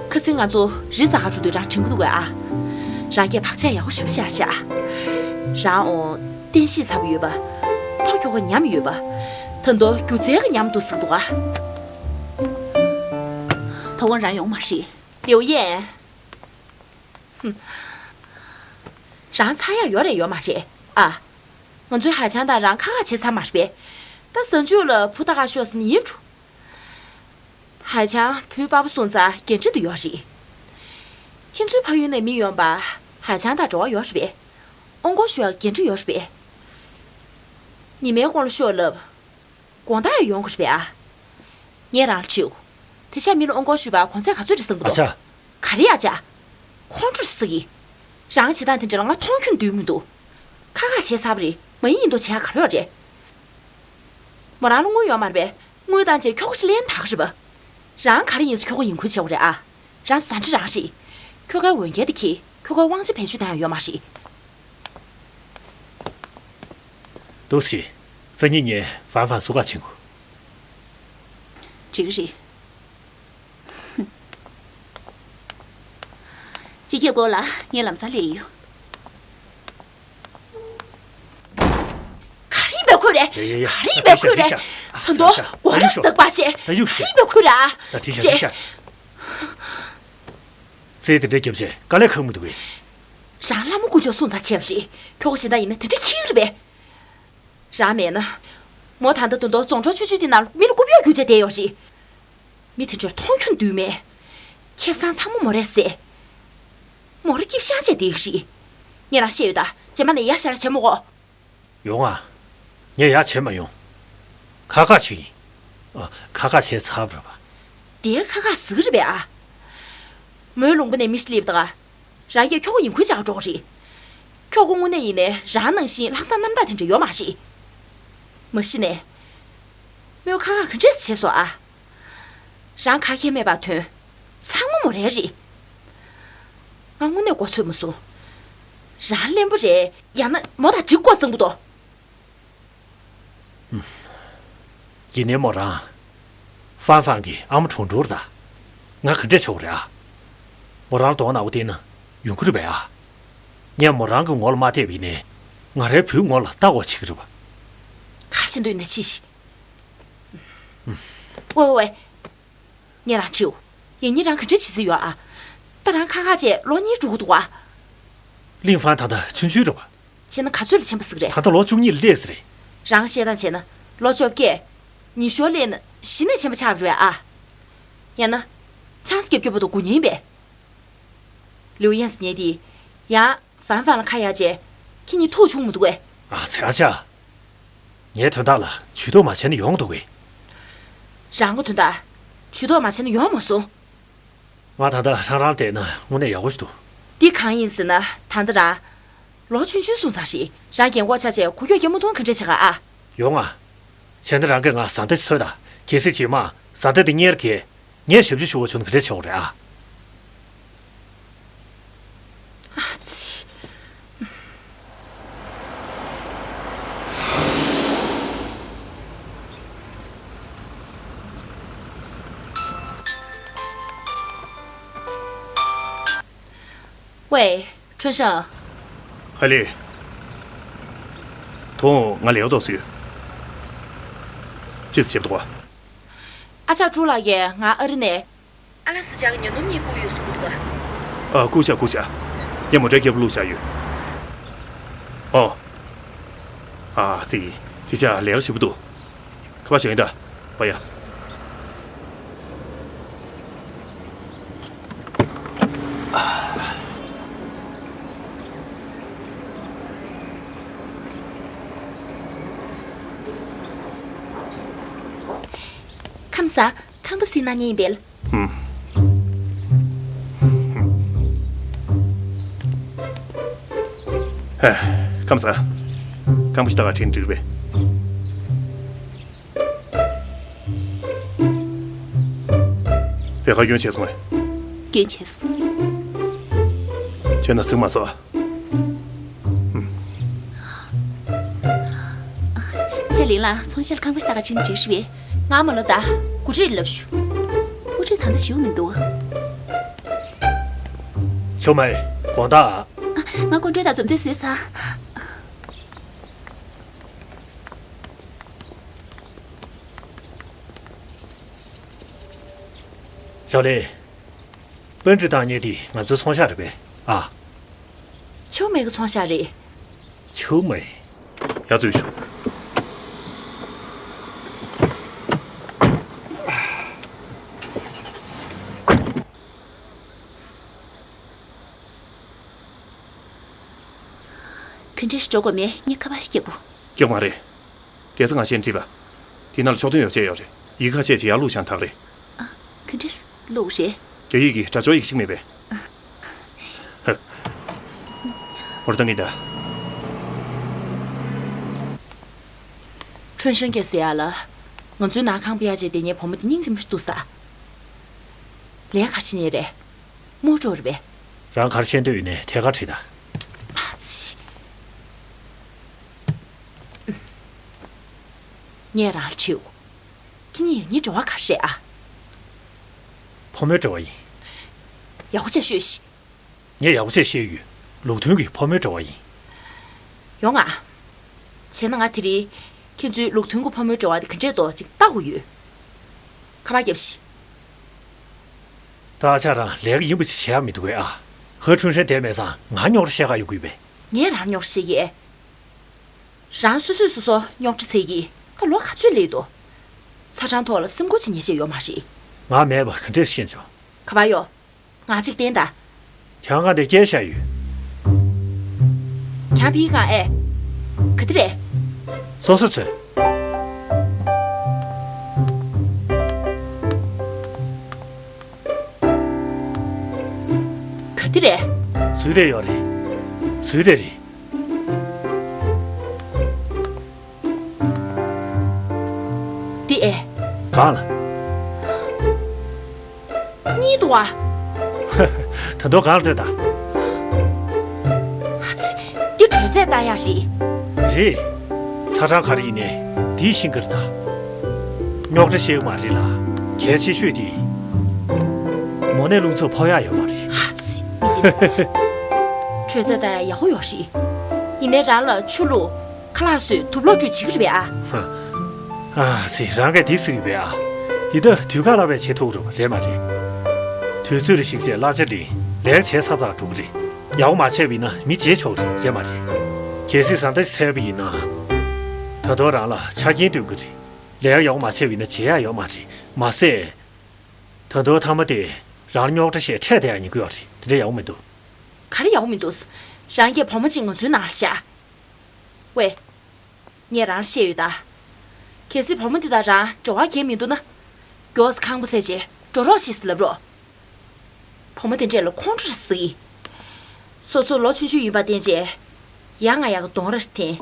ཁ་སང་ང་ཚོ་རི་འཛེག་ག་འགྲོ་དུས་རང་དྲན་གྱི་འདུག་གས་ཨ། རང་སྐད་བག་ཆགས་ཡག་པོ་ཞེ་པོ་བཞག་ཤག་རང་འོང་། བསྟན་བཤིག་ཚ་པོ་ཡོད་པ། ཕ་ཁྱོ་ག་ཉམས་ཡོད་པ། ད་དུང་སྒྱུ་རྩལ་གྱི་ཉམས་འདུག་ཟེར་གྱི་འདུག་ག་ད་དབང་རང་ཡོང་མ་རེད། ལིའུ་ཡན། ཧུམ། རང་ཚ་ཡག་ཡོད་རེད་ཡོད་མ་རེད་ཨ། ང་ཚོའི་ཧའེ་ཆང་དང་རང་ཁ་ཁ་བྱས་ཚར་མ་རེད་པས། ད་གཟའ་མཇུག་ལ་བུ་ལྟ་ག་ཤོག་ཟེར་ནི་ཡིན་འགྲོ། ཧའེ་ཆང་བུའི་པ་ཕ་སོང་ཙང་འགན་འཁྲི་དེ་ཡོད་རེད། ཁྱེད་ཚོའི་ཕ་ཡུལ་ནས་མི་ཡོང་པ་ཧའེ་ཆང་དང་འབྲེལ་བ་ཡོད་རེད་པས། དབང་སྐོར་ཞུ་ཡག་འགན་འཁྲི་ཡོད་རེད་པས། ཉི་མའི་གོང་ལ་ཤོག་ལབ། དགོང་དག་ཡང་ཡོང་དགོས་རེད་པས་ཨ། ངས་རང་ལ་དྲིའོ། དེ་ཤ་མི་ལ་དབང་སྐོར་ཞུས་པ་གོང་ཚད་ག་ཚོད་རེད་བསམ་གི་འདུག་ཨ་ཅག་ག་རེ་ཨ་ཅག་ཁོང་ཁྲོ་ཟ་གི། རང་བྱེད་སྟངས་དེ་འདྲ་ལ་ང་མཐོང་ཁྱོད་འདོད་མི་འདུག་ཁ་ཁ་བྱས་ཚར་བ་རེད། མ་ཡིན་ཡིན་མདོག་བྱེད་ཡག་ག་རེ་ཡོད་རེད། མོ་རང་ལ་དངུལ་ཡོད་མ་རེད་པས། དངུལ་བཏང་བྱས་ཁྱོ་ག་ཞིག་ལེན་ད་ག་རེད་པ། རང་ག་རེ་ཡིན་ཟེར་ཁྱོ་ག་ཡིན་ཁུལ་བྱེད་དགོས་རེད་ཨ། རང་ཟ་འདྲེ་རང་རེད། ཁྱོ་གའི་འོས་འགན་དེ་འཁྱེར། ཁྱོ་གའི་དབང་ཆ་བེད་སྤྱོད་བཏང་ཡ་ཡོད་མ་རེད། འདུག་སེ། སང་ཉིན་ངས་ཧྥན་ཧྥན་བསུ་ག་ཕྱིན་དགོས། འགྲིག་གི་རེད། སྤྱི་ཁྱབ་སྐོར་ལ་ངས་ལམ་སང་སླེབས་ཡོང་། ག་རེ་ཡིན་པའི་ཁུལ་རེད། ཡ་ཡ་ཡ། ག་རེ་ཡིན་པའི་ཁུལ་རེད། ད་དུང་སྒོ་ར་ཞིག་བཏགས་པ་བྱས། ག་རེ་ཡིན་པའི་ཁུལ་རེད། ད་དྲིས་ཤག་དྲིས་ཤག་རྩེད་དེ་འདྲ་རྒྱབ་བྱས་དཀའ་ལས་ཁག་མི་འདུག་གས། རང་ལྷ་མོ་དཀོན་མཆོག་སོང་ཙང་བྱས་པ་རེད། ཁྱོ་ག་གཞན་དག་ཡིན་ན་དེ་འདྲ་ཁྱི་རེད་པས། རང་མེད་ན། མོ་ད་ལྟ་དུང་དུང་རྫོང་གྲོང་ཆུང་ཆུང་དེ་ནང་མི་ལ་རྐུབ་གཡོག་རྒྱུག་བྱས་བསྡད་ཡོད་རེད། མི་དེ་འདྲར་མཐོང་ཁྱོན་འདུག་མེད། ཁེ་བཟང་ཚང་མ་མོ་རས་ཟས། མོ་ར་སྐྱིབ་ཤང་བྱས་བསྡད་ཀྱི་རེད། ངས་རང་བཤད་ཡོད་ད། རྗེས་མ་ནས་ཡ་ཤ་ར་བྱེད་མི་དགོས། ཡོང་ཨ། ངས་ཡ་བྱེད་མ་ཡོང་། ཁ་ཁ་བྱེད་ཡིན། ཨ། ཁ་ཁ་བྱས་ཚར་བ་རེད་པ། དེ་ཁ་ཁ་ཟིག་རེད་པས་ཨ། མོའི་ལུང་པ་ནས་མི་ཞིག་སླེབས་ད་ག་རང་གིས་ཁྱོ་ག་ཡིན་ཁུལ་བྱ་འགྲོ་གི་རེད། ཁྱོ་ག་དངོས་གནས་ཡིན་ནའི་རང་ནང་བཞིན་ལྷག་བསམ་རྣམ་དག་དེ་འདྲ་ཡོད་མ་རེད། མ་གཞི་ནས། མོས་ཁ་ཁ་ག་འདྲས་བྱས་སོང་ཨ། རང་ག་གེ་མེད་པར་ཐོན། ཚང་མ་མོ་རའི་རེད། ང་དངོས་གནས་མགོ་ཚོད་མ་སོང་། རང་གླེན་པོ་རེད། ཡང་ན་མོ་དང་འགྲིག་དགོས་བསམ་གི་འདུག་ཡིན་ནའི་མོ་རང་། ཧྥན་ཧྥན་གྱི་ཨ་མ་གྲོངས་འགྲོ་རེད་ད། ང་ག་འདྲས་ཆོག་རེད་ཨ། མོ་རང་ལ་དོ་སྣང་པོ་བསྟན་ན་ཡོང་གི་རེད་པས་ཨ། ངས་མོ་རང་གི་ངོ་ལ་མ་བལྟས་པ་ཡིན་ནའི། ང་རའི་བུའི་ངོ་ལ་ལྟ་དགོས་བྱེད་ཀྱི་རེད་པ། ག་རེ་བྱེད་འདོད་ན་བྱེད་ཤིག་ཝེ་ཝེ་ཝེ། ངས་རང་དྲིའོ། ཡིན་ནའི་རང་ག་འདྲ་བྱེད་རྩིས་ཡོད་ཨ། ད་རང་ཁ་ཁ་བྱས་ལོ་གཉིས་འགྲོ་གི་འདུག་ཨ། ལིན་ཧྥན་ད་ལྟ་ཆུང་ཆུང་རེད་པ། བྱས་ན་ག་ཚོད་ལ་ཆེན་པོ་ཟིག་རེད། ད་ལྟ་ལོ་བཅུ་གཉིས་ལ་སླེབས་ཟིན་རེད། རང་བཤད་སྟངས་བྱས་ན་ལོ་བཅོ་བརྒྱད། ཉི་ཤུ་སླེབས་ན་གཞི་ནས་ཆེན་པོ་ཆགས་པ་རེད་ཨ། ཡང་ན། ཆང་ས་རྒྱབ་རྒྱབ་པོ་དང་དགུ་ཉིན་པས། ལིའུ་ཡན་སི་ཉལ་དེ། ཡང་ཧྥན་ཧྥན་ལ་ཁ་གཡར་རྗེས། ཁྱེད་གཉིས་ཐུག་བྱུང་མི་འདུག་གས། ཨ་ཙི་ཨ་ཅག་ངའི་དོན་དག་ལ་ཇུས་གཏོགས་མ་བྱས་ན་ཡོང་འདུག་གས། རང་གི་དོན་དག་ཇུས་གཏོགས་མ་བྱས་ན་ཡོང་མ་སོང་། ང་ད་ལྟ་རང་རང་བསྡད་ན་དངོས་གནས་ཡག་པོ་ཞིག་འདུག་འདི་གང་ཡིན་ཟེར་ན་ད་ལྟ་རང་། ལོ་ཆུང་ཆུང་སོང་ཙང་རེད། རང་རྒན་གོག་ཆགས་བྱས་གུ་ཁྱོད་རྒན་མོ་མཐོང་ག་འདྲས་བྱེད་ག་ཨ། ཡོང་ང་། བྱས་ན་རང་གིས་ང་བཟའ་ཟླ་ཞིག་འཚོལ་དང་། གལ་སྲིད་རྗེས་མ་བཟའ་ཟླ་དེ་གཉེར་གས། ངས་ཞབས་ཕྱི་ཞུ་བ་བྱུང་ན་ག་འདྲས་བྱེད་དགོས་རེད་ཨ། ཨ་ཙི། ཝེ། ཁྲུན་ཧྲང་། ཧའེ་ལི། ད་ང་ལས་ཀ་ཏོག་ཙམ་ཡོད། ཅི་ཟེར་བྱེད་འདུག་ག་ཨ་ཅག་ཀྲུའུ་ལགས་ཀྱིས་ང་ཨ་རི་ནས། ཨ་ལ་སི་ཅག་གི་ཉ་ནོར་གཉིས་བརྐུས་ཡོད་གསུངས་འདུག་ག་ཨ། བརྐུས་ཤག་བརྐུས་ཤག་ངས་མོ་ཊའི་སྒལ་པོ་བླུགས་བཞག་ཡོད། ཨོ། ཨ་ཙི། དེ་ཅག་ལས་ཀ་ཞེ་པོ་འདུག་ཁ་པར་བཞག་ཡིན་ད། བ་ཡ། ཁམས་བཟང་། ཁང་པ་གཟིགས་གནང་མཁན་ཡིན་པས། ཧུམ། ཧེ། ཁམས་བཟང་། ཁང་པ་ཞིག་ལྟ་ག་ཕྱིན་འགྲིག་རེད་པས། བོད་ཁ་སྐྱོན་བྱས་སོང་ངས། སྐྱོན་བྱས་སོང་། ཁྱོད་ན་ཚིག་མ་སོ། ཤ་ལིང་ལ་ཚོང་ཤག་ལ་ཁང་པ་ཞིག་ལྟ་ག་ཕྱིན་འགྲིག་རེད་པས། ང་མ་ལབ་ད། གུ་ཁྲིར་ལབ་ཞུ། དབུ་ཁྲིད་ད་ལྟ་བཞུགས་མི་འདུག་ཆོ་མེ། དགོང་དག་ང་ཀོན་ཀྲེ་དང་འཛོམས་དུས་བཟོས་ཚར། ཞའོ་ལི། པན་ཀྲི་བཏང་མཁན་དེ་ང་ཚོའི་ཚོང་ཤག་རེད་པས། ཨ། ཆོ་མེ་གི་ཚོང་ཤག་རེད། ཆོ་མེ། ཡར་འཛུལ་ཤོག་ག་འདྲ་ཞིག་འགྲོ་དགོས་མེད། ངས་ཁ་པར་ཞིག་རྒྱག་གོ། རྒྱག་མ་རེད། བསྡད་ས་ང་ཤེས་བྲིས་པ། དེ་ནང་ལ་ཕྱོགས་སྟོན་ཡོ་བྱད་ཡོད་རེད། ཡི་གེ་ཁ་ཤས་ཅིག་ཡར་བླུགས་བཞག་ཐག་རེད། ཨ། ག་འདྲས་བླུགས་རེད། རྒྱ་ཡིག་གི་དྲ་ལྕོག་ཡི་གེ་ཞིག་མེད་པས། འོར་བཏང་གི་ད། ཁྲོན་ཧྲན་གྱིས་ཟེར་ཡ་ལ། ང་ཚོའི་ནང་ཁང་པ་ཡ་བྱས་དེ་ཉའི་བུ་མོ་དེ་སྙིང་རྗེ་མོ་ཞིག་འདུག་ས། ལས་ཀ་ག་རེ་བྱེད་ནས་རེད། མོ་སྤྲོ་རེད་པས། རང་ག་རེ་བཤད་འདོད་ཡོད་ནའི་ཐད་ཀར་དྲིས་དང་། ཨ་ཙི། ངས་རང་ལ་དྲིའོ། ཁྱེད་གཉིས་ཡང་སྙིང་འབྲེལ་བ་ག་རེ་རེད་ཨ། ཕོ་མོའི་འབྲེལ་བ་ཡིན། ཡག་པོ་བྱས་ཤོད་ཤིག་ངས་ཡག་པོ་བྱས་བཤད་ཡོད། ལུགས་མཐུན་གྱི་ཕོ་མོའི་འབྲེལ་བ་ཡིན། ཡོང་ང་། བྱས་ན་ང་དེ་རིང་ཁྱེད་ཚོའི་ལུགས་མཐུན་གྱི་ཕོ་མོའི་འབྲེལ་བ་དེ་ག་འདྲས་འདུག་ཅིག་ལྟ་དགོས་ཡོད། ཁ་པར་བརྒྱབ་ཤིག་ད་ཨ་ཅག་རང་ལས་ཀ་ཡིན་པ་ཅིག་བྱེད་ཡག་མི་འདུག་གས་ཨ། ཧ་ཁྲུན་ཧྲན་བསྡད་མེད་ཙང་ང་རྙོག་དྲ་བཤད་ག་ཡོང་གི་ཡོད་པས། ངས་རང་རྙོག་དྲ་བཤད་ཀྱི། རང་སོ་སོས་སོ་སོ་རྙོག་དྲ་འཚོལ་གྱི། ད་ལོ་ག་ཚོད་སླེབས་འདུག་ཚ་གྲང་ཐོག་ལ་སེམས་ཁུར་ཅིག་ཉོས་བྱས་ཡོད་མ་རེད། ང་མེད་པ་ག་འདྲས་ཤེས་བྱུང་། ག་པར་ཡོད། ང་ཅིག་བསྟན་དང་། གྱང་སྒང་དེ་བཀལ་བཞག་ཡོད། གྱང་ཕིའི་སྒང་ཨེ། ག་དེ་རེད། སོ་སོ་འཚོལ། ག་དེ་རེད། ཚུལ་དེ་ཡོད་རེད། ཚུལ་དེ་རེད། འདི་ཨེ། གང་ལ། གཉིས་འདུག་ཨ། ད་དུང་གང་ལ་ལྟོས་དང་། ཨ་ཙི། འདི་དྲོད་ཚད་ལྟ་ཡག་རེད། རེད། ཚ་གྲང་ག་རེ་ཡིན་ནའི་འདིས་ཤེས་ཀྱི་རེད་ད། རྙོག་དྲ་ཤེས་ཀྱི་མ་རེད་ལ། གལ་ཆེ་ཤོས་དེ། མོ་ནད་རླུང་འཚུབ་ཕོག་ཡག་ཡོད་མ་རེད། ཨ་ཙི། མི་འདི། དྲོད་ཚད་ལྟ་ཡག་ཡག་པོ་ཡོད་རེད། ཡིན་ནའི་རང་ལ་ཆུ་བླུགས། ཁ་ལག་བཟོས། དུག་ལོག་བཀྲུས་བྱེད་ཀྱི་རེད་པས་ཨ། ཧ། ཨ་ཙི། རང་གིས་འདི་ཟེར་གྱི་ཡོད་པས་ཨ། འདི་ལྟ་དུས་བཀག་ལ་བས་བྱེད་ཐུབ་རེད་པ་རེད་མ་རེད། དུས་ཚོད་ལ་གཞིགས་བྱས་གླ་ཆ་ལེན། ལས་ཀ་བྱས་ཚར་བ་དང་འགྲོ་གི་རེད། ཡག་པོ་མ་བྱས་པ་ཡིན་ན་མི་བརྗེད་ཆོག་གི་རེད་རེད་མ་རེད། གལ་སྲིད་བཟའ་ཟླ་ཞིག་འཚོལ་བ་ཡིན་ན། ད་དུང་རང་ལ་ཆ་རྐྱེན་སྟོན་གྱི་རེད། ལས་ཀ་ཡག་པོ་མ་བྱས་པ་ཡིན་ན་བརྗེད་ཡག་ཡོད་མ་རེད། མ་ཟད། ད་དུང་མཐའ་མ་དེ་རང་རྙོག་དྲ་བཤད་འཕྲད་བསྡད་ཡག་ཉེན་ཁ་ཡོད་རེད། དེ་འདྲ་ཡག་པོ་མི་འདུག་ག་རེ་ཡག་པོ་མི་འདུག་རང་གིས་བུ་མོ་གཅིག་ང་ཚོའི་ནང་ལ་བཞག་ཝེ། ངས་རང་ལ་བཤད་ཡོད་ད། གལ་སྲིད་བུ་མོ་འདི་དང་རང་འབྲེལ་བ་གང་ཡང་མི་འདུག་ན། མགྱོགས་སེ་ཁང་པ་བཙལ་བྱས་འགྲོ་རོགས་བྱེད་ཟེར་ལབ་རོགས། བུ་མོ་དེ་འདྲས་ལ་ཁོང་ཁྲོ་ཟ་གི། སོ་སོ་ལོ་ཆུང་ཆུང་ཡིན་པ་བསྟན་བྱས། ཡ་ང་ཡ་གི་གདོང་ར་འཐེན།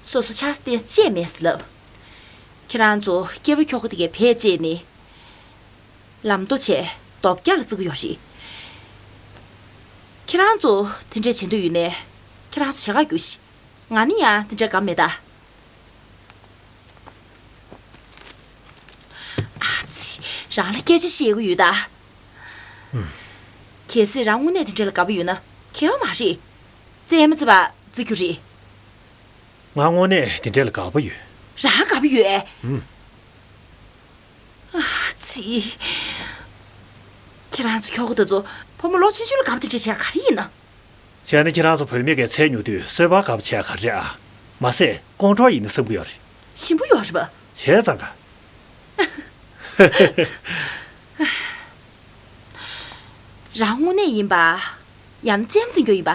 སོ་སོ་ཆགས་ས་བསྟན་ས་ཅིག་མེད་ཟེར་ལབ། ཁྱེད་རང་ཚོ་སྐྱེ་བོ་ཁྱོ་ག་དེ་གའི་བེད་སྤྱད་ནས། ལམ་མདོ་བྱས་རྡོ་བརྒྱ་ལ་བརྩི་གི་ཡོད་རེད། ཁྱེད་རང་ཚོ་དེ་འདྲས་བྱེད་འདོད་ཡོད་ནའི། ཁྱེད་རང་ཚོ་བྱེད་ག་རྒྱུགས་ཤིག་ང་ནི་ཡང་དེ་འདྲ་དགའ་མེད་ད། ཨ་ཙི། རང་ལ་སྐད་ཆ་བཤད་ཀྱི་ཡོད་ད། ཨུམ། གལ་སྲིད་རང་དངོས་གནས་དེ་འདྲ་ལ་དགའ་པོ་ཡོད་ན་གལ་ཡོད་མ་རེད། བཙལ་མ་བཙལ་བ་བརྩི་རྒྱུ་རེད། ང་དངོས་གནས་དེ་འདྲ་ལ་དགའ་པོ་ཡོད། རང་དགའ་པོ་ཡོད་ཨེ། ཨུམ། ཨ་ཙི། ཁྱེད་རང་ཚོ་ཁྱོ་ག་དེ་ཚོ་བུ་མོ་ལོ་ཆུང་ཆུང་ལ་དགའ་པོ་དེ་འདྲ་བྱེད་ཡག་ག་རེ་ཡིན་ན། བྱས་ན་ཁྱེད་རང་ཚོ་བུད་མེད་ཀྱིས་ཚལ་ཉོ་དུས་གསོལ་པ་དགའ་པོ་བྱེད་ཡག་ག་རེ་རེད་ཨ། མ་ཟད་ཀོང་གྲོགས་ཡིན་ན་བསམ་གྱི་ཡོད་རེད། ཞིམ་པོ་ཡོད་རེད་པ། བྱས་ཙང་ག་རང་དངོས་གནས་ཡིན་པ། ཡང་ན་རྩེད་མོ་རྩེ་རྒྱུ་ཡིན་པ།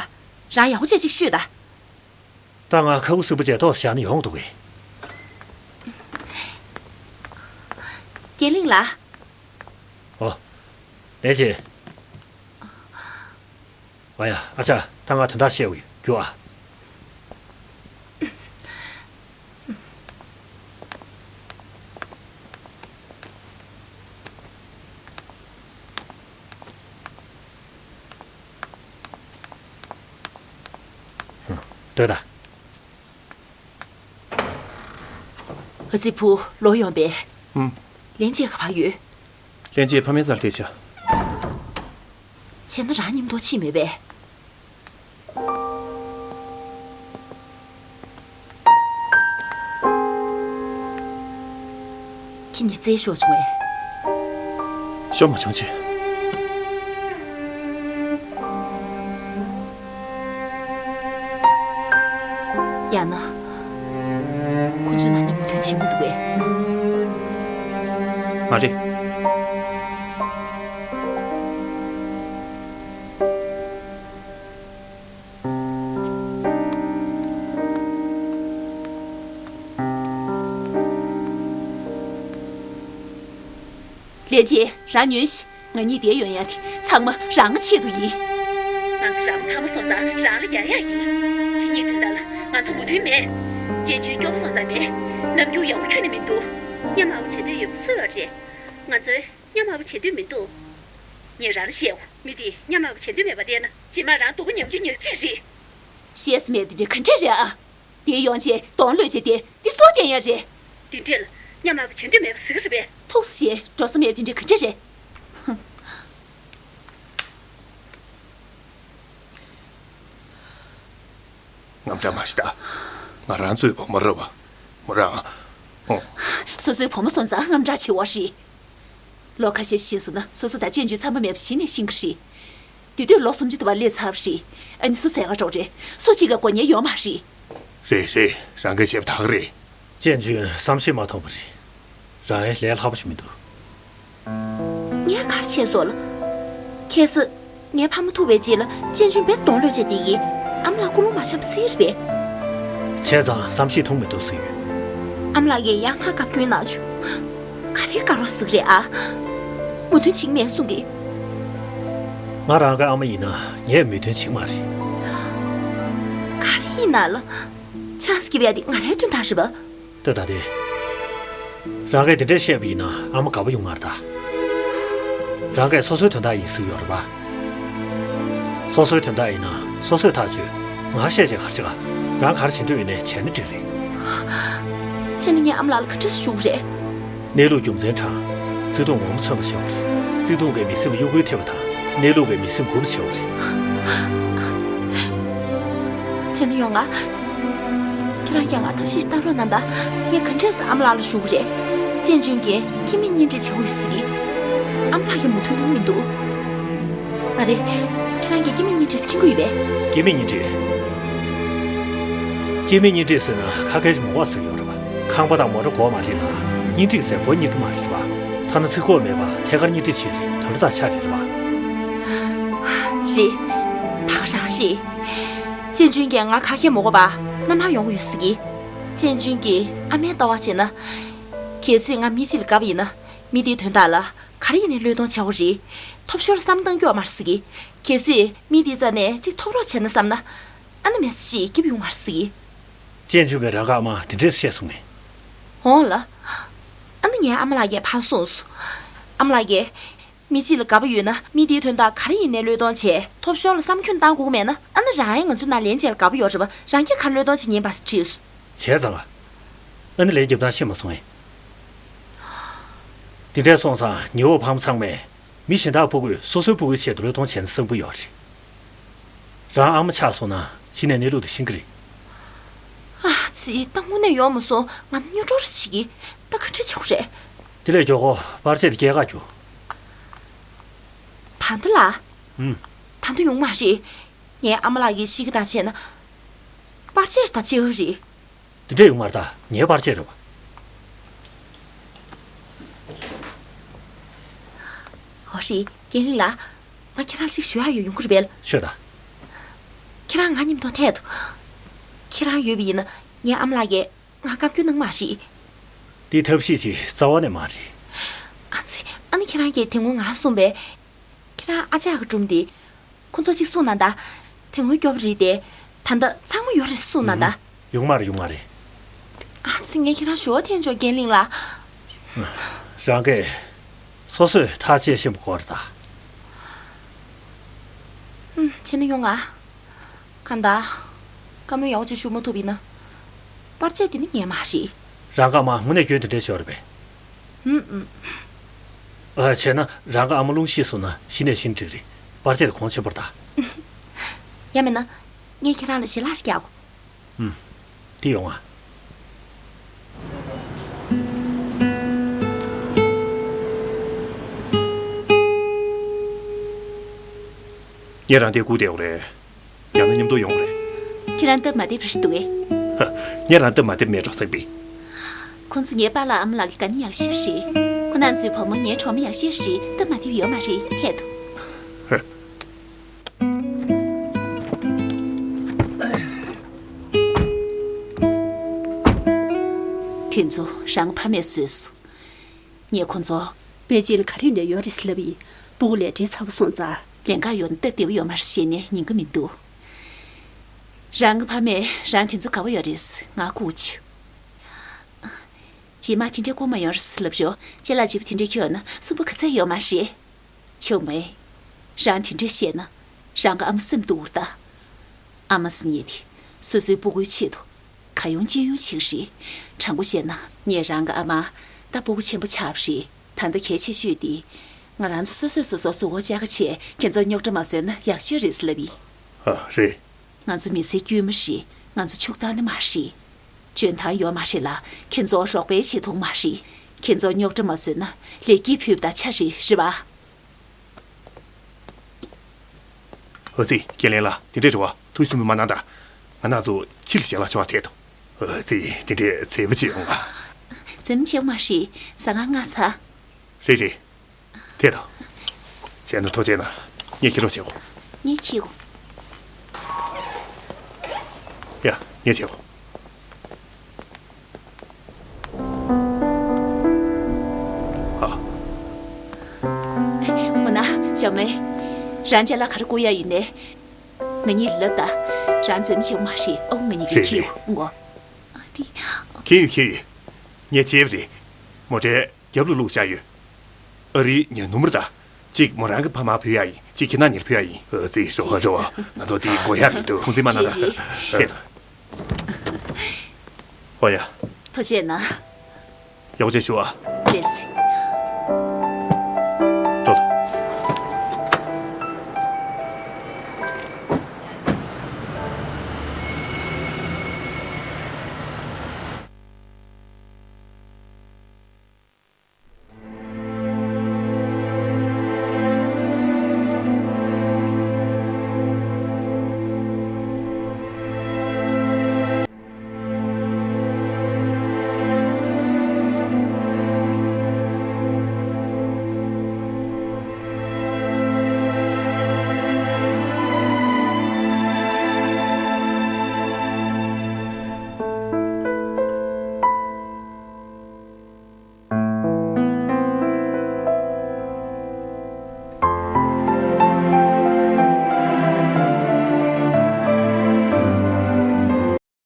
རང་ཡག་པོ་བྱས་ཅིག་ཤོད་ད། ད་ང་ཁ་ཁུ་སིམ་པོ་བྱས་ཏོག་ཙམ་བཞག་ན་ཡོང་འདུག་གས། རྒྱན་གླིང་ལགས། ཨོ། ལན་ཅན། ཨ་ཡ། ཨ་ཅག་ད་ང་དོན་དག་བཤད་དགོས་ཡོད། རྒྱུགས་ཨ། སྡོད་ད། ཨ་ཙི་བུ་ལོག་ཡོང་པས། ཨུམ། ལན་ཅན་ག་པར་ཡོད། ལན་ཅན་ཕ་མའི་རྩར་བསྡད་ཤག་བྱས་ན་རང་མཉམ་དུ་ཕྱིན་མེད་པས། ཁྱེད་གཉིས་རྩེད་ཤོར་བྱུང་ངས། ཤོར་མ་བྱུང་ཅི། ཡང་ན། ཁོ་ཚོའི་ནང་ནས་མོས་མཐུན་བྱེད་མི་འདུག་གས། མ་རེད། ལན་ཅན། རང་ཉོན་ཞིག་ང་གཉིས་བསྡད་ཡོང་ཡག་དེ་ཚང་མ་རང་གི་ཆེད་དུ་ཡིན། ང་ཚོ་རང་མཐའ་མ་སོང་ཙང་རང་ལ་རྒྱག་ཡག་ཡིན། དེ་གཉིས་དོན་དག་ལ་ང་ཚོ་མོས་མཐུན་མེད། རྗེས་ཆོས་སྐྱོ་པོ་སོང་ཙང་མེད། རྣམ་འགྱུར་ཡག་པོ་ཁྱོན་ནས་མི་འདུག་གཉའ་མ་བོ་བྱེད་འདོད་ཡོད་པ་སུ་ཡོད་རེད། ང་ཚོས་གཉའ་མ་བོ་བྱེད་འདོད་མི་འདུག་ངས་རང་ལ་བཤད་གོ། མི་དེས་གཉའ་མ་བོ་བྱེད་འདོད་མེད་པ་བལྟས་ན། རྗེས་མ་རང་སྡུག་གུ་མྱངས་རྒྱུ་ཉག་གཅིག་རེད། བཤད་ས་མེད་པ་དེ་འདྲ་ག་འདྲ་རེད་ཨ། དེ་ཡོང་རྗེས་གདོང་གློད་བྱས་ཏེ་དེ་སྲོག་བསྟན་ཡ་རེད། དེ་འདྲས་ལ་མཉམ་ལག་པ་བྱེད་འདོད་མེད་པ་ཟེར་གི་རེད་པས། ཐུགས་རྗེ་ཆེ། འགྲོ་ས་མེད་པ་དེ་འདྲ་ག་འདྲ་རེད། ཧུམ། དངངས་སྐྲག་མ་བྱེད་ད། ང་རང་ཚོའི་བུ་མོ་རེད་བ། མོ་རང་། ཨོ། སོ་སོའི་བུ་མོ་སོང་ཙང་དངངས་སྐྲག་ཆེ་བ་རེད། ལོ་ཁ་ཤས་ཤིག་སོང་ན་སོ་སོ་དང་གཅེན་གཅུང་འཚམ་པ་མེད་པ་གཞི་ནས་ཤེས་ཀྱི་རེད། དེ་དུས་ལོ་སུམ་ཅུ་དུ་བ་སླེབས་ཚར་བ་རེད། ཨ་ནི་སུ་ཟས་ག་འགྲོ་རེད། སུ་གཅིག་ག་དགོས་མཁན་ཡོད་མ་རེད། རེད་རེད། རང་གིས་བྱས་པ་དག་རེད། གཅེན་གཅུང་བསམ་ཤེས་མ་ཐོན་པ་རེད། རང་ཡང་ལས་སླ་པོ་ཞིག་མི་འདུག་ངས་ག་རེ་བྱས་སོང་ལ། ཁ་སང་ངའི་ཕ་མ་ཐུག་པའི་རྗེས་ལ་གཅེན་གཅུང་རྦད་གདོང་གློད་བྱས་བསྡད་ཀྱིས་ཨ་མ་ལགས་ཀུན་སློང་མ་འཆམ་སེ་རེད་པས། བྱས་ཙང་བསམ་ཤེས་ཐུབ་མི་འདུག་ཟེར་ཡོད། ཨ་མ་ལགས་ཀྱིས་ཡང་ང་བཀའ་བཀྱོན་གནང་བྱུང་། ག་རེ་དགའ་རོགས་ཟིག་རེད་ཨ། མོས་མཐུན་བྱེད་ཀྱི་མེད་གསུང་གི། ང་རང་གི་ཨ་མ་ཡིན་ན་ངས་མོས་མཐུན་བྱེད་ཀྱི་མ་རེད། ག་རེ་ཡིན་ན་ལ། ཆང་སྐྱིབས་ཡ་དེ་ང་རའི་དོན་དག་རེད་པ། ལྟོས་དང་དེ། རང་གིས་དེ་འདྲས་བཤད་པ་ཡིན་ན་ཨ་མ་དགའ་པོ་ཡོང་མ་རེད་ད། རང་གིས་སོ་སོའི་དོན་དག་ཡིན་ཟེར་གྱི་ཡོད་རེད་པ། སོ་སོའི་དོན་དག་ཡིན་ན་སོ་སོས་ཐག་གཅོད། ང་བཤད་བྱས་ག་རེ་བྱེད་ག། རང་ག་རེ་བྱེད་འདོད་ཡོད་ནའི་བྱས་ན་འགྲིག་རེད། བྱས་ན་ངས་ཨ་མ་ལགས་ལ་ག་འདྲས་སེ་ཞུ་དགོས་རེད། གནས་ལུགས་རྒྱུ་མཚན་དྲངས། བརྩེ་དུང་ངོ་མ་མཚོན་པ་བྱེད་དགོས་རེད། བརྩེ་དུང་གིས་མི་སེམས་གཡོ་འགུལ་ཐེབས་པ་དང་། གནས་ལུགས་ཀྱིས་མི་སེམས་མགུ་པོ་བྱེད་པ་རེད། བྱས་ན་ཡོང་ང་། ཁྱེད་རང་ཡང་ང་ཐབས་ཤེས་བཏང་རོགས་གནང་དང་། ངས་ག་འདྲས་སེ་ཨ་མ་ལགས་ལ་ཞུ་དགོས་རེད། གཅེན་གཅུང་གིས་སྐྱེ་དམན་གཉེན་སྒྲིག་བྱེད་དགོས་ཟེར་གི། ཨ་མ་ལགས་ཀྱིས་མོས་མཐུན་གནང་མི་འདུག་མ་རེད། ཁྱེད་རང་གིས་སྐྱེ་དམན་གཉེན་སྒྲིག་ཟེར་མཁྱེན་གྱི་ཡོད་པས། སྐྱེ་དམན་གཉེན་སྒྲིག་སྐྱེ་དམན་གཉེན་སྒྲིག་ཟེར་ན་ཁ་སྐད་ཅིག་མ་གོ་ཟེར་གྱི་ཡོད་རེད་པ། ཁང་པ་དང་མོ་ཊ་དགོས་མ་རེད་ལ། གཉེན་སྒྲིག་ཟེར་སྒོ་གཉེར་གྱི་མ་རེད་པ། ཐ་ན་ཚིག་ཁོག་མེད་པ་ཐད་ཀར་གཉེན་སྒྲིག་བྱས་རེད། དོན་དག་ཆགས་རེད་རེད་པ། རེད། ད་ག་རང་རེད། གཅེན་གཅུང་གིས་ང་ཁ་སྐད་མ་གོ་བ་མནའ་མར་ཡོང་གི་ཡོད་ཟེར་གི། གཅེན་གཅུང་གིས་ཨ་མའི་ལྟ་བ་བྱས་ན། གལ་སྲིད་ང་མི་གཅིག་ལ་དགའ་བ་ཡིན་ན། མི་དེའི་དོན་དག་ལ་ག་རེ་ཡིན་ནའི་བློས་གཏོང་བྱ་དགོས་རེད། ཐོབ་ཤོར་བསམ་བཏང་རྒྱུ་ཡོད་མ་རེད་ཟེར་གི། གལ་སྲིད་མི་དེའི་རྩ་ནས་གཅིག་ཐོབ་རོགས་བྱས་ན་བསམ་ན། ཨ་ནི་མི་ཚེ་གཅིག་སྐྱིད་པོ་ཡོང་མ་རེད་ཟེར་གི། གཅེན་གཅུང་གིས་རང་གི་ཨ་མར་དེ་འདྲས་བཤད་སོང་ངས། འོང་ལ། ཨ་ནི་ངའི་ཨ་མ་ལགས་ཀྱིས་ཕར་གསུངས་སོང་། ཨ་མ་ལགས་ཀྱིས། མི་གཅིག་ལ་དགའ་པོ་ཡོད་ན་མི་དེའི་དོན་དག་ག་རེ་ཡིན་ནའི་བློས་གཏོང་བྱས། ཐོབ་ཤོར་ལ་བསམ་ཁྱོན་བཏང་དགོས་མེད་ན། ཨ་ནི་རང་ཡང་ང་ཚོའི་ནང་ལན་བྱས་ལ་དགའ་པོ་ཡོད་རེད་པ། རང་གིས་ག་རེ་བློས་གཏོང་བྱེད་ཉན་པ་ཟེར་དྲིས་སོང་། བྱས་ཙང་། ཨ་ནི་ལན་རྒྱབ་སྟངས་ཤེས་མ་སོང་ངས། དེ་འདྲས་སོང་ཙང་ཉེ་འོག་ཕ་མ་ཚང་མས་མི་གཞན་དག་ཕྲུ་གུས་སོ་སོའི་ཕྲུ་གུའི་ཆེད་དུ་བློས་གཏོང་བྱས་ན་བཟང་པོ་ཡོད་རེད། རང་ཨ་མ་ཆགས་སོང་ན་གཞི་ནས་གནས་ལུགས་དེ་ཤེས་ཀྱི་རེད། ཨ་ཙི། ད་དངོས་གནས་ཡོང་མ་སོང་། ང་སྨྱོ་གྲོགས་རེ་བྱེད་ཀྱི། ད་ག་འདྲ་བྱེད་དགོས་རེད། དེ་ལས་མགྱོགས་པོ་པར་ཆས་དེ་སྐྱེལ་ག་རྒྱུགས། ད་ལྟ་ལ། ཨུམ། ད་ལྟ་ཡོང་མ་རེད། ངའི་ཨ་མ་ལགས་ཀྱིས་ཤེས་ཀྱི་ད་བྱས་ན། པར་ཆས་ད་སྐྱེལ་གི་རེད། དེ་འདྲས་ཡོང་མ་རེད་ད། ངའི་པར་ཆས་རེད་པ། ཨོ་རེད། རྒན་ལགས། ང་ཁྱེད་རང་ལ་ཅིག་ཞུ་ཡག་ཡོད། ཡོང་གི་རེད་པས། ཤོད་ད། ཁྱེད་རང་ང་མཉམ་དུ་ཐད་དོ། ཁྱེད་རང་ཡོད་པ་ཡིན་ན་ངའི་ཨ་མ་ལགས་ཀྱིས་ང་བཀའ་བཀྱོན་གནང་མ་རེད། འདི་ཐབས་ཤེས་ཅིག་རྩ་བ་ནས་མ་རེད། ཨ་ཙི། ཨ་ནི་ཁྱེད་རང་གིས་དེ་སྔོན་ང་གསུངས་པས། ཁྱེད་རང་ཨ་ཅག་གི་སྒྲུང་དེ། ཁོ་ཚོ་གཅིག་གསུངས་གནང་ད། དེ་སྔོན་སྐྱོབ་རེད་དེ། ད་ལྟ་ཚང་མ་ཡོད་རེད་གསུངས་གནང་ད། ཡོང་མ་རེད། ཡོང་མ་རེད། ཨ་ཙི། ངས་ཁྱེད་རང་ཞུ་བ་འཐེན་ཆོག་རྒན་ལགས། རང་གིས་སོ་སོས་ཐག་བཅད་ཤེས་པ་དགོས་རེད་ད། ཨུམ། བྱས་ན་ཡོང་ང་། གང་ལྟར། བཀའ་མོལ་ཡག་པོ་ཅིག་ཞུ་མ་ཐུབ་པ་ཡིན་ན། པར་ཆས་དེ་ནི་ངའི་མ་རེད། རང་གི་ཨ་མ་དངོས་གནས་སྐྱོན་དེ་འདྲས་ཤོར་བས། ཨུམ་ཨུམ། ཨ། བྱས་ན་རང་གི་ཨ་མ་རླུང་ཤེས་སོང་ན་གཞི་ནས་ཤི་ན་འགྲིག་རེད། པར་ཆས་དེ་གོང་ཆེན་པོ་རེད་ད། ཡང་མིན་ན། ངས་ཁྱེད་རང་ལ་ཞལ་ལག་ཞིག་རྒྱག་གོ། ཨུམ། དེ་ཡོང་ང་། ངས་རང་དེ་སྒུག་བསྡད་ཡོད་རེད། ཡང་ན་མཉམ་དུ་ཡོང་རེད། ཁྱེད་རང་སྟབས་མ་བདེ་བ་རེད་འདུག་གས། ཧ། ངས་རང་སྟབས་མ་བདེ་བ་མེད་འགྲོ་ཟེར་བས། ཁོང་ཚོ་ངའི་པཱ་ལགས་ཨ་མ་ལགས་ཀྱི་དགའ་ཉེ་ཡག་ཤོས་རེད། ཁོང་རྣམ་ཚོའི་བུ་མོ་ངའི་གྲོགས་མོ་ཡག་ཤོས་རེད། སྟབས་མ་བདེ་བ་ཡོད་མ་རེད། ཐད་དོ། ཧ། དེ་ཚོ་རང་ཕ་མས་བཟོས་སོང་། ངས་ཁོ་ཚོ་པེ་ཅིན་ལ་ག་རེ་ཡིན་ནའི་ཡོད་རེད་ཟེར་ལབ་ཡིན། སྤུ་གུ་ལས་བྲེལ་ཚ་པོ་སོང་ཙང་ལེན་ག་ཡོང་ན་སྟབས་བདེ་པོ་ཡོད་མ་རེད་ཟེར་ནས་ཉན་གི་མི་འདུག་རང་གི་ཕ་མས་རང་དེ་ཚོ་དགའ་པོ་ཡོད་རེད་ཟེར་ང་ལྐུགས་བྱུང་། རྗེས་མ་དེ་འདྲའི་སྐུ་མ་ཡོང་རེད་ཟེར་ལབ་རོགས། ཅ་ལག་ལྗིད་པོ་དེ་འདྲའི་ཁྱེར་ཡོང་ན་སུན་པོ་ག་ཚད་ཡོད་མ་རེད། ཆོག་མེད། རང་དེ་འདྲ་བཤད་ན། རང་གི་ཨ་མ་སེམས་སྡུག་རེད་ད། ཨ་མ་ཟེར་མཁན་དེ་སོ་སོའི་སྤུ་གུའི་ཆེད་དུ་ག་ཡོང་ཅི་ཡོང་བྱེད་ཀྱི་རེད། དྲང་པོ་བཤད་ན་ངས་རང་གི་ཨ་མ་ད་སྤུ་གུ་ཆེན་པོ་ཆགས་པ་རེད། ད་ལྟ་གལ་ཆེ་ཤོས་དེ་ང་རང་ཚོ་སོ་སོས་སོ་སོར་གཟུགས་པོ་བཅག་ག་བྱས་ཁྱེད་ཚོར་རྙོག་དྲ་མ་བཟོས་ན་ཡག་ཤོས་རེད་ཟེར་ལབ་ཡིན། ཨ་རེད། ང་ཚོ་མི་ཚེའི་དཀྱུས་མ་རེད། ང་ཚོ་ཕྱུག་བཏང་ནི་མ་རེད། འཇོན་ཐང་ཡོད་མ་རེད་ལ་ཁྱེད་ཚོར་རོགས་པ་བྱེད་ཐུབ་མ་རེད། ཁྱེད་ཚོར་རྙོག་དྲ་མ་བཟོས་ན་ལས་ཀྱི་ཕུད་ད་ཆ་རེད་རེད་པ། ཨ་ཙི། ཀེ་ལེན་ལགས། དེ་འདྲའི་རེ་བ་ཐུགས་སུ་མི་མ་གནང་དང་། ང་རང་ཚོ་ཕྱི་ལ་ཞལ་ལག་མཆོད་པ་ཐེག་ཐུབ། ཨ་ཙི། དེ་འདྲའི་མཛེས་པོ་ཅིག་ཡོང་ང་། མཛེས་པོ་ཅིག་མ་རེད། ཟ་ཁང་མངགས་ཚར། རེད་རེད། ཐེག་ཐུབ། བྱས་ན་ཐུགས་རྗེ་གནང་། ངས་འཁྱེར་རོགས་བྱེད་གོ། ངས་འཁྱེར་གོ། ཡ། ངས་བྱེད་གོ། ཨ། འོ་ན་ཞྭ་མོ། རང་ཅ་ལག་ག་རེ་བསྐུར་ཡ་ཡིན་ནའི། ང་གཉིས་ལ་ལབ་དང་། རང་འཛེམ་ཞིག་མ་རེད། ཨོ། ང་གཉིས་ཀྱིས་རེད་འཁྱེར་རེད། ཡོང་གོ། ཨ་དེ། ཁྱེར་ཡོད། ཁྱེར་ཡོད། ངས་བྱས་པ་རེད། མོ་ཊའི་རྒྱབ་ལ་བླུགས་བཞག་ཡོད། ཨ་རིའི་ཉ་ནུ་མར་དང་། གཅིག་མོ་རང་གི་ཕ་མར་ཕུལ་ཡ་ཡིན། གཅིག་ཁྱེད་རང་གཉིས་ལ་ཕུལ་ཡ་ཡིན། ཨ་ཙི། ཞོགས་པ་འགྲོ་བ། ང་ཚོ་དེ་དགོས་ཡ་མི་འདུག། ཐུགས་རྗེ་མ་གནང་དང་། རེད་རེད། ཐེག་ཐུབ། ཨོ་ཡ། ཐུགས་རྗེ་གནང་། ཡག་པོ་བྱས་བཞུགས་ཨ། ལགས་སེ།